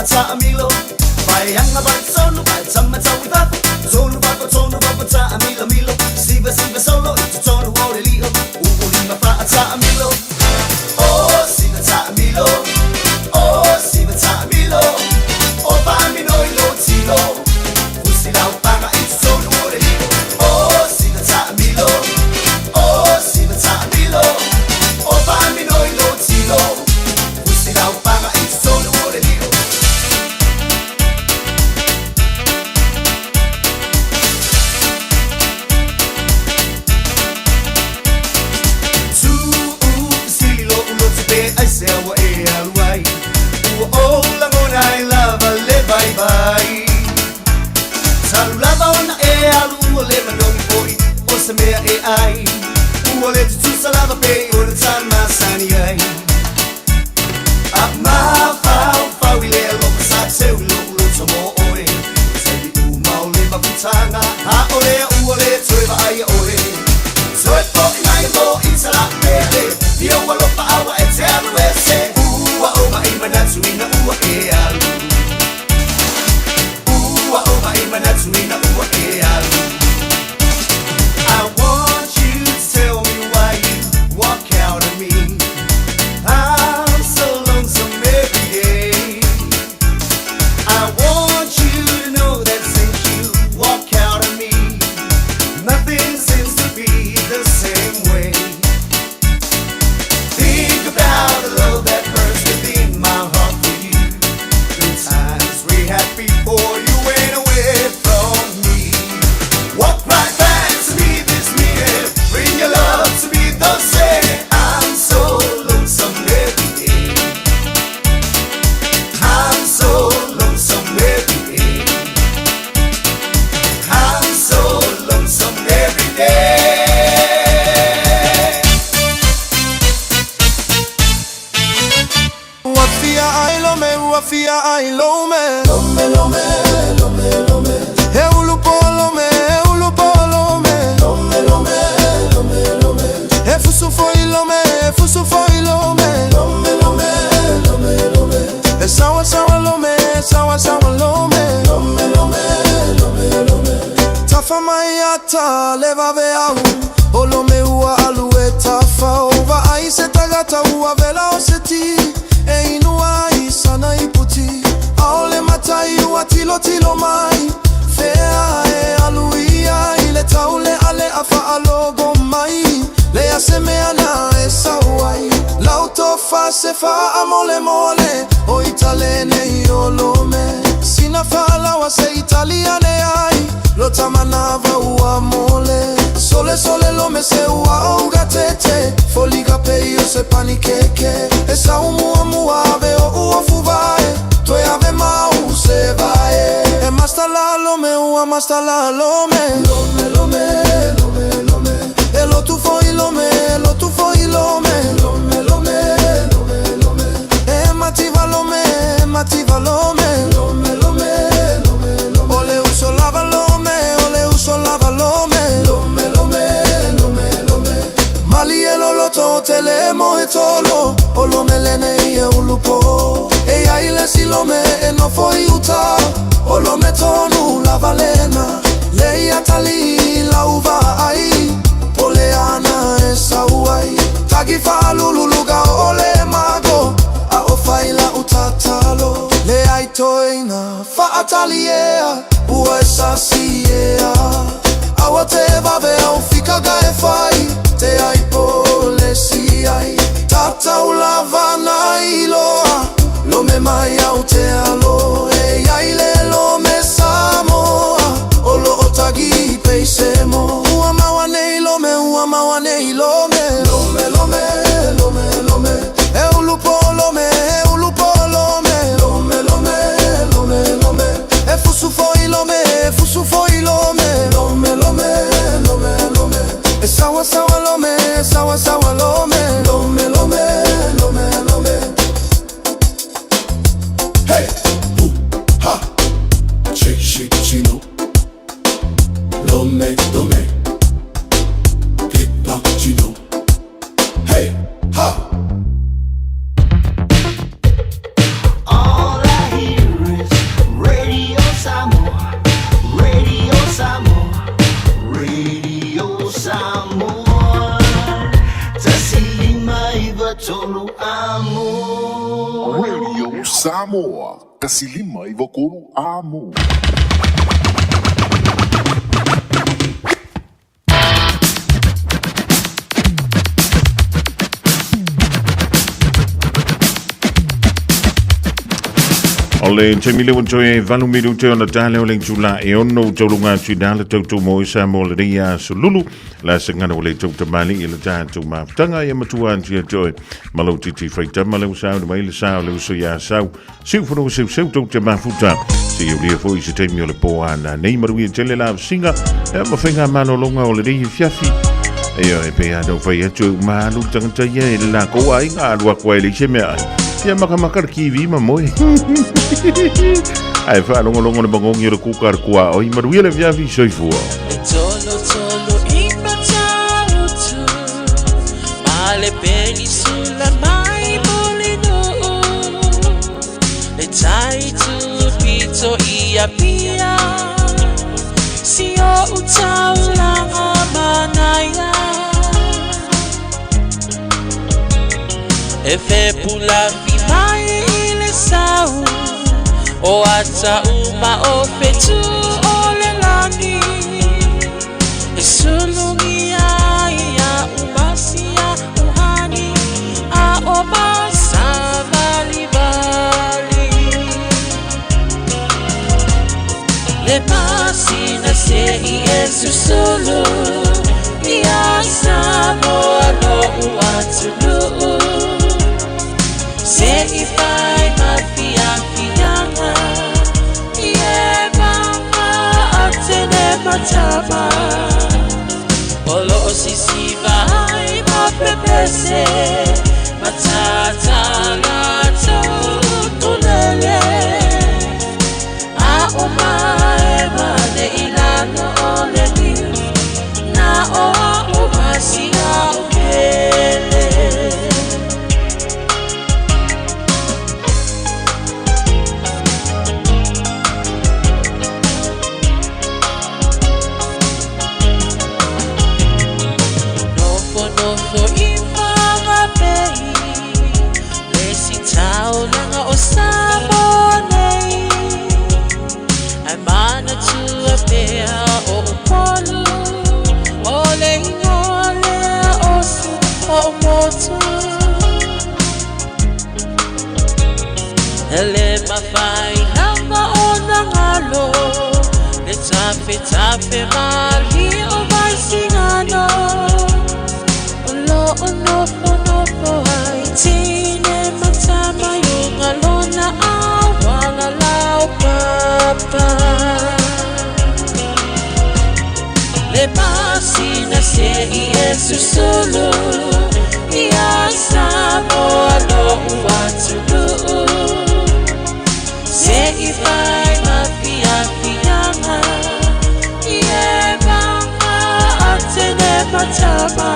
fa'ataʻamilo Vaeaga valetonu vaetama tauifafu Tonu fafo tonu fafo taʻamilomilo Siva siva solo i totonu o le lio U'ulima fa'ataʻamilo O siva taʻamilo O siva taʻamilo O fa'amino i lou tino Fusi laufaga i totonu o le lio O siva taʻamilo O siva taʻamilo O fa'amino i lou tino Fusi laufaga i totonu o le lio Tuʻu fesili loʻu loto pe aisea ua e alu ai Ua ou lagona ai lava le vaivai Talu lava ona e alu ua le manogi foʻi o se mea e ʻai Ua le tutusa lava pei ona ta masani ai A mafaufau i le alofa sa seu i loʻu loto mo ʻoe Taimi uma o le mafutaga ʻAʻole aʻu ua le toe vaaia ʻoe Toe foʻi mai mo i talapele I ou alofa a ua e te alu ese Ua ou maʻi manatu ina ua e alu Ua ou maʻi manatu ina ua e alu I want you to tell me why you walk out of me I'm so lonesome every day I want you to know that since you walk out of me Nothing seems to be the same way Think about the love that burns within my heart for you The times we had before you went away from me Walk right back to me this minute Bring your love to me the same I'm so lonesome every day I'm so lonesome every day I'm so lonesome every day Ua fia ai lome, ua fia ai lome Lome, lome, lome, lome E ulu po lome, e ulu po lome Lome, lome, lome, lome E fusu foi lome, e fusu foi lome Lome, lome, lome, lome E sawa sawa lome, e sawa sawa lome Lome, lome, lome, lome Tafa mai ata le vave au O lome ua alu e tafau Vaai se tagata ua vela o se ti E inu ai sana iputi Aole matai ua tilo tilo mai Fea e alu ia i le taule ale a faalogo mai Lea se mea na e sau ai Lau tofa se faamolemole O italene i o lome Sina faalawa se italiane ai Lo tamanava ua mole Sole sole lome se ua ouga tete Foliga pei o se panikeke E sau mua mua ave o ua fuvae Toe ave mau se vae E masta la lome ua masta la lome Lome lome lome lome E lotu foi lome e lotu foi lome Lome lome lome lome E mativa lome e mativa lome Lome lome lome lome O le uso lava lome o le uso lava lome Lome lome lome lome Mali e loloto o te le mo e tolo O lome lene i e ulupo E ia i le si lome e nofo i uta O lome tonu lava lena Le ia tali lauva ai Pole ana e sau ai Tagi faalululuga o le mago A o faila utatalo Le ai toina faataliea Ua e sasi ea Aua te vave au fika ga e fai Te ai pole si ai Tatau lava na iloa Lome mai au te alo E iai le lome Samoa O lo o tagi peise mo Ua maua nei lome, ua maua nei lome Lome, lome, lome, lome E ulu po lome, e ulu po lome Lome, lome, lome, lome E fusu foi lome, e fusu foi lome Lome, lome, lome, lome E sawa sawa lome, e sawa sawa lome Lome, lome, lome, lome Hey, ooh, ha, shake, shake, chino, lome, lome, hip hop, chino, hey, ha. All I hear Samoa, 1.593 Amo. O le taimi lea ua toe valu minute ona tale o le itula e ono tauluga atu i na le tautu mo i sa mo le nei aso lulu la sengana o le tau tamali i le tatou mafutaga ia matua atu ia toe ma lou titi faitama le ua sauni mai le sa o le uso iā Sau siufono seuseu tou te mafuta se i ulia foi se taimi o le pō ana nei maruia tele la singa e ma whainga malolonga o le nei fiafi. Ia e pe ana whai atu e umalu tangata ia e la ko ai ngā alua koa e le se mea ai. Ia makamaka le kiwi ma moe. Ai whaalongolongo le mangongi o le kuka le kua oi maruia le fiafi soifua. E tolo tolo i matautu Ma le penisula mai Mulinuu Le tai tu pito i Apia Si o utaulanga manaia E fepula fi mai i le sau O ata uma o fetu o le lani E sulungi ai ia umasia uhani A o masavali vali Le pasina se i e susulu Ia Samoa lo uatunuu Se i fai ma fiafiaga I e mama atene matama O lo o sisiva ai ma pepese Matata latou tulele A o mae mane i lalo o le niu Na o a o masia o pele. Nofo nofo i whangapei Le si taulanga o Samoa nei Ai mana tua pea o Upolu O le ingoa lea o si o motu Ele mawhai lava o nangalo Le tafe tafe mali o vai singano O lo o nofo nofo ai tine matama yunga lona awala lau papa Le pasina se i e susulu Ia Samoa lo uatunuu Se i fai ma fiafiaga I e mama atene matama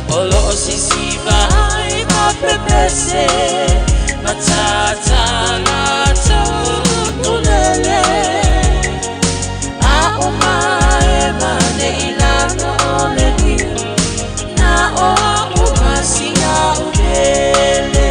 O lo o sisiva ai ma pepese Matata latou tulele A o mae mane i lalo o le niu Na o a o masia o pele.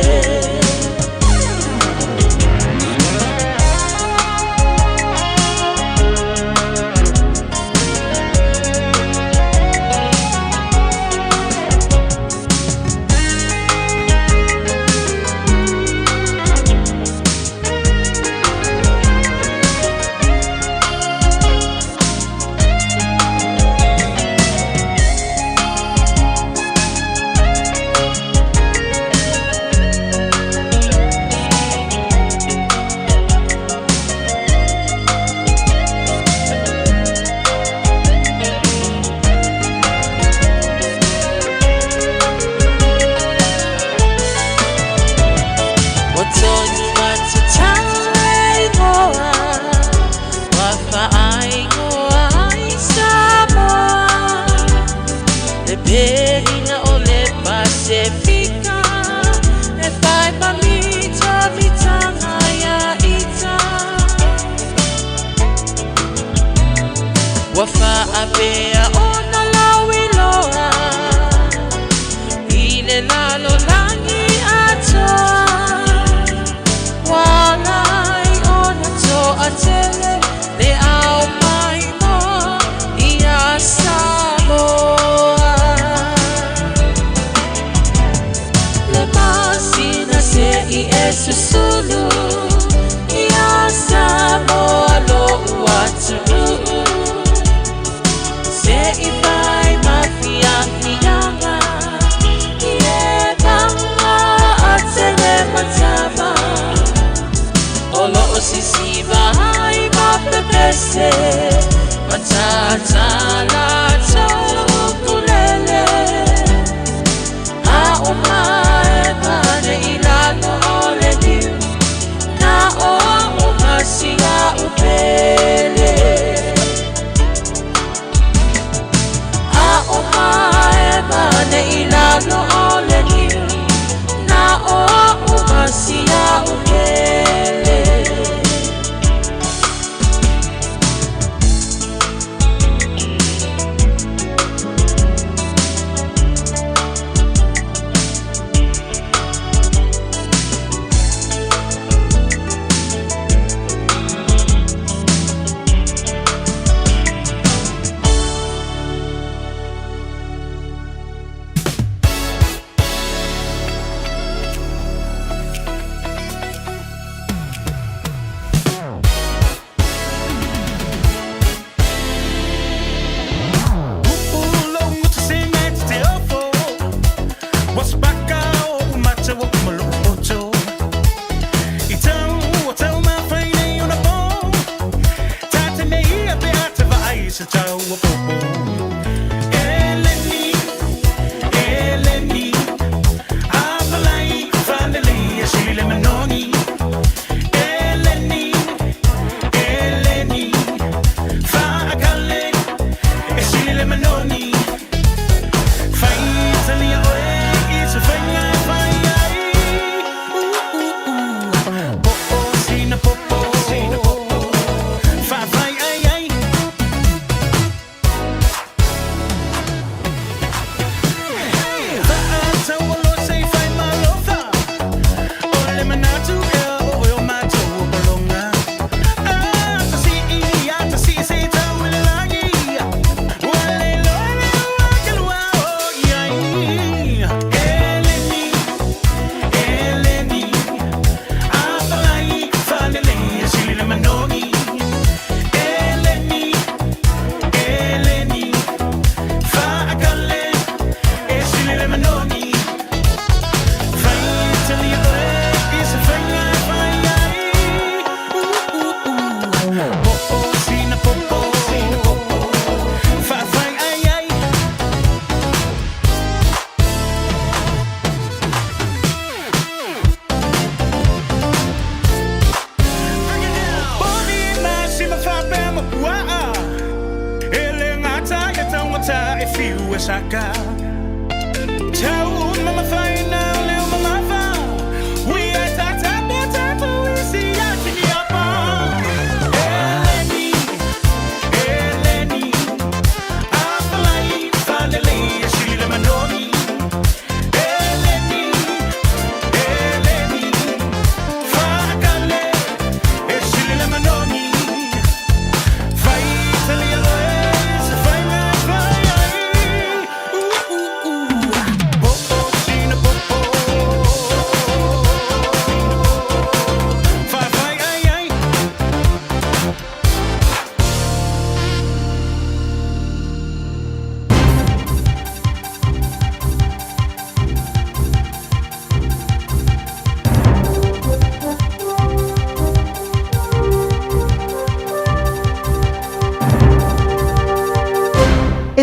O tonu atu tau e ingoa Ua whaaingoa ai Samoa Le perina o le Pasefika E whai mamita mitanga ia ita Ua whaapea ona lauiloa I le lalo langi atoa atele le ao mai mo ia Samoa. Le masina se i e susulu ia Samoa lo'u atunuu. Se i fai mafiafiaga i e paga atele matava o loo sisiva ai mapepese matatala toukulele a o mae pane i lalo o le liu na o au masia upele a o mae pane i lalo o le liu na o au masia upele.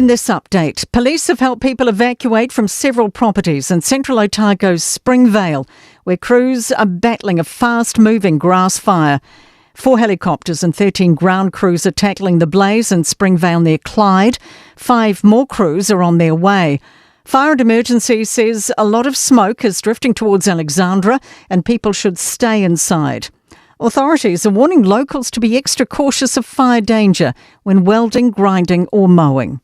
In this update, police have helped people evacuate from several properties in central Otago's Springvale, where crews are battling a fast moving grass fire. Four helicopters and 13 ground crews are tackling the blaze in Springvale near Clyde. Five more crews are on their way. Fire and Emergency says a lot of smoke is drifting towards Alexandra and people should stay inside. Authorities are warning locals to be extra cautious of fire danger when welding, grinding, or mowing.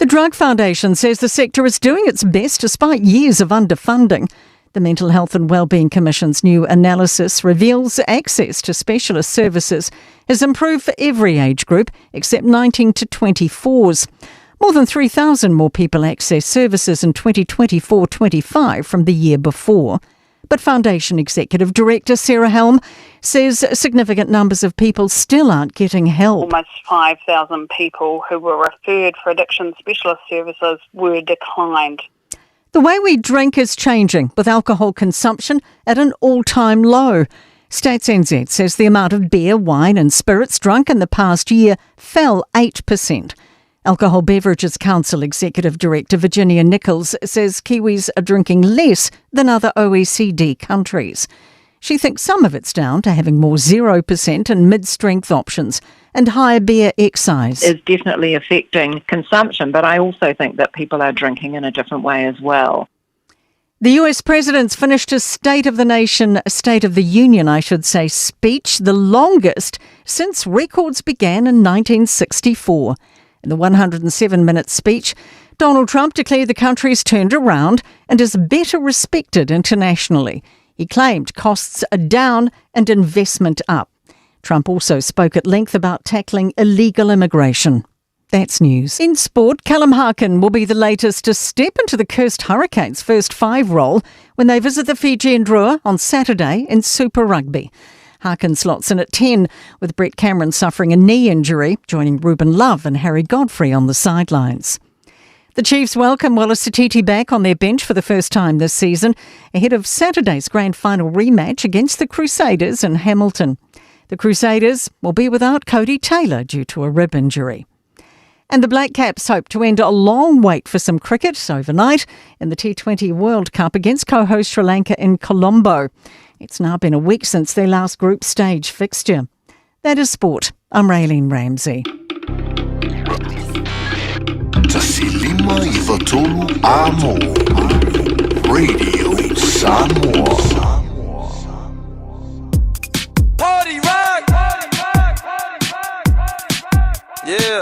The Drug Foundation says the sector is doing its best despite years of underfunding. The Mental Health and Wellbeing Commission's new analysis reveals access to specialist services has improved for every age group except 19 to 24s. More than 3,000 more people accessed services in 2024 25 from the year before. But Foundation Executive Director Sarah Helm says significant numbers of people still aren't getting help. Almost 5,000 people who were referred for addiction specialist services were declined. The way we drink is changing, with alcohol consumption at an all time low. Stats NZ says the amount of beer, wine, and spirits drunk in the past year fell 8%. Alcohol Beverages Council Executive Director Virginia Nichols says Kiwis are drinking less than other OECD countries. She thinks some of it's down to having more 0% and mid strength options and higher beer excise. Is definitely affecting consumption, but I also think that people are drinking in a different way as well. The US president's finished his State of the Nation, State of the Union, I should say, speech, the longest since records began in 1964. In the 107 minute speech, Donald Trump declared the country's turned around and is better respected internationally. He claimed costs are down and investment up. Trump also spoke at length about tackling illegal immigration. That's news. In sport, Callum Harkin will be the latest to step into the cursed Hurricanes' first five role when they visit the Fijian Drua on Saturday in Super Rugby. Harkin slots in at 10, with Brett Cameron suffering a knee injury, joining Ruben Love and Harry Godfrey on the sidelines. The Chiefs welcome Wallace Sititi back on their bench for the first time this season, ahead of Saturday's grand final rematch against the Crusaders in Hamilton. The Crusaders will be without Cody Taylor due to a rib injury. And the Black Caps hope to end a long wait for some cricket overnight in the T20 World Cup against co host Sri Lanka in Colombo. It's now been a week since their last group stage fixture. That is sport. I'm Raylene Ramsey. Tasilima i Amo Radio Samoa. Party rock! Yeah.